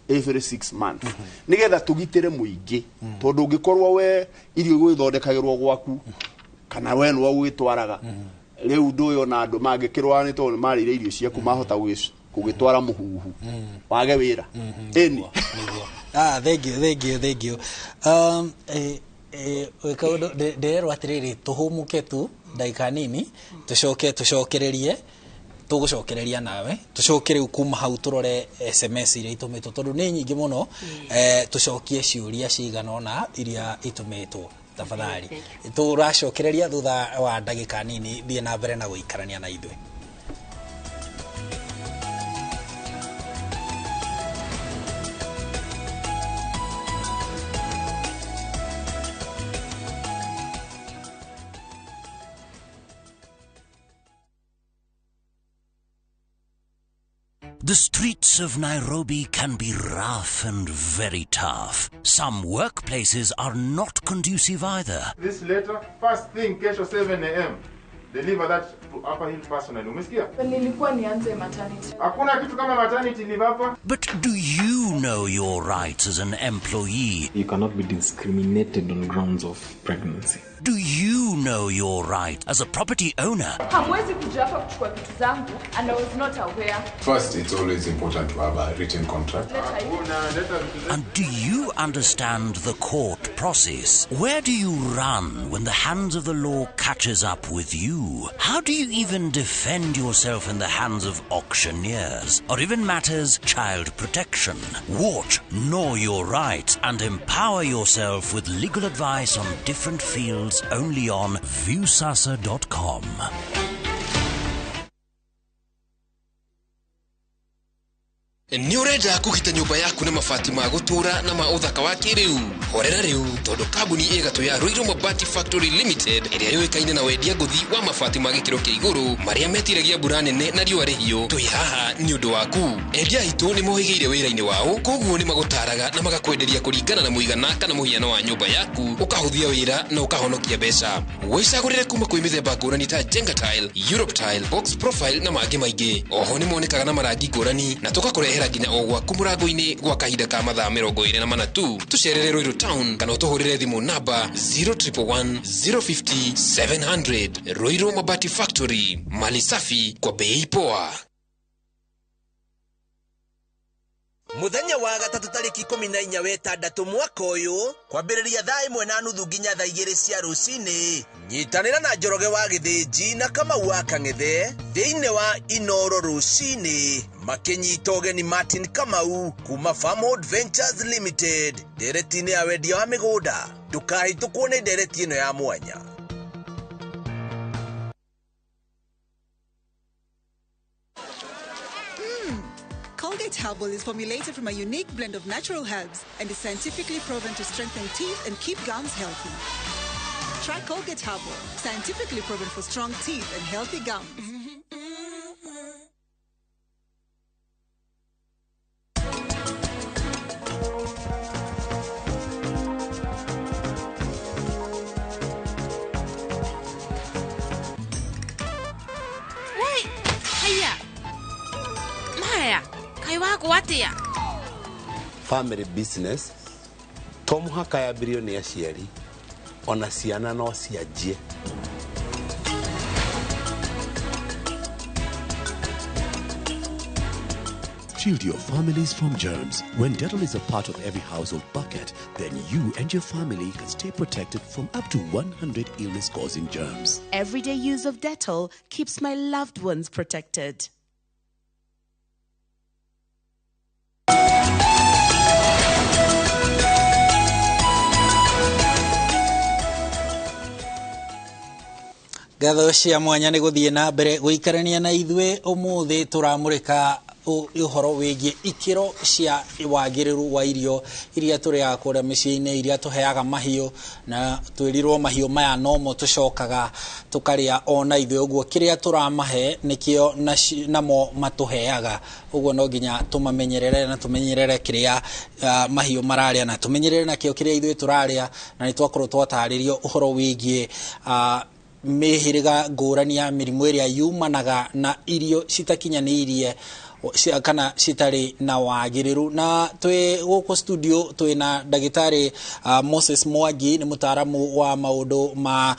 every 6 months, nĩgetha tũgitĩre mũingĩ. Tondũ ũngĩkorwo we irio igũgĩthondekagĩrwo gwaku kana we nĩwe ũgĩtwaraga, rĩu ndũyũ ona andũ mangĩkĩrwara nĩ tondũ nĩ marĩire irio ciaku, mahota Kũgĩtwara mũhuhu wage wĩra ĩni. Ah, thank you, thank you, thank you. Kaũndũ ndĩrerwo atĩrĩrĩ, tũhũmũke tu ndagĩka nini, tũcoke tũcokererie, tũgũcokereria nawe, tũcoke rĩu kuma hau tũrore SMS iria itũmĩtwo, tondũ nĩ nyingĩ mũno. Tũcokie ciũria cigana ũna iria itũmĩtwo. Tafadhali, tũracokereria thutha wa ndagĩka nini. Thiĩ na mbere na gũikarania na ithuĩ. The streets of Nairobi can be rough and very tough. Some workplaces are not conducive either. This letter, first thing kesho 7 a.m. Deliver that to Upper Hill personally. Umesikia? Nilikuwa nianze maternity. Hakuna kitu kama maternity leave hapa. But do you know your rights as an employee? You cannot be discriminated on grounds of pregnancy. Do you know your right as a property owner? Hamwezi kuja hapa kuchukua vitu zangu and I was not aware. First, it's always important to have a written contract. Leta hii. And do you understand the court process? Where do you run when the hands of the law catches up with you? How do you even defend yourself in the hands of auctioneers or even matters child protection? Watch Know Your Rights and empower yourself with legal advice on different fields only on viewsasa.com. Nĩ ũrenda kũgita nyũmba yaku na mabati ma gũtũũra na ma ũthaka wa kĩrĩu? Horera rĩu, tondũ kambuni ĩgatũ ya Ruiru Mabati Factory Limited, ĩrĩa yũĩkaine na wendia ngũthi wa mabati ma gĩkĩro kĩa igũrũ marĩa metiragia mbura nene na riũa rĩhiũ, twĩ haha nĩ ũndũ waku. Endia aitũ nĩ mohĩgĩire wĩra-inĩ wao, koguo nĩ magũtaraga na magakwenderia kũringana na mũigana kana mũhiano wa nyũmba yaku, ũkahũthia wĩra na ũkahonokia mbeca. Wĩcagũrĩre kuma kwĩ mĩthemba ngũrani ta Jenga Tile, Europe Tile, Box Profile na mangĩ maingĩ. Oho nĩ monekaga na marangi ngũrani na tũgakũrehera nginya o gwaku mũrango-inĩ gwa kahinda ka mathaa 24 tu. Tũcerere Ruiru Town kana ũtũhũrĩre thimũ namba 0111 050 700. Ruiru Mabati Factory, mali safi kwa bei poa. Muthenya wa gatatũ tarĩki 14 wetandatũ mwaka ũyũ, kwambĩrĩria thaa 1:30 nginya thaa 2 cia rũcinĩ, nyitanĩra na Njoroge wa Gĩthĩnji na Kamau wa Kang'ethe thĩinĩ wa Inoro rũcinĩ, makĩnyita ũgeni Martin Kamau kuma Farmhold Ventures Limited ndereti-inĩ ya wendia wa mĩgũnda. Ndũkahĩtũkwo nĩ ndereti ĩno ya mwanya. Colgate Herbal is formulated from a unique blend of natural herbs and is scientifically proven to strengthen teeth and keep gums healthy. Try Colgate Herbal, scientifically proven for strong teeth and healthy gums. Wai, haya maya, kaĩ wagwa atĩa? Family business to mũhaka yambĩrĩrio nĩ aciari, ona ciana no cianjie. Shield your families from germs. When Dettol is a part of every household bucket, then you and your family can stay protected from up to 100 illness-causing germs. Everyday use of Dettol keeps my loved ones protected. Ngatho cia mwanya nĩ gũthiĩ na mbere gũikarania na ithuĩ. Ũmũthĩ tũramũrĩka ũhoro wĩgiĩ ikĩro cia wagĩrĩru wa irio iria tũrĩaga kũrĩa mĩciĩ-inĩ, iria tũheaga mahiũ, na twĩrirwo mahiũ maya nomo tũcokaga tũkarĩa ona ithuĩ. Ũguo kĩrĩa tũramahe nĩkĩo namo matũheaga. Ũguo no nginya tũmamenyerere na tũmenyerere kĩrĩa mahiũ mararĩa na tũmenyerere nakĩo kĩrĩa ithuĩ tũrarĩa. Na nĩ twakorwo twatarĩrio ũhoro wĩgiĩ mĩhĩrĩga ngũrani ya mĩrimũ ĩrĩa yumanaga na irio citakinyanĩirie kana citarĩ na wagĩrĩru. Na twĩ gũkũ studio twĩ na ndagĩtarĩ Moses Mwangi, nĩ mũtaaramu wa maũndũ ma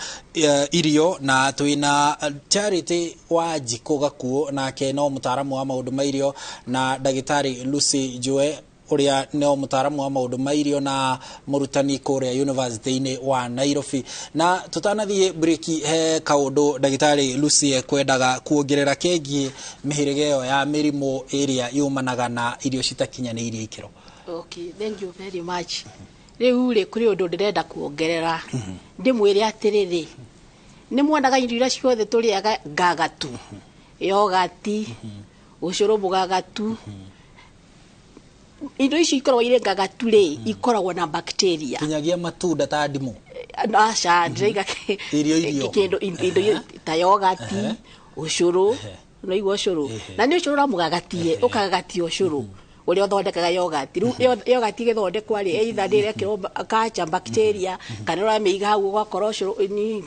irio, na twĩna Charity wa Njikũ Gakuo, nake no mũtaaramu wa maũndũ ma irio, na ndagĩtarĩ Lucy Njue, ũrĩa no mũtaaramu wa maũndũ ma irio na mũrutani kũrĩa University-inĩ wa Nairobi. Na tũtanathiĩ break, he kaũndũ ndagĩtarĩ Lucy ekwendaga kuongerera kegiĩ mĩhĩrĩga ĩyo ya mĩrimũ ĩrĩa yumanaga na irio citakinyanĩirie ikĩro. Okay, thank you very much. Rĩu rĩ, kũrĩ ũndũ ndĩrenda kuongerera, ndĩmwĩre atĩrĩrĩ, nĩ mwonaga irio iria ciothe tũrĩaga ngagatu, yogati, ũcũrũ mũgagatu, indo icio ikoragwo irĩ ngagatu rĩ, ikoragwo na bacteria. Kinyagia matunda ta ndimũ? Aca, ndĩraiga Irio. kĩndũ, indo ta yogati, ũcũrũ, ũnaigua ũcũrũ, na nĩ ũcũrũ ũramũgagatie, ũkagagatia ũcũrũ ũrĩa ũthondekaga yogati. Rĩu yogati ĩgĩthondekwa rĩ, either nĩ ĩrekĩrwo culture bacteria kana ũramĩiga hau ũgakora ũcũrũ ni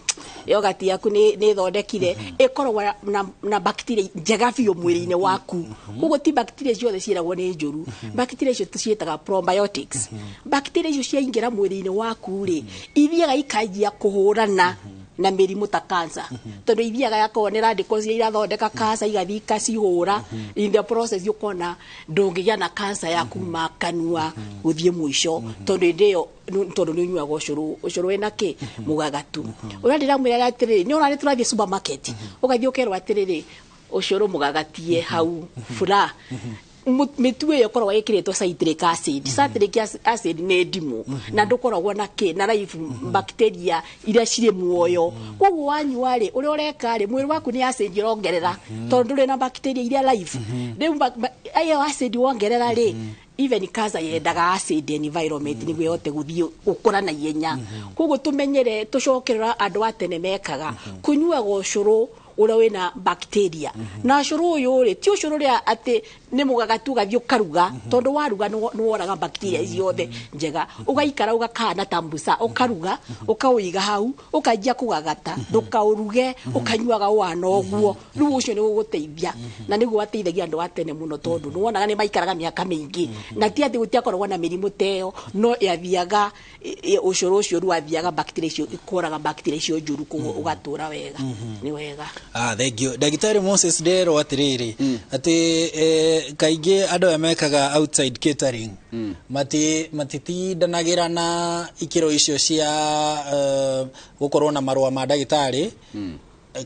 yogati yaku nĩ ĩthondekire, ĩkoragwo na bacteria njega biũ mwĩrĩ-inĩ waku. Koguo ti bacteria ciothe ciĩragwo nĩ njũru. Bacteria icio tũciĩtaga probiotics. Bacteria icio ciaingĩra mwĩrĩ-inĩ waku rĩ, ithiaga ikanjia kũhũrana na mĩrimũ ta cancer, tondũ ithiaga yakorwo nĩ radicals iria irathondeka cancer, igathiĩ ikacihũra. In the process, ũkona ndũngĩgĩa na cancer ya kuma kanua gũthiĩ mũico, tondũ hĩndĩ ĩyo tondũ nĩ ũnyuaga ũcũrũ wĩna kĩ mũgagatu. Ũrĩa ndĩramwĩra atĩrĩrĩ, nĩ ũrarĩ tũrathiĩ supermarket, ũgathiĩ ũkerwo atĩrĩrĩ, ũcũrũ mũgagatie hau fura, mĩtu ĩyo ĩkoragwo ĩkĩrĩtwo citric acid. Citric acid nĩ ndimũ, na ndũkoragwo na kĩ na live bacteria iria cirĩ muoyo. Koguo wanyua rĩ, ũrĩa ũreka rĩ, mwĩrĩ waku nĩ acid ũrongerera, tondũ ndũrĩ na bacteria iria live. Rĩu ĩyo acid wongerera rĩ, even cancer yendaga acid environment nĩguo ĩhote gũthiĩ gũkũra na ihenya. Koguo tũmenyere, tũcokerera andũ a tene mekaga kũnyuaga ũcũrũ ũrĩa wĩna bacteria. Na ũcũrũ ũyũ rĩ, ti ũcũrũ ũrĩa atĩ nĩ mũgagatu ũgathiĩ ũkaruga, tondũ waruga nĩ woraga bacteria ciothe njega. Ũgaikara ũgakana ta mbuca, ũkaruga, ũkaũiga hau, ũkanjia kũgagata, ndũkaũruge, ũkanyuaga ũhana ũguo. Rĩu ũcio nĩ ũgũgũteithia, na nĩguo wateithagia andũ a tene mũno, tondũ nĩ wonaga nĩ maikaraga mĩaka mĩingĩ, na ti atĩ gũtiakoragwo na mĩrimũ ta ĩyo, no yathiaga ũcũrũ ũcio rĩu wathiaga bacteria icio ikoraga bacteria icio njũru, koguo ũgatũra wega. Nĩ wega. Ah, thank you. Ndagĩtarĩ Moses, nderwo atĩrĩrĩ, atĩ kaingĩ andũ aya mekaga outside catering matitindanagĩra na ikĩro icio cia gũkorwo na marũa ma ndagĩtarĩ.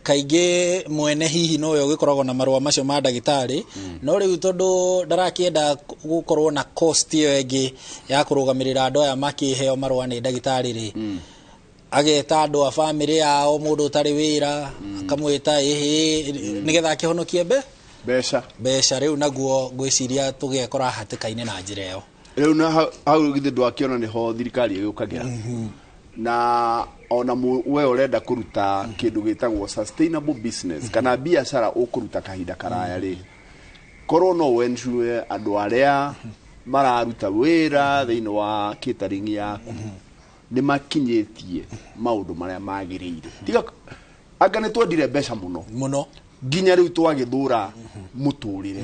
Kaingĩ mwene hihi nowe ũgĩkoragwo na marũa macio ma ndagĩtarĩ, no rĩu tondũ ndarakĩenda gũkorwo na cost ĩyo ĩngĩ ya kũrũgamĩrĩra andũ aya makĩheo marũa nĩ ndagĩtarĩ rĩ, ageta andũ a bamĩrĩ yao, mũndũ ũtarĩ wĩra akamwĩta ĩhĩ, nĩgetha akĩhonokie mbeca. Mbeca. Rĩu naguo ngwĩciria tũgekora hatĩka-inĩ na njĩra ĩyo. Rĩu na hau githĩ ndwakĩona nĩho thirikari ĩgĩũkagĩra, na ona we ũrenda kũruta kĩndũ gĩtagwo sustainable business kana biacara ũkũruta kahinda karaya rĩ, korwo no wensure andũ arĩa mararuta wĩra thĩinĩ wa catering yaku nĩ makinyĩtie maũndũ marĩa magĩrĩire. Tiga anga nĩ twendire mbeca mũno mũno nginya rĩu twagĩthũra mũtũrĩre.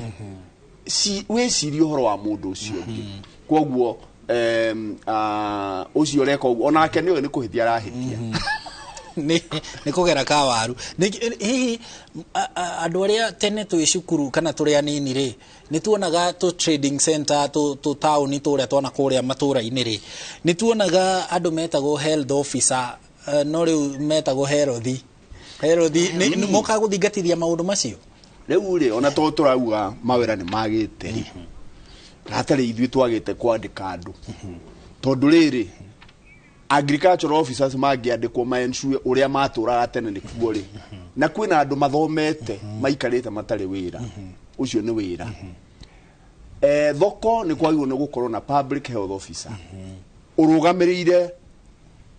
Wĩcirie ũhoro wa mũndũ ũcio ũngĩ. Koguo ũcio ũreka ũguo onake nĩwe nĩ kũhĩtia arahĩtia. Nĩ kũgera kawaru. Hihi andũ arĩa tene twĩ cukuru kana tũrĩ anini rĩ, nĩ tuonaga tũ trading center, tũ taũni tũrĩa twana kũrĩa matũra-inĩ rĩ, nĩ tuonaga andũ metagwo health officer, no rĩu metagwo herothi, nĩ mokaga gũthingatithia maũndũ macio. Rĩu rĩ, ona to tũrauga mawĩra nĩ magĩte rĩ, hatarĩ ithuĩ twagĩte kwandĩka andũ, tondũ rĩrĩ, agricultural officers mangĩandĩkwo ma-ensure ũrĩa matũraga tene nĩkuo rĩ, na kwĩna andũ mathomete maikarĩte matarĩ wĩra, ũcio nĩ wĩra. Thoko nĩ kwagĩrĩirwo nĩ gũkorwo na public health officer ũrũgamĩrĩire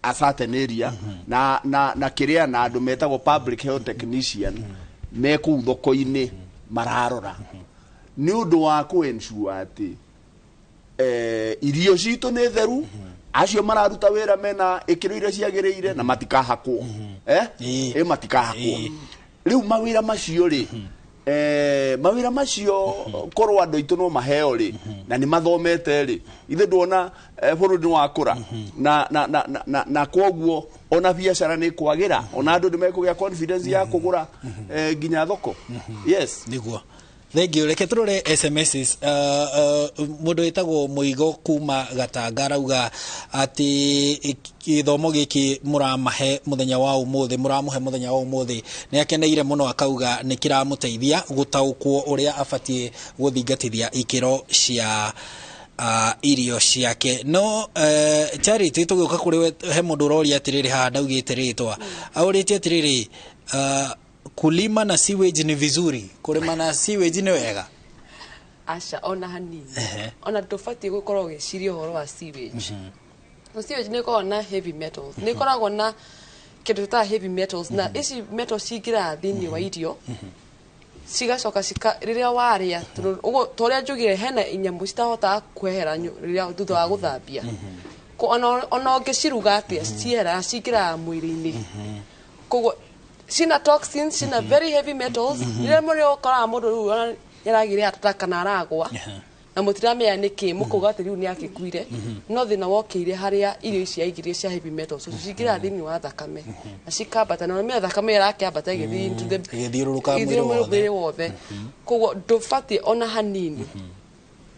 a certain area, na kĩrĩa na andũ metagwo public health technician me kũu thoko-inĩ mararora nĩ ũndũ wa kũ-ensure atĩ irio citũ nĩ theru, acio mararuta wĩra mena ikĩro iria ciagĩrĩire na matikahakwo, matikahakwo. Rĩu mawĩra macio rĩ, Mawĩra macio korwo andũ aitũ no maheo rĩ, na nĩ mathomete rĩ, ithe ndwona bũrũri nĩ wakũra, na kwoguo ona biacara nĩ kwagĩra, ona andũ nĩ mekũgĩa confidence ya kũgũra nginya thoko. Yes. Nĩguo. Thank you. Reke tũrore SMSs. Mũndũ wĩtagwo Mũigo kuma Gatanga arauga atĩ gĩthomo gĩkĩ mũramahe mũthenya wa ũmũthĩ, mũramũhe mũthenya wa ũmũthĩ, nĩ akeneire mũno, akauga nĩ kĩramũteithia gũtaũkwo ũrĩa abatiĩ gũthingatithia ikĩro cia irio ciake. No Charity, tũgĩũka kũrĩ we, he mũndũ ũroria atĩrĩrĩ haha, ndaugĩte rĩtwa, aũrĩtie atĩrĩrĩ, kulima na sewage ni vizuri? Kũrĩma na sewage nĩ wega? Aca, ona hanini. Ona ndũbatiĩ gũkorwo ũgĩciria ũhoro wa sewage. So sewage nĩ ĩkoragwo na heavy metals, nĩ ĩkoragwo na kĩndũ tũtaga heavy metals, na ici metals cingĩraga thĩinĩ wa irio, cigacoka cika rĩrĩa warĩa, tondũ ũguo ta ũrĩa njugire, hena nyamũ citahotaga kwehera rĩrĩa thutha wa gũthambia. Ona ũngĩciruga atĩa, cieheraga, cingĩraga mwĩrĩ-inĩ. Koguo cina toxins, cina very heavy metals. Rĩrĩa mũrĩ ũkoraga mũndũ rĩu ona nĩaragire atata kana aragwa na mũtiramenya nĩkĩ, mũkauga atĩ rĩu nĩ akĩkuire, no thĩna wokĩire harĩa irio ici aigĩrie cia heavy metals. So cingĩraga thĩinĩ wa thakame na cikambata, na ũmenya thakame ĩrakĩambata ĩgĩthiĩ into the Ĩgĩthiũrũrũka mwĩrĩ ĩgĩthiũrũrũka wothe. Mwĩrĩ wothe. Koguo ndũbatiĩ ona hanini,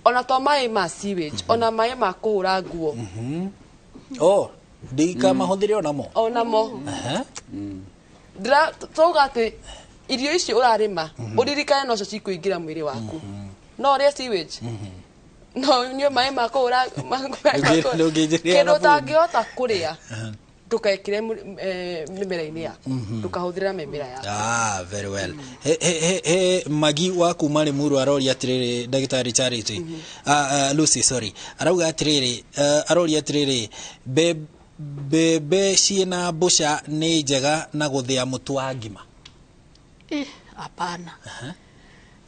ona to maĩ ma sewage, ona maĩ ma kũhũra nguo. Oh, ndikamahũthĩre onamo? Onamo. Ndĩra twauga atĩ irio icio ũrarĩma, ũririkane nocio cikũingĩra mwĩrĩ waku. No ũrĩe sewage, no ũnyue maĩ ma kũhũra Ndũngĩnjĩrĩra kĩndũ thabuni. ũtangĩhota kũrĩa, ndũkekĩre mĩmera-inĩ yaku, ndũkahũthĩra mĩmera yaku. Ah, very well. He Magi wa kuma Limuru aroria atiriri, ndagĩtarĩ Charity, Lucy, sorry, arauga atiriri, aroria atiriri, mbembe ciĩna mbũca nĩ njega na gũthĩa mũtu wa ngima? Eh, hapana,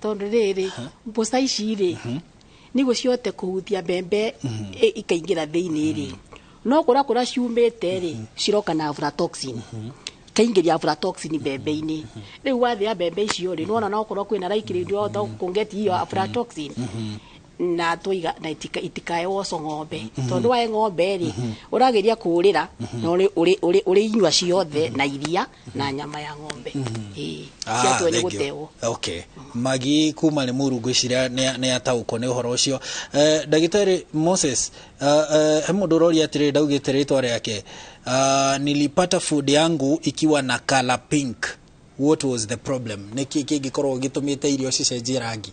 tondũ rĩrĩ, mbũca ici rĩ, nĩguo cihote kũhutia mbembe ikaingĩra thĩinĩ rĩ, no kũrĩa kũrĩa ciumĩte rĩ, ciroka na aflatoxin, ikaingĩria aflatoxin mbembe-inĩ. Rĩu wathĩa mbembe icio rĩ, nĩwona no korwo kwĩna likelihood wahota kũngeti iyo aflatoxin, na twiga na itikae woco ng'ombe, tondũ wae ng'ombe rĩ, ũrageria kũrĩra na ũrĩ inyua ciothe na iria na nyama ya ng'ombe. Ĩĩ, ciatwe nĩ Thank you. gũtewo. Okay. Magi kuma Limuru ngwĩciria nĩ ataũkwo nĩ ũhoro ũcio. Ndagĩtarĩ Moses, he mũndũ ũroria atĩrĩrĩ, ndaugĩte rĩtwa rĩake, nilipata food yangu ikiwa na color pink, what was the problem? Nĩkĩ kĩngĩkorwo gĩtũmĩte irio cicenjie rangi?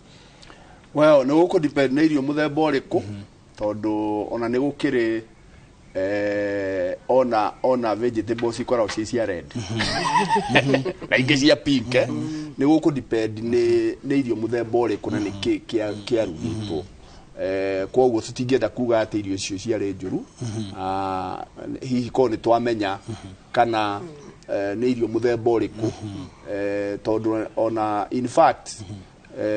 Well, nĩ gũkũ depend nĩ irio mũthemba ũrĩkũ, tondũ ona nĩ gũkĩrĩ ona vegetables ikoragwo ciĩ cia red na ingĩ cia pink. Nĩ gũkũ depend nĩ irio mũthemba ũrĩkũ na nĩ kĩ kĩarugĩtwo. Koguo tũtingĩenda kuga atĩ irio icio ciarĩ njũru. Hihi korwo nĩ twamenya kana nĩ irio mũthemba ũrĩkũ, tondũ ona in fact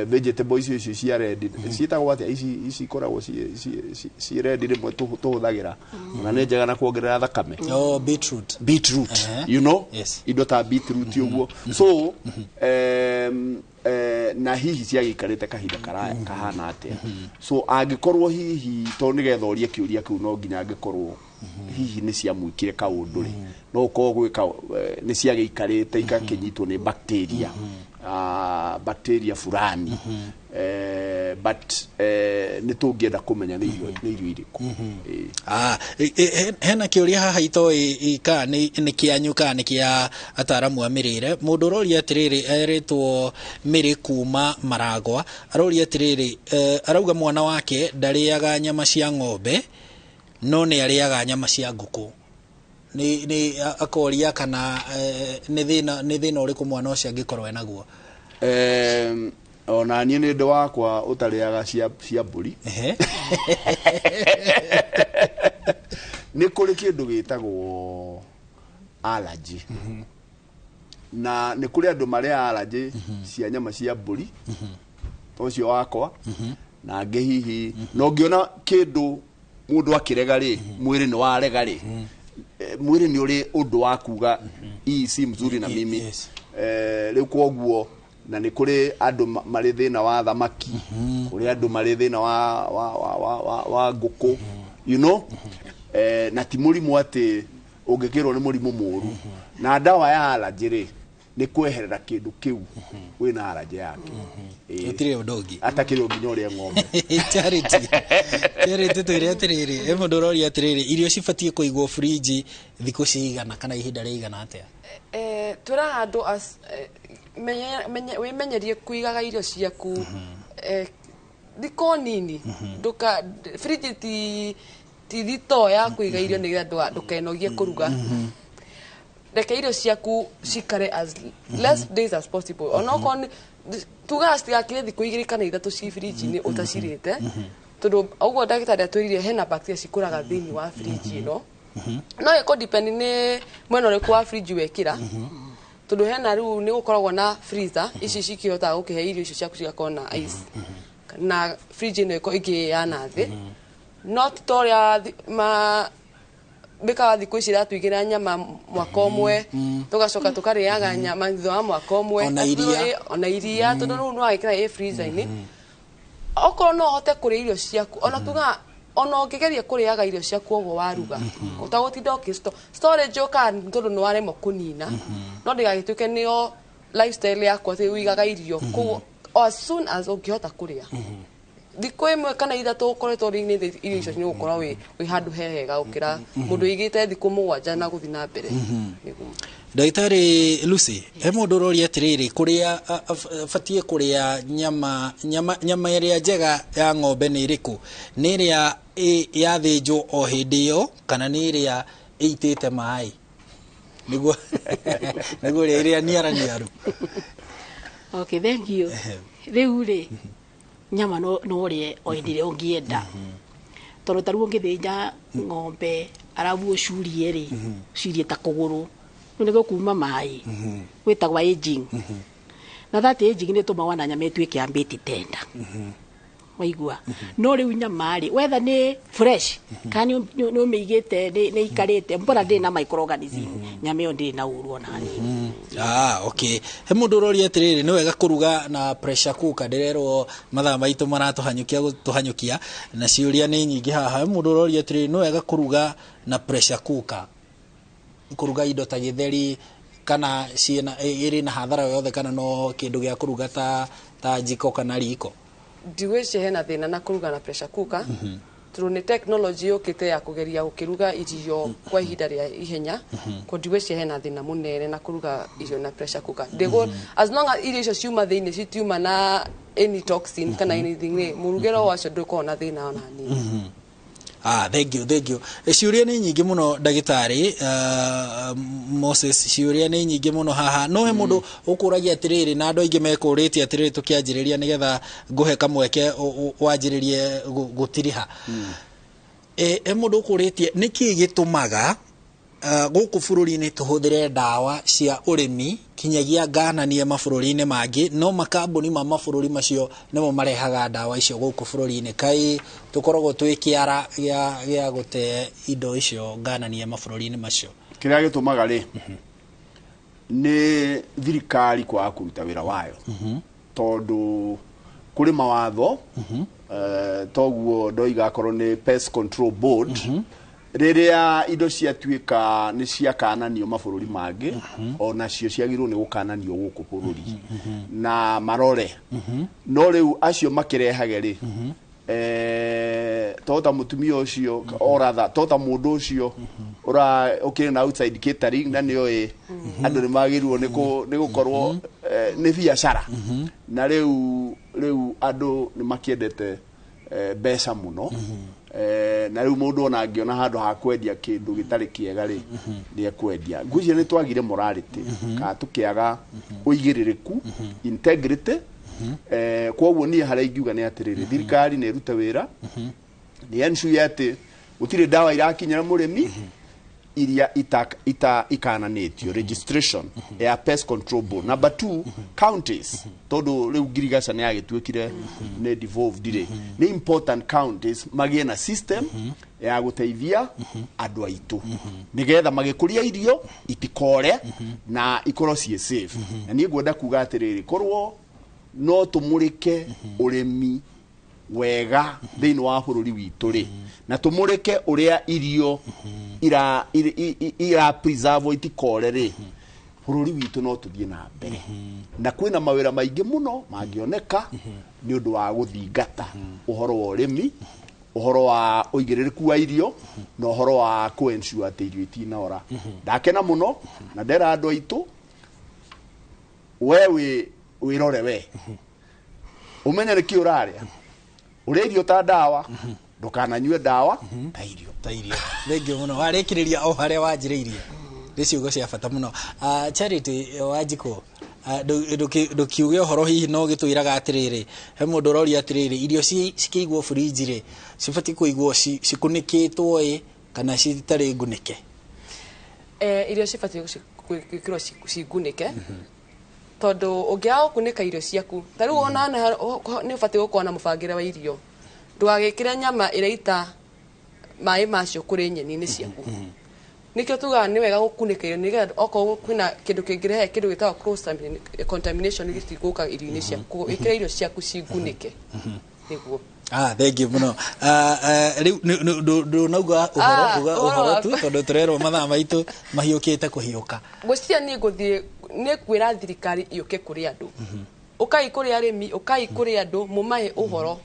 vegetable icio cia red ciĩtagwo atĩa, ici ikoragwo ci red, rĩmwe tũhũthagĩra ona nĩ njega na kuongerera thakame. Oh, beetroot. Beetroot. Indo ta beetroot ũguo. So na hihi ciagĩikarĩte kahinda karaya kahana atĩa? So angĩkorwo hihi, tondũ nĩgetha ũrie kĩũria kĩu no nginya angĩkorwo hihi nĩ ciamwĩkire kaũndũ rĩ, no ũkorwo gwĩka nĩ ciagĩikarĩte ikakĩnyitwo nĩ bacteria, bacteria fulani, but nĩ tũngĩenda kũmenya nĩ irio irĩkũ. Ĩĩ. Ah, hena kĩũria haha itoĩ kana nĩ kĩanyu kana nĩ kĩa ataramu a mĩrĩre. Mũndũ ũroria atĩrĩrĩ erĩtwo Mĩrĩ kuma Maragwa, aroria atĩrĩrĩ, arauga mwana wake ndarĩaga nyama cia ng'ombe no nĩ arĩaga nyama cia ngũkũ. Nĩ akoria kana nĩ thĩna ũrĩkũ mwana ũcio angĩkorwo enaguo. Ona niĩ nĩ ndĩ wakwa ũtarĩaga cia mbũri. Nĩ kũrĩ kĩndũ gĩtagwo allergy, na nĩ kũrĩ andũ marĩa allergy cia nyama cia mbũri ta ũcio wakwa, na angĩ hihi na ũngĩona kĩndũ mũndũ akĩrega rĩ, mwĩrĩ nĩ warega rĩ, mwĩrĩ nĩ ũrĩ ũndũ wa kuga hii si mzuri na mimi. Rĩu kwoguo Na nĩ kũrĩ andũ marĩ thĩna wa thamaki, kũrĩ andũ marĩ thĩna wa ngũkũ, na ti mũrimũ atĩ ũngĩkĩrwo nĩ mũrimũ mũru. Na ndawa ya allergy rĩ, nĩ kweherera kĩndũ kĩu wĩna allergy yakĩo. Ĩĩ. Gũtirĩ ũndũ ũngĩ. Atakĩrĩ nginya ũrĩe ng'ombe. Charity, twĩre atĩrĩrĩ, he mũndũ ũroria atĩrĩrĩ, irio cibatiĩ kũigwo fridge thikũ cigana kana ihinda rĩigana atĩa? Twĩraga andũ wĩmenyerie kũigaga irio ciaku thikũ nini. Ndũka fridge ti thitoo ya kũiga irio nĩgetha ndũkenogie kũruga. Reke irio ciaku cikare as less days as possible, onokorwo nĩ tugaga citigakĩre thikũ 2 kana 3 ci fridge-inĩ ũtacirĩte, tondũ ũguo ndagĩtarĩ atwĩrire hena bacteria cikũraga thĩinĩ wa fridge ĩno. No ĩkũ depend nĩ mwena ũrĩkũ wa fridge wekĩra, tondũ hena rĩu nĩ gũkoragwo na freezer ici cikĩhotaga gũkĩhe irio icio ciaku cigakorwo na ice, na fridge ĩno ĩko ĩngĩ ya nathĩ, no ti ta ũrĩa ma mbĩkaga thikũ ici ĩratũigĩra nyama mwaka ũmwe, tũgacoka tũkarĩaga nyama thutha wa mwaka ũmwe. Ona iria. Ona iria, tondũ rĩu nĩwagĩkĩra ĩ freezer-inĩ. Okorwo no ũhote kũrĩa irio ciaku, ona tuga ona ũngĩgeria kũrĩaga irio ciaku ũguo waruga ũtagũtinda ũkĩ storage yũkaga nĩ tondũ nĩ waremwo kũnina, no ndĩgagĩtuĩke nĩyo lifestyle yaku atĩ ũigaga irio. Koguo as soon as ũngĩhota kũrĩa thikũ 1 kana 3 ũkoretwo ũrĩinĩte irio icio, nĩ ũgũkorwo wĩ handũ hehega gũkĩra mũndũ ũigĩte thikũ 7 na gũthiĩ na mbere. Nĩguo. Ndagĩtarĩ Lucy, he mũndũ ũroria atĩrĩrĩ, kũrĩa batiĩ kũrĩa nyama ĩrĩa njega ya ng'ombe nĩ ĩrĩkũ? Nĩ ĩrĩa yathĩnjwo o hĩndĩ ĩyo kana nĩ ĩrĩa ĩitĩte maĩ? Nĩguo ĩrĩa niaraniaru. Okay, thank you. Rĩu rĩ, nyama no ũrĩe o hĩndĩ ĩrĩa ũngĩenda, tondũ ta rĩu ũngĩthĩnja ng'ombe arabu ũcurie rĩ, ũcurie ta kũgũrũ, rĩu nĩguo kuma maĩ gwĩtagwo aging, na that aging nĩ ĩtũmaga ona nyama ĩtuĩke ya mbĩti tender, waigua? No rĩu nyama rĩ, wetha nĩ fresh kana nĩ ũmĩigĩte nĩ ikarĩte mbora ndĩrĩ na microorganism, nyama ĩyo ndĩrĩ na ũru ona hanini. Ah, okay. He mũndũ ũroria atĩrĩrĩ, nĩ wega kũruga na pressure cooker? Ndĩrerwo mathaa maitũ maratũhanyũkia gũtũhanyũkia na ciũria nĩ nyingĩ haha. He mũndũ ũroria atĩrĩrĩ, nĩ wega kũruga na pressure cooker, kũruga indo ta gĩtheri, kana ciĩna ĩrĩ na hathara yothe, kana no kĩndũ gĩa kũruga ta jiko kana riko? Ndigwĩciria hena thĩna na kũruga na pressure cooker, tondũ nĩ technology yũkĩte ya kũgeria gũkĩruga irio kwa ihinda rĩa ihenya. Ko ndigwĩciria hena thĩna mũnene na kũruga irio na pressure cooker. Ndĩgũ as long as irio icio ciuma thĩinĩ citiuma na any toxin kana anything rĩ, mũrugĩro wacio ndũkoragwo na thĩna ona hanini. Ah, thank you, thank you. Ciũria nĩ nyingĩ mũno, ndagĩtarĩ Moses, ciũria nĩ nyingĩ mũno haha. No he mũndũ ũkũragia atĩrĩrĩ, na andũ aingĩ mekũrĩtie atĩrĩrĩ, tũkĩanjĩrĩria nĩgetha ngũhe kamweke wanjĩrĩrie gũtiriha. He mũndũ ũkũrĩtie nĩkĩ gĩtũmaga gũkũ bũrũri-inĩ tũhũthĩre ndawa cia ũrĩmi kinyagia ngananie mabũrũri-inĩ mangĩ, no makambuni ma mabũrũri macio nĩmo marehaga ndawa icio gũkũ bũrũri-inĩ? Kaĩ tũkoragwo twĩ kĩara gĩa gũte indo icio ngananie mabũrũri-inĩ macio? Kĩrĩa gĩtũmaga rĩ, nĩ thirikari kwaga kũruta wĩra wayo, tondũ kũrĩ mawatho. Toguo ndoiga akorwo nĩ Pest Control Board, rĩrĩa indo ciatuĩka nĩ ciakananio mabũrũri mangĩ, onacio ciagĩrĩirwo nĩ gũkananio gũkũ bũrũri na marore. No rĩu acio makĩrehage rĩ, to ta mũtumia ũcio oratha, to ta mũndũ ũcio ũra ũkĩrĩ na outside catering, na nĩoĩ andũ nĩ magĩrĩirwo nĩ gũkorwo nĩ biacara. Na rĩu andũ nĩ makĩendete mbeca mũno. Na rĩu mũndũ ona angĩona handũ ha kwendia kĩndũ gĩtarĩ kĩega rĩ, nĩ ekwendia. Ngwĩciria nĩ twagire morality kana tũkĩaga ũigĩrĩrĩku, integrity. Koguo niĩ harĩa ingiuga nĩ atĩrĩrĩ, thirikari nĩ ĩrute wĩra, nĩ ensure atĩ gũtirĩ ndawa irakinyĩra mũrĩmi iria ita ikananĩtio registration ya Pest Control Board. Number 2, counties, tondũ rĩu ngirigaca nĩ yagĩtuĩkire nĩ devolved rĩ, nĩ important counties magĩe na system ya gũteithia andũ aitũ nĩgetha magĩkũria irio itikore na ikorwo ciĩ safe. Na niĩ ngwenda kuga atĩrĩrĩ, korwo no tũmũrĩke ũrĩmi wega thĩinĩ wa bũrũri witũ rĩ, na tũmũrĩke ũrĩa irio ira ira preserve itikore rĩ, bũrũri witũ no tũthiĩ na mbere. Na kwĩna mawĩra maingĩ mũno mangĩoneka nĩ ũndũ wa gũthingata ũhoro wa ũrĩmi, ũhoro wa ũigĩrĩrĩku wa irio, na ũhoro wa kũ-ensure atĩ irio itinora. Ndakena mũno na ndera andũ aitũ, we wĩrore we ũmenye nĩkĩ ũrarĩa, ũrĩa irio ta ndawa, ndũkananyue ndawa ta irio. Ta irio. Thengiũ mũno, warĩkĩrĩria o harĩa wanjĩrĩirie. Nĩ ciugo cia bata mũno. Charity Wanjikũ, ndũkiuge ũhoro hihi no gĩtwĩraga atĩrĩrĩ, he mũndũ ũroria atĩrĩrĩ, irio cikĩigwo fridge rĩ, cibatiĩ kũigwo cikunĩkĩtwo ĩ kana citarĩ ngunĩke? Irio cibatiĩ gwĩkĩrwo cingunĩke, tondũ ũngĩaga gũkunĩka irio ciaku ta rĩu ona nĩ ũbatiĩ gũkorwo na mũbangĩre wa irio, ndũgagĩkĩre nyama ĩraita maĩ macio kũrĩ nyeni-inĩ ciaku. Nĩkĩo tugaga nĩ wega gũkunĩka irio nĩgetha okorwo kwĩna kĩndũ kĩngĩrehe kĩndũ gĩtagwo cross contamination gĩtigũka irio-inĩ ciaku, ĩkĩra irio ciaku cingunĩke nĩguo. Thank you mũno. Rĩu ndũnauga ũhoro tu tondũ tũrerwo mathaa maitũ mahiũkĩte kũhiũka. Ngwĩciria niĩ ngũthiĩ nĩ kwĩra thirikari yũke kũrĩ andũ, ũkai kũrĩ arĩmi, ũkai kũrĩ andũ, mũmahe ũhoro.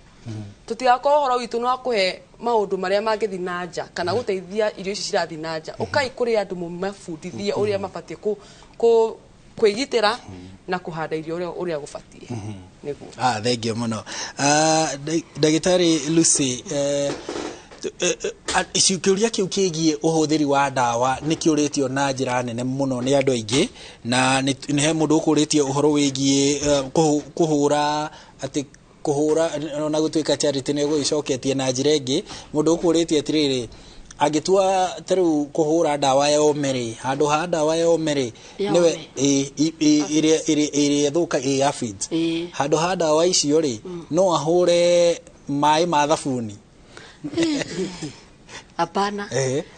Tũtigakorwo ũhoro witũ nĩ wa kũhe maũndũ marĩa mangĩthiĩ na nja kana gũteithia irio ici cirathiĩ na nja. Ũkai kũrĩ andũ mũmabundithie ũrĩa mabatiĩ kwĩgitĩra na kũhanda irio ũrĩa gũbatiĩ nĩguo. Thank you mũno. Ndagĩtarĩ Lucy, kĩũria kĩu kĩgiĩ ũhũthĩri wa ndawa nĩ kĩũrĩtio na njĩra nene mũno nĩ andũ aingĩ, na nĩ he mũndũ ũkũrĩtie ũhoro wĩgiĩ kũhũra atĩ kũhũra ona gũtuĩka Charity nĩ gũgĩcoketie na njĩra ĩngĩ. Mũndũ ũkũrĩtie atĩrĩrĩ, angĩtua ta rĩu kũhũra ndawa ya ome rĩ, handũ ha ndawa ya ome rĩ, nĩwe ĩrĩa ĩthũka ĩ aphids, handũ ha ndawa icio rĩ, no ahũre maĩ ma thabuni? Hapana,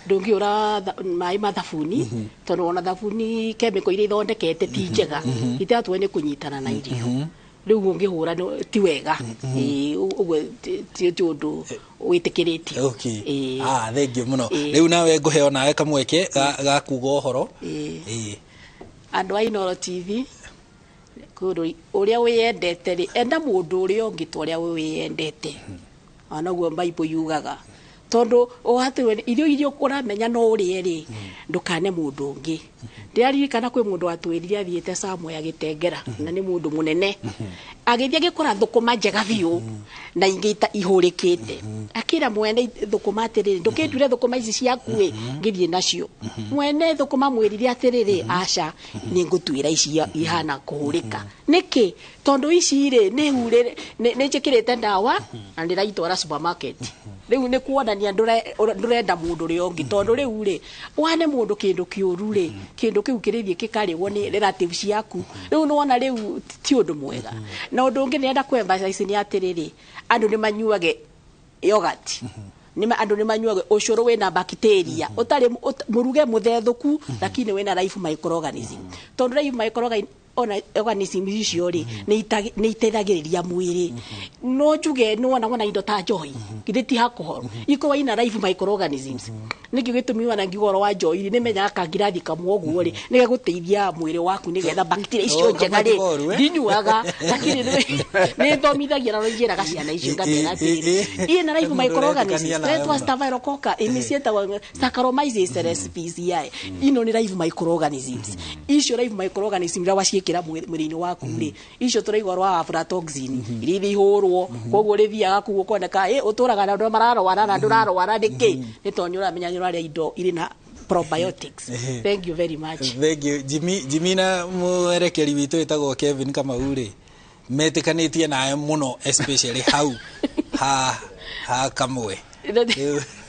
ndũngĩũra maĩ ma thabuni, tondũ ona thabuni chemical iria ithondekete ti njega, itiratũe nĩ kũnyitana na irio. Rĩu ũngĩhũra ti wega, ũguo ti ũndũ wĩtĩkĩrĩtio. Okay. Thank you mũno. Rĩu nawe ngũheo nawe kamweke ga kuga ũhoro. Andũ a Inooro TV, ũrĩa wĩyendete rĩ, enda mũndũ ũrĩa ũngĩ ta ũrĩa wĩyendete. Ona guo Bible yugaga. Tondũ ũhatĩrwo irio iria ũramenya no ũrĩe rĩ, ndũkane mũndũ ũngĩ. Ndĩraririkana kwĩ mũndũ watwĩrire athiĩte somewhere agĩtengera, na nĩ mũndũ mũnene. Agĩthiĩ agĩkora thũkũma njega biũ na ingĩ ihũrĩkĩte. Akĩra mwene thũkũma atĩrĩrĩ, ndũkĩnduĩre thũkũma ici ciaku ĩ, ngĩthiĩ nacio. Mwene thũkũma mwĩrire atĩrĩrĩ, aca, nĩ ngũtuĩra ici ihana kũhũrĩka. Nĩkĩ? Tondũ ici rĩ, nĩ njĩkĩrĩte ndawa na ndĩraitwara supermarket. Rĩu nĩ kuonania ndũrenda mũndũ ũrĩa ũngĩ, tondũ rĩu rĩ, wane mũndũ kĩndũ kĩũru rĩ, kĩndũ kĩu kĩrĩthiĩ kĩkarĩgwo nĩ relatives ciaku. Rĩu nĩwona rĩu ti ũndũ mwega. Na ũndũ ũngĩ ndĩrenda kũ emphasize nĩ atĩrĩrĩ, andũ nĩ manyuage yogurt, andũ nĩ manyuage ũcũrũ wĩna bacteria, ũtarĩ mũruge mũthethũku, lakini wĩna live microorganism. Tondũ live microorganism icio rĩ, nĩ iteithagĩrĩria mwĩrĩ. No njuge nĩ wona indo ta njohi, githĩ ti alcohol, ikorwo ina live microorganisms. Nĩkĩo gĩtũmi wona ngiuga ũhoro wa njohi rĩ, nĩmenyaga kangirathi kamwe ũguo rĩ, nĩgegũteithia mwĩrĩ waku nĩgetha bacteria icio njega rĩ, ndinyuaga, lakini nĩ thomithagia na njĩraga ciana icio ngamera atĩrĩrĩ, ina live microorganisms, twa Staphylococcus, ĩmwe ciĩtagwo Saccharomyces cerevisiae, ino nĩ live microorganisms. Icio live microorganisms iria waciĩkĩra mwĩrĩ-inĩ waku rĩ, icio tũraigua rwa aflatoxin, iria ihũrwo, koguo rĩthiaga kũu ũkoneka, ũtũraga na andũ mararwara na ndũrarwara nĩkĩ? Nĩ tondũ nĩũramenya nĩũrarĩa indo irĩ na probiotics. Thank you very much. Thank you. Jimmy na mwerekeri witũ wĩtagwo Kevin Kamau rĩ, metĩkanĩtie nawe mũno especially hau ha kamwe.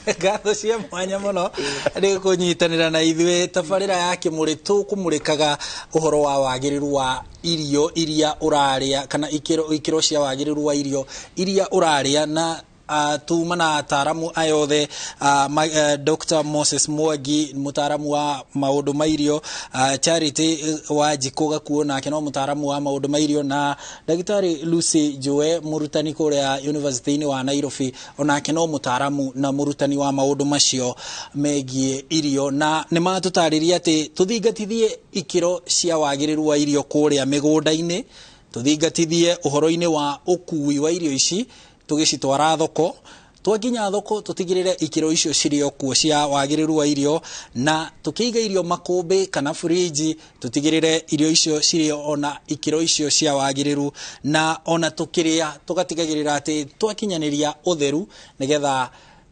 Ngatho cia mwanya mũno nĩ kũnyitanĩra na ithuĩ. Tabarĩra ya Kĩmũrĩ tũkũmũrĩkaga ũhoro wa wagĩrĩru wa irio iria ũrarĩa, kana ikĩro cia wagĩrĩru wa irio iria ũrarĩa, na tuma na ataramu aya othe, Dr. Moses Mwangi, mũtaramu wa maũndũ ma irio, Charity Wanjikũ Gakuo, nake no mũtaramu wa maũndũ ma irio, na ndagĩtarĩ Lucy Njue, mũrutani kũrĩa University-inĩ wa Nairobi, onake no mũtaramu na mũrutani wa maũndũ macio megiĩ irio. Na nĩ matũtarĩria atĩ tũthingatithie ikĩro cia wagĩrĩru wa irio kũrĩa mĩgũnda-inĩ, tũthingatithie ũhoro-inĩ wa ũkui wa irio ici tũgĩcitwara thoko, twakinya thoko tũtigĩrĩre ikĩro icio cirĩ o kuo cia wagĩrĩru wa irio, na tũkĩiga irio makũmbĩ kana burinji tũtigĩrĩre irio icio cirĩ ona ikĩro icio cia wagĩrĩru, na ona tũkĩrĩa tũgatigagĩrĩra atĩ twakinyanĩria ũtheru nĩgetha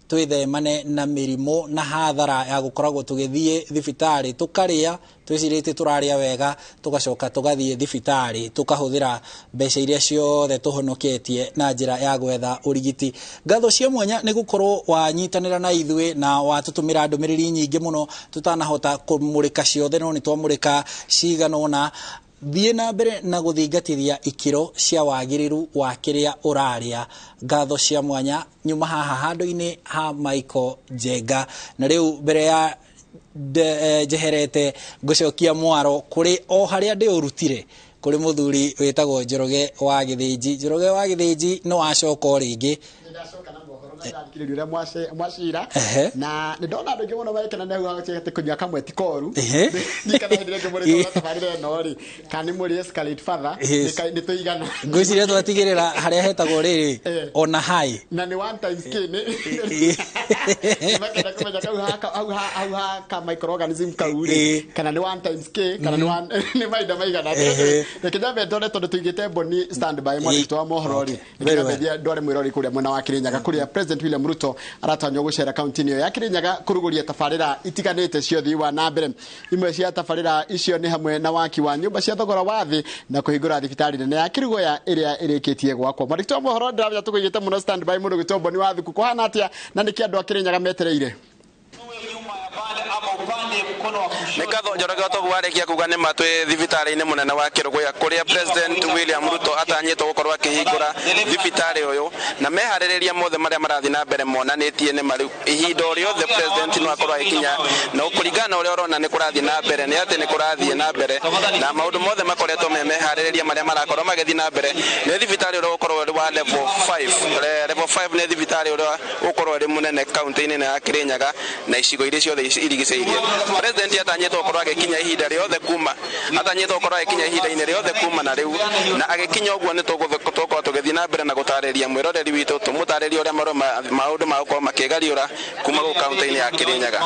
twĩthemane na mĩrimũ na hathara ya gũkoragwo tũgĩthiĩ thibitarĩ tũkarĩa twĩcirĩtie tũrarĩa wega, tũgacoka tũgathiĩ thibitarĩ tũkahũthĩra mbeca iria ciothe tũhonoketie na njĩra ya gwetha ũrigiti. Ngatho cia mwanya nĩ gũkorwo wanyitanĩra na ithuĩ na watũtũmĩra ndũmĩrĩri nyingĩ mũno tũtanahota kũmũrĩka ciothe, no nĩ twamũrĩka cigana ũna. Thiĩ na mbere na gũthingatithia ikĩro cia wagĩrĩru wa kĩrĩa ũrarĩa. Ngatho cia mwanya nyuma haha handũ-inĩ ha Michael Njenga. Na rĩu mbere ya njeherete ngũcokia mwaro kũrĩ o harĩa ndĩũrutire, kũrĩ mũthuri wĩtagwo Njoroge wa Gĩthĩnji. Njoroge wa Gĩthĩnji no acoka o rĩngĩ. Thikĩrĩria ũrĩa mwacira, na nĩ ndona andũ aingĩ mũno magĩkena nĩ hau atĩ kũnyua kamwe ti koru. Nikana hĩndĩ ĩrĩa ngĩmũrĩka na tabarĩra ĩno rĩ, kana nĩ mũrĩ escalate further, nĩ tũigana. Ngwĩciria twatigĩrĩra harĩa hetagwo rĩrĩ ona hai na nĩ 1 times k nĩ makenda kũmenya kau hau ha ka microorganism kau rĩ, kana nĩ 1 times k kana nĩ 1 nĩ mahinda maigana. Reke nyambe ndore tondũ tũigĩte Mboni standby mwandĩki wa mohoro rĩ, reke nyambe ndware mwĩrori kũrĩa mwena wa Kĩrĩnyaga kũrĩa President William Ruto aratanywo gũcera kaunti-inĩ ĩyo ya Kĩrĩnyaga kũrugũria tabarĩra itiganĩte cia ũthii wa na mbere. Imwe cia tabarĩra icio nĩ hamwe na waki wa nyũmba cia thogora wa thĩ na kũhingũra thibitarĩ nene ya Kĩrugũya ĩrĩa ĩrĩkĩtie gwakwo. Mwandĩki wa mohoro ndĩramenya tũkũigĩte mũno standby mũndũ gwĩtwo Mboni wa Thuku, kũhana atĩa na nĩkĩ andũ a Kĩrĩnyaga metereire? Nĩ ngatho Njoroge, toguo warĩkia kuga nĩ ma twĩ thibitarĩ-inĩ mũnene wa Kĩrũgũya kũrĩa President William Ruto atanyĩtwo gũkorwo akĩhingũra thibitarĩ ũyũ, na meharĩrĩria mothe marĩa marathiĩ na mbere monanĩtie nĩ marĩu ihinda o rĩothe President no akorwo agĩkinya, na kũringana na ũrĩa ũrona nĩ kũrathiĩ na mbere, nĩ atĩ nĩ kũrathiĩ na mbere na maũndũ mothe makoretwo me meharĩrĩria marĩa marakorwo magĩthiĩ na mbere. Nĩ thibitarĩ ũrĩa ũgũkorwo ũrĩ wa level 5. Level 5 nĩ thibitarĩ ũrĩa ũgũkorwo ũrĩ mũnene kaunti-inĩ ya Kĩrĩnyaga na icigo iria ciothe irigicĩirie. President atanyĩtwo gũkorwo agĩkinya ihinda rĩothe kuma atanyĩtwo gũkorwo agĩkinya ihinda-inĩ rĩothe kuma na rĩu, na agĩkinya ũguo nĩ tũgũkorwo tũgĩthiĩ na mbere na gũtarĩria mwĩroreri witũ, tũmũtarĩrie ũrĩa maũndũ magũkorwo makĩgariũra kuma gũkũ kaunti-inĩ ya Kĩrĩnyaga.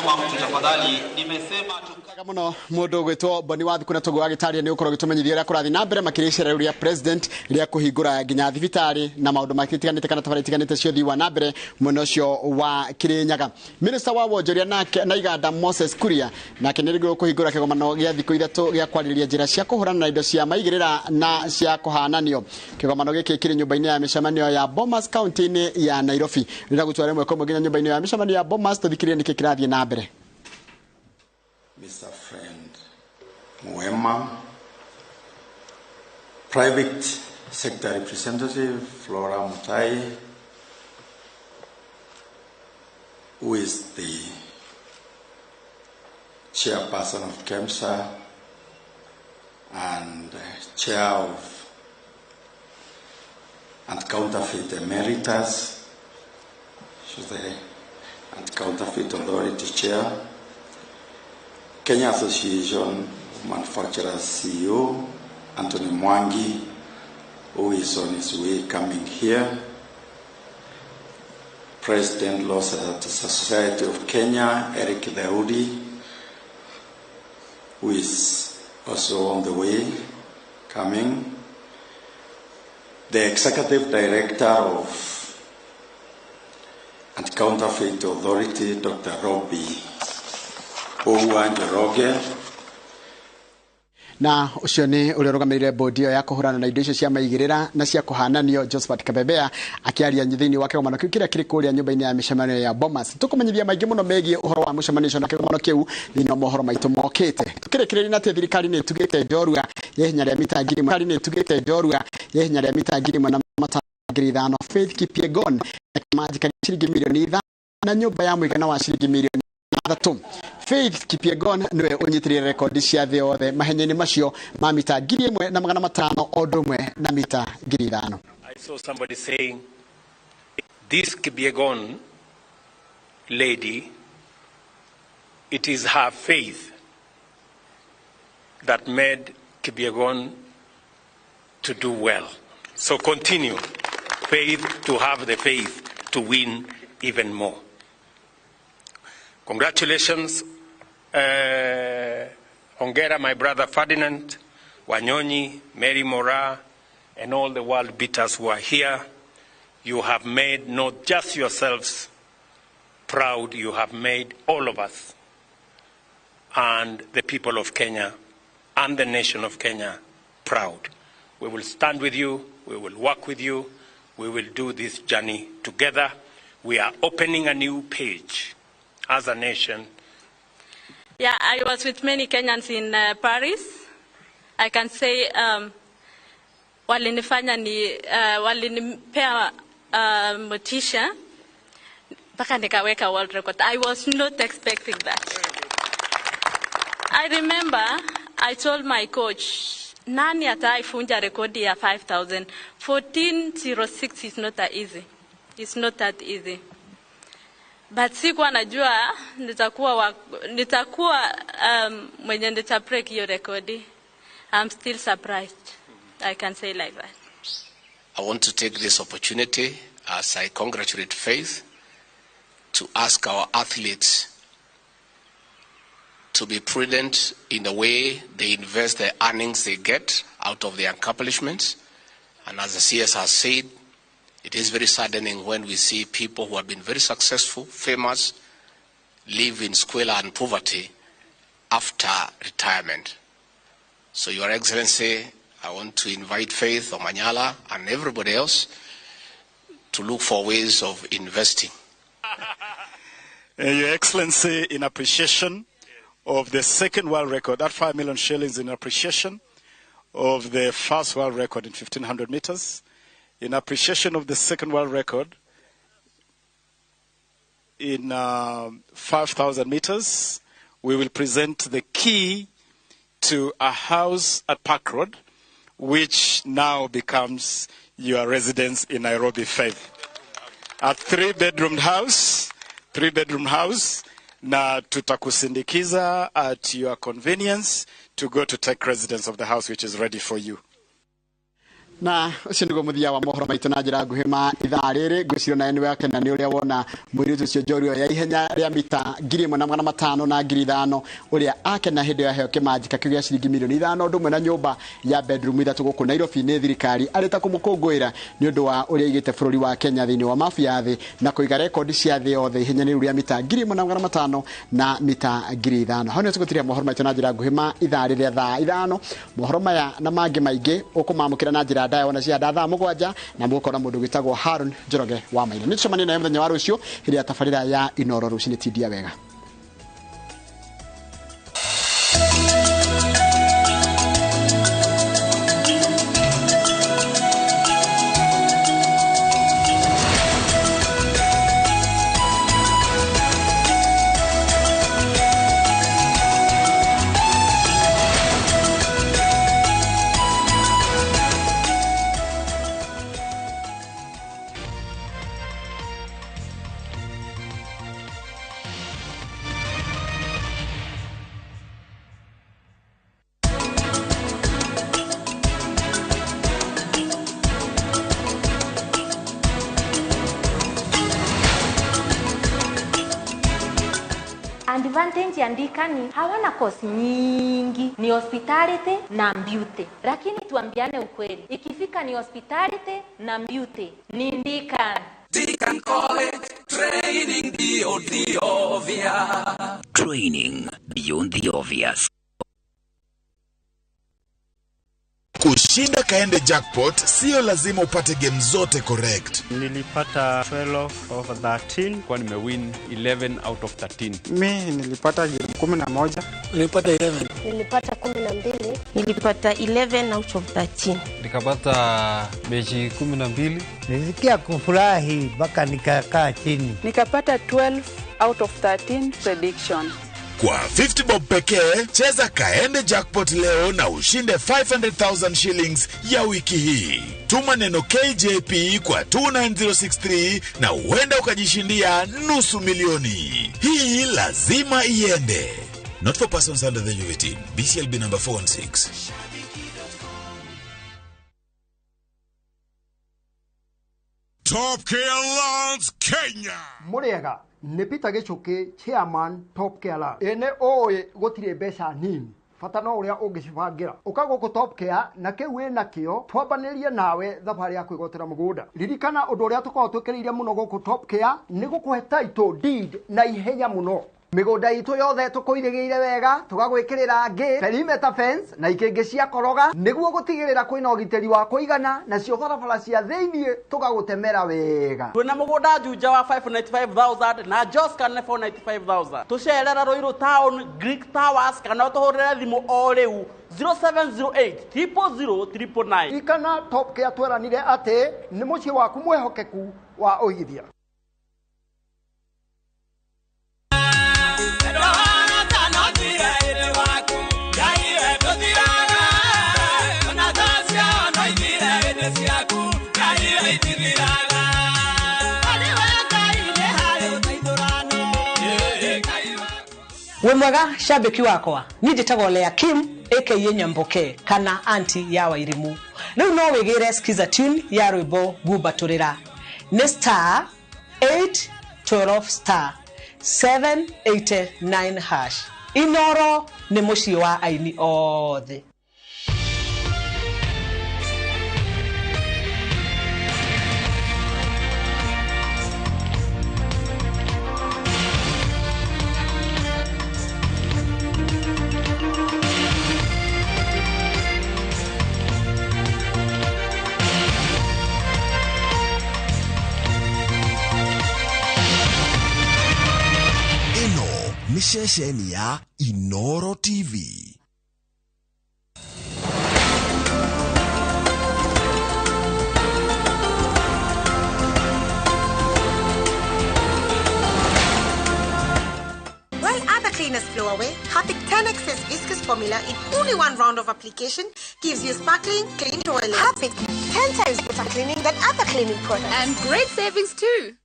Mũno mũndũ ũgwĩtwo Mboni wa Thuku na tũguo agĩtaria nĩ ũkorwo gĩtũmenyithia ũrĩa kũrathiĩ na mbere makĩria icera rĩu rĩa President rĩa kũhingũra nginya thibitarĩ na maũndũ matiganĩte kana tabarĩra itiganĩte cia ũthii wa na mbere mwena ũcio wa Kĩrĩnyaga. Minister wa wonjoria na iganda Moses Kuria nake nĩ rĩgũrũ kũhingũra kĩgomano gĩa thikũ 3 gĩa kwarĩrĩria njĩra cia kũhũrana na indo cia maigĩrĩra na cia kũhananio. Kĩgomano gĩkĩ kĩrĩ nyũmba-inĩ ya mĩcemanio ya Bomas kaunti-inĩ ya Nairobi. Rĩrĩa gũtwara ĩmwe kwa ĩmwe nginya nyũmba-inĩ ya mĩcemanio ya Bomas tũthikĩrĩrie nĩkĩ kĩrathiĩ na mbere. Mr. Friend Muema, Private Sector Representative Flora Mutai, who is the chairperson of KEMSA and chair of Anti-Counterfeit Emeritus. She's the Anti-Counterfeit Authority chair. Kenya Association of Manufacturers CEO, Anthony Mwangi, who is on his way coming here. President Law Society of Kenya, Eric Daudi, who is also on the way coming. The Executive Director of Anti-Counterfeit Authority, Dr. Robbie Njoroge. Na ũcio nĩ ũrĩa ũrũgamĩrĩire bodi ĩyo ya kũhũrana na indo icio cia maigĩrĩra na cia kũhananio, Josephat Kabebea, akĩaria thĩinĩ wa kĩgomano kĩu kĩrĩa kĩrĩ kũrĩa nyũmba-inĩ ya mĩcemanio ya Bomas. Tũkũmenyithia maingĩ mũno megiĩ ũhoro wa mũcemanio ũcio na kĩgomano kĩu thĩinĩ wa mohoro maitũ mokĩte. Tũkĩrĩkĩrĩria na atĩ thirikari nĩ ĩtugĩte njorua ya ihenya rĩa mita 1000, thirikari nĩ ĩtugĩte njorua ya ihenya rĩa mita 1500 Faith Kipyegon na kĩmanjĩka gĩa ciringi mirioni 5 na nyũmba ya mũigana wa ciringi mirioni 6. Faith Kipyegon nĩwe ũnyitĩrĩire rekondi cia thĩ yothe mahenya-inĩ macio ma mita 1500 o ũndũ ũmwe na mita 5000. I saw somebody saying, this Kipyegon lady, it is her faith that made Kipyegon to do well. So continue, faith, to have the faith to win even more. Congratulations, Hongera, my brother Ferdinand, Wanyonyi, Mary Mora, and all the world beaters who are here. You have made not just yourselves proud, you have made all of us and the people of Kenya and the nation of Kenya proud. We will stand with you, we will work with you, we will do this journey together. We are opening a new page as a nation. Yeah, I was with many Kenyans in Paris. I can say walinifanya ni walinipea motisha mpaka nikaweka world record. I was not expecting that. I remember I told my coach, nani ataivunja rekodi ya 5000? 14:06 is not that easy. It's not that easy. But sikuwa najua nitakuwa mwenye nita break hiyo rekodi. I'm still surprised. I can say like that. I want to take this opportunity, as I congratulate Faith, to ask our athletes to be prudent in the way they invest the earnings they get out of their accomplishments. And as the CS has said, it is very saddening when we see people who have been very successful, famous, live in squalor and poverty after retirement. So, Your Excellency, I want to invite Faith Omanyala and everybody else to look for ways of investing. Your Excellency, in appreciation of the second world record, that 5 million shillings in appreciation of the first world record in 1500 meters, in appreciation of the second world record in 5,000 meters, we will present the key to a house at Park Road, which now becomes your residence in Nairobi, Faith. A three-bedroom house, three-bedroom house, na tutakusindikiza at your convenience to go to take residence of the house which is ready for you. Na ũcio nĩguo mũthia wa mohoro maitũ na njĩra nguhĩ ma ithaa rĩrĩ. Ngwĩciria nawe nĩ wakena nĩ ũrĩa wona mũirĩtu ũcio njorua ya ihenya rĩa mita 1500 na 5000, ũrĩa akena hĩndĩ ĩyo aheo kĩmanjĩka kĩu gĩa ciringi mirioni 5 ũndũ ũmwe na nyũmba ya bedroom 3 gũkũ Nairobi nĩ thirikari, arĩ ta kũmũkũngũĩra nĩ ũndũ wa ũrĩa aigĩte bũrũri wa Kenya thĩinĩ wa mabu ya thĩ na kũiga rekondi cia thĩ yothe ihenya rĩu rĩa mita 1500 na mita 5000. Hau nĩho tũgũtiria mohoro maitũ na njĩra nguhĩ ma ithaa rĩrĩa thaa 5. Mohoro maya na mangĩ maingĩ ũkũmamũkĩra na njĩra ndaya ona cia thaa 7, na mũgũkora mũndũ wĩtagwo Haron Njoroge wa Maina. Nĩ tũcemanie nawe mũthenya wa rũciũ hĩndĩ ya tabarĩra ya Inoro rũcinĩ. Tindia wega. Advantage ya Ndikani hawana course nyingi, ni hospitality na beauty. Lakini tuambiane ukweli, ikifika ni hospitality na beauty ni Ndikan. Deacon College, training beyond the obvious. Training beyond the obvious. Kushinda Kaende Jackpot sio lazima upate game zote correct. Nilipata 12 over 13. Kwa nimewin 11 out of 13. Mi nilipata 11. Nilipata 11. Nilipata 12. Nilipata 11 out of 13. Nikapata mechi 12. Nilisikia kufurahi mpaka nikakaa chini. Nikapata 12 out of 13 prediction. Kwa 50 bob pekee, cheza Kaende Jackpot leo na ushinde 500,000 shillings ya wiki hii. Tuma neno KJP kwa 29063 na huenda ukajishindia 500,000. Hii lazima iende. Not for persons under the age of 18. BCLB number 416. Top Care Lawns Kenya. Muriega nĩ Peter Gĩchũkĩ chairman Top Care Lawns. Ĩ nĩ ũĩ gũtirĩ mbeca nini bata no ũrĩa ũngĩcibangĩra. Ũka gũkũ Top Care na kĩu wĩ nakĩo twambanĩrie nawe thabarĩ ya kwĩgwatĩra mũgũnda. Ririkana ũndũ ũrĩa tũkoragwo twĩkĩrĩire mũno gũkũ Top Care nĩ gũkũhe title deed na ihenya mũno. Mĩgũnda itũ yothe tũkũirĩgĩire wega tũgagwĩkĩrĩra ngĩ perimeter fence na ikĩngĩ cia koroga nĩguo gũtigĩrĩra kwĩna ũgitĩri wa kũigana nacio barabara cia thĩiniĩ tũgagũtemera wega. Twĩna mũgũnda Juja wa 595,000 na Joska nĩ 495,000. Tũcerera Ruiru Town, Greek Towers kana ũtũhũrĩre thimũ o rĩu 0708 000 999. Ririkana Top Care tweranire atĩ nĩ mũciĩ waku mwĩhokeku wa ũigithia. Wĩ mwega shabiki wakwa niĩ njĩtagwo Lea Kim aka Nyamboke kana anti ya Wairimu. Rĩu no wĩgĩre skiza tune ya rwĩmbo ngumbatũrĩra nĩ star 812 star 789 hash. Inoro nĩ mũciĩ wa aini othe. Ceceni ya Inoro TV. While other cleaners flow away, Harpic 10x's viscous formula in only one round of application gives you sparkling, clean toilet. Harpic, 10 times better cleaning than other cleaning products. And great savings too.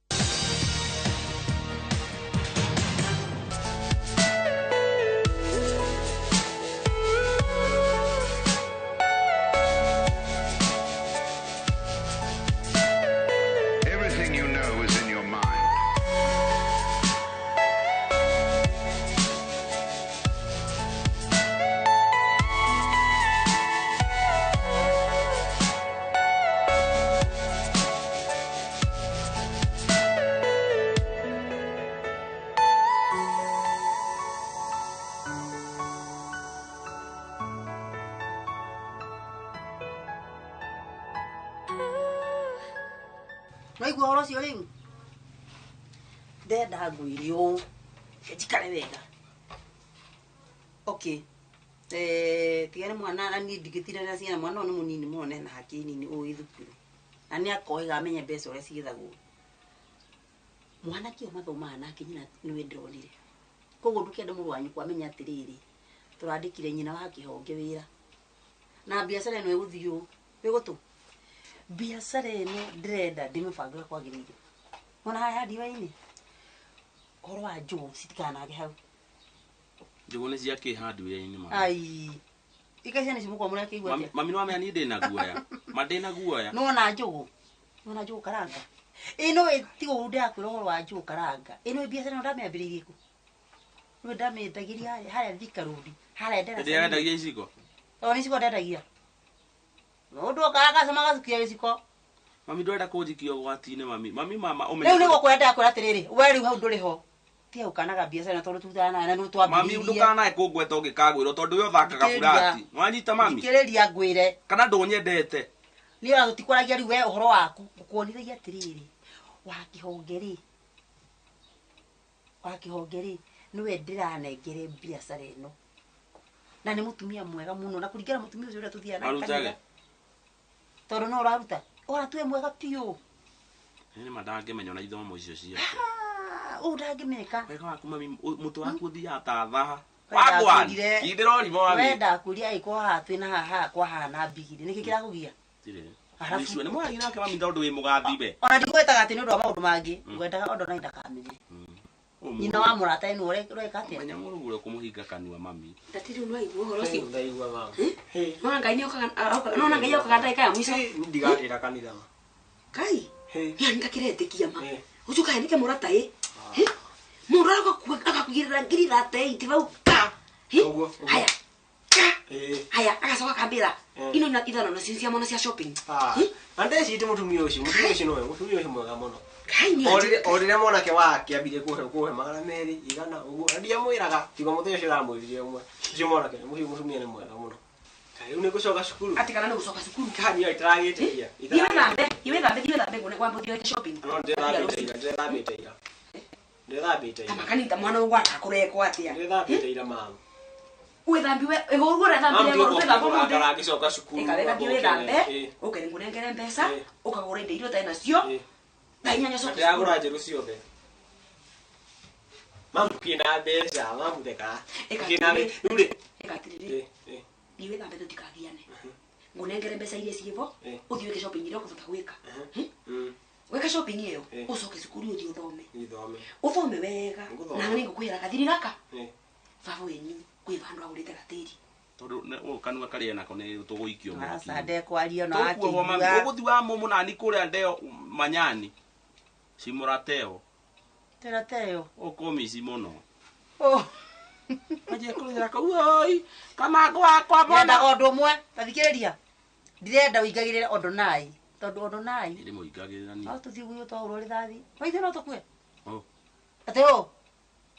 Everything you know is in your mind. Waigua ũhoro ũcio rĩu ndenda ngwĩre ũũ njikare wega. Okay, tiga nĩ mwana na niĩ ndingĩtindanĩra ciana, mwana ũyũ nĩ mũnini mũno na ena hakiri nini ũĩ thukuru na nĩ akoĩga amenye mbeca ũrĩa cigethagwo. Mwanake ũyũ mathomaga nake nyina nĩwe ndĩronire, koguo ndũkĩende mũrũ wa nyũkwa amenye atĩrĩrĩ tũrandĩkire nyina wa kĩhonge wĩra na biacara ĩno ĩgũthiĩ ũũ ĩgũtũ biacara ĩno ndĩrenda ndĩmĩbange ũrĩa kwagĩrĩire. Wona haha ndiwa-inĩ ũhoro wa njũgũ citikanage hau. Njũgũ nĩ cia kĩ hardware-inĩ mami? Ai, ika ciana ici mũkorwo mũrakĩigua atĩa? Mami nĩ wamenya niĩ ndĩna guoya. Ma ndĩna guoya. Nĩwona njũgũ? Nĩwona njũgũ karanga? Ĩ no tiga ũru ndĩrakwĩra ũhoro wa njũgũ karanga. Ĩ nĩ biacara ĩno ndamĩambĩrĩirie kũ? Nĩwe ndamĩendagĩria harĩa Thika Road, harĩa ndaraca. Ndĩrendagia iciko? O nĩ iciko ndendagia. Mũndũ okaga agacama agacukia gĩciko. Mami ndũrenda kũnjikia ũgwati-inĩ mami. Mami mama ũmenye. Rĩu nĩguo kwenda kwĩra atĩrĩrĩ, we rĩu hau ndũrĩ ho. Tia ukanaga biacara tondu tutana na no twambiririe. Mami ndukanae kungweta ungikagwirwo tondu we uthakaga burati. Nwanyita mami. Thikiriria ngwire. Kana ndunyendete. Ni ona tutikwaragia riu we uhoro waku ngukuonithagia atiriri. Wa kihonge ri niwe ndiranengere biacara ino. Na ni mutumia mwega muno na kuringana mutumia ucio uria tuthiaga nake kanitha. Tondu no uraruta. Ora tuwe mwega piu. Ni mandangimenya na ithomo icio ciake. Undangimeka. Wega waku mami mutu waku uthiaga ta thaha. Wagwan. Kindirori mami. We ndakuria iko haha twina haha kwa hana bigiri. Niki kirakugia? Tire. Icio ni mwagi nake mami tondu wi mugathi be. Ona ndigwetaga ati ni undu wa maundu mangi. Ngwendaga ondo na ndakamenye. Nyina wa murata inu ureka atia? Menya murugure kumuhinga kanua mami. Ndatiri no aigua uhoro ucio. Ndaigua mama. Nona Ngai niokaga nona Ngai okaga ndagika ya mwico. Ndigatira kanitha. Kai. Ya ngakiretĩkia ma. Ucio kae nike murata ĩ. Mundu akakugirira ngiri 38 vau ka. Haya. Haya agacoka akambira ino na ithano na cia mwana cia shopping. Na ndecite mutumia ucio nowe mutumia ucio mwega muno. O rĩrĩa mwanake wake ambire kũhe 200 igana ũguo na ndiamwĩraga tiga mũthenya ũcio ũramwĩrire ũmwe ũcio mwanake mũtumia nĩ mwega mũno. Rĩu nĩ gũcoka cukuru. Ati kana nĩ gũcoka cukuru. Kani itaragĩtĩkia. Iwe thambe ngone kwamba ũthiĩ wĩke shopping. No ndĩrethambĩte ira. Ndĩrethambĩte ira. Kama kanitha mwana ũguo akakũrekwo atĩa? Ndĩrethambĩte ira mama. Wĩthambi we ũguo ũrethambire ngoro wĩthamba ũmũthĩ. Aragĩcoka cukuru. Ĩka wega thiĩ wĩthambe ũke ngũnengere mbeca ũkagũra indo iria ũtarĩ nacio. Thaa inyanya coka cukuru. Ndĩragũra njerũ ciothe. Mamu kĩna mbeca mamu theka. Ĩka rĩu rĩ. Ĩka atĩrĩrĩ. Thiĩ wĩthambe tũtikagiane. Ngũnengere mbeca iria ciĩ bo ũthiĩ wĩke shopping iria ũkũbata gwĩka. Weka shopping ĩyo ũcoke cukuru ũthiĩ ũthome. Ũthome wega na nĩ ngũkwĩra gathiri gaka. Baba wenyu kwĩ vandũ agũrĩte gatĩri. Tondu ũyũ kanua karĩa nako nĩ tũgũikio mwaki. Aca ndekwaria na akĩigua. Ũgũthiĩ wa mũnani kũrĩa ndeo manyani. Cimũrateo. Tĩrateo. Ũkũmici mũno. Oh. Anjie kũrĩra kau oi kama gwakwa bona. Ndendaga ũndũ ũmwe ta thikĩrĩria. Ndirenda ũingagĩrĩre ũndũ nai tondu ũndũ nai. Ndĩ mũingagĩrĩra ni. No tũthiĩ guo twahũrwo rithathi. Maithe no tũkue. Oh. Atĩ ũ.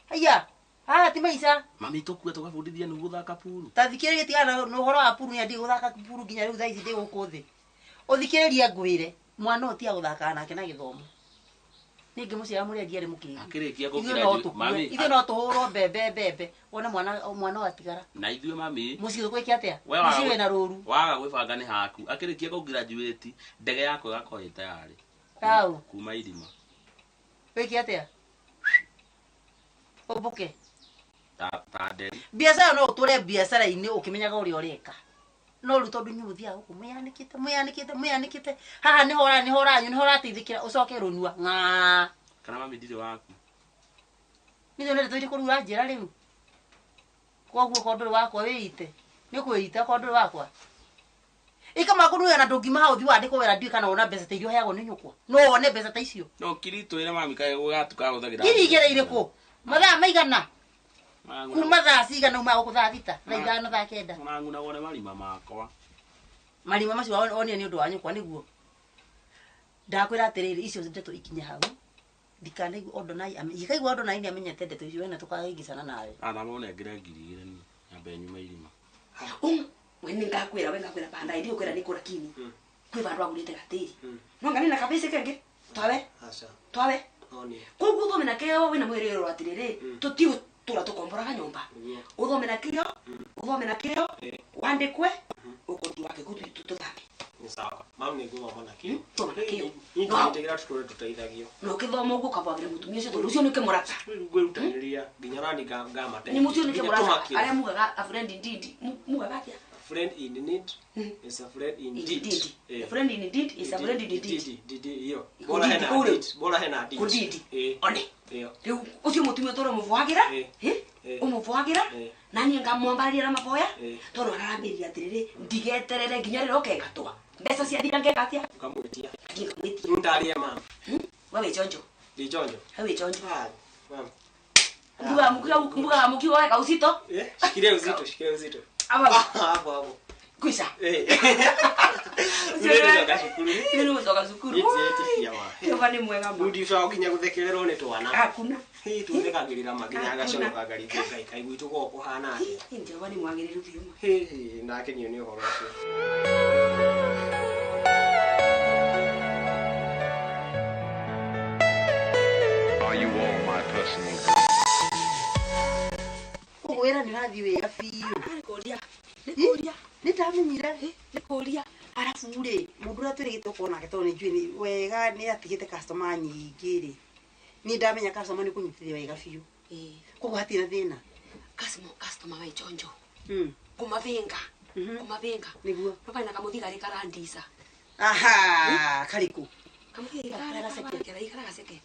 Haiya. Haha ti maica. Mami tũkue tũgabundithia nĩ gũthaka puru. Ta thikĩrĩria tigana na ũhoro wa puru nĩ ndi gũthaka puru nginya rĩu thaa ici ndĩ gũkũ thĩ. Ũthikĩrĩria ngwĩre mwana ũyũ tiga gũthakaga nake na gĩthomo. Ningĩ mũciara mũrĩa ndiarĩ mũkĩgu. Akĩrĩkia gũkira mami. Ithuĩ no tũhũrwo mbembe mbembe wone mwana watigara. Na ithuĩ mami. Mũciĩ tũgwĩke atĩa? Mũciĩ wĩna rũru. Waga gwĩbanga nĩ haku. Akĩrĩkia gũgraduate ndege yako ĩgakorwo ĩ tayarĩ. Kau. Kuma irima. Wĩke atĩa? Ũmbũke. Ta nderi. Biacara no ũtũre biacara-inĩ ũkĩmenyaga ũrĩa ũreka. No rĩu tondũ inyuĩ mũthiaga gũkũ mwĩyanĩkĩte mwĩyanĩkĩte mwĩyanĩkĩte haha nĩho nĩho ũranyua nĩho ũrateithĩkĩra ũcoke rũnua ng'aa. Kana mami ndirĩ waku. Nĩ ndeto irĩkũ rĩu ũranjĩra rĩu? Koguo korwo ndũrĩ wakwa wĩite. Nĩ ũkwĩita korwo ndũrĩ wakwa. Ĩka makũnuya na ndũngiuma hau ũthiĩ wandĩkwo wĩra ndiũĩ kana wona mbeca ta iria ũheagwo nĩ nyũkwa. No wone mbeca ta icio. No ngiri twĩre mami kaĩ gũgatuka hũthagĩra. Ngiri igĩrĩ irĩkũ? Mathaa maigana? Kuma thaa cigana umaga gũkũ thaa 6 thaa 5 thaa 9. Ũrangunagwo nĩ marima makwa. Marima macio wonire nĩ ũndũ wa nyũkwa nĩguo. Ndakwĩra atĩrĩrĩ icio ndeto ikinye hau. Ndikanaigua ũndũ nai ingĩkaigua ũndũ nai nĩamenyete ndeto icio wena tũkahĩngĩcana nawe. Athama ũnengere ngiri igĩrĩ niĩ nyambe nyume irima. We nĩ ngakwĩra we ngakwĩra bandai ndiũkwĩra nĩ kũra kini. Kwĩ vandũ agũrĩte gatĩri. No ngani na kabĩcĩ kengĩ. Twawe. Aca. Twawe. Koguo ũthome na kĩo wĩna mwĩrĩ atĩrĩrĩ tũtigũ tura tukomboraga nyumba uthome na kio uthome na kio wandikwe ukothi wake tuthambe ni sawa mamu ni ngũthoma na kio thoma na kio nĩndĩra tũtũre tũteithagio no kĩthoma ũguo kabwagĩre mũtumia ũcio tondũ ũcio nĩ kĩmũrata ngwĩrutanĩria nginya nani ngamate nĩ mũcio nĩ kĩmũrata arĩa mugaga a friend indeed mugaga atĩa friend in need is a friend indeed. A friend in indeed is a friend in indeed. Iyo bora hena deed bora hena deed kudidi one riu ucio mutumia toro muvuagira umuvuagira na nie ngamwambararia na maboya tondu ararambĩrĩria atiriri ndigeterere nginya rĩrĩa ũkengatwa mbeca ciathira ngeka atia ngamwĩtia ngamwĩtia ndaria mama we wĩ chonjo ndi chonjo we wĩ chonjo mama mbuga mukiwa weka uzito shikilia uzito shikilia uzito hapo hapo hapo Kwisha. Nĩ gũcoka cukuru. Jehova nĩ mwega ma. Ndicoka nginya gũthekererwo nĩ twana. Hakuna. Tuthekagĩrĩra makinya agaconoka ngarigwo Ngai kaĩ gwitũ gũkũ kũhana atĩa. Jehova nĩ mwagĩrĩru biũ ma. Ndakenio nĩ ũhoro ũcio. Are you all my personal Koguo wĩra nĩ ũrathiĩ wega biũ. Nĩ kũria. Nĩ ndamenyire. Nĩ kũria. Arabu rĩ, mũndũ ũrĩa twĩrĩgĩte gũkorwo nake tondũ nĩ njũĩ nĩ wega nĩ atigĩte customer nyingĩ rĩ. Niĩ ndamenya customer nĩ kũnyitithia wega biũ. Koguo hatirĩ na thĩna. Customer wa ichonjo. Kũmavinga. Kũmavinga. Nĩguo. No kaina kamũthigari karandisa. Aha, karĩkũ? Kamũthigari karagaceke. Karagaceke.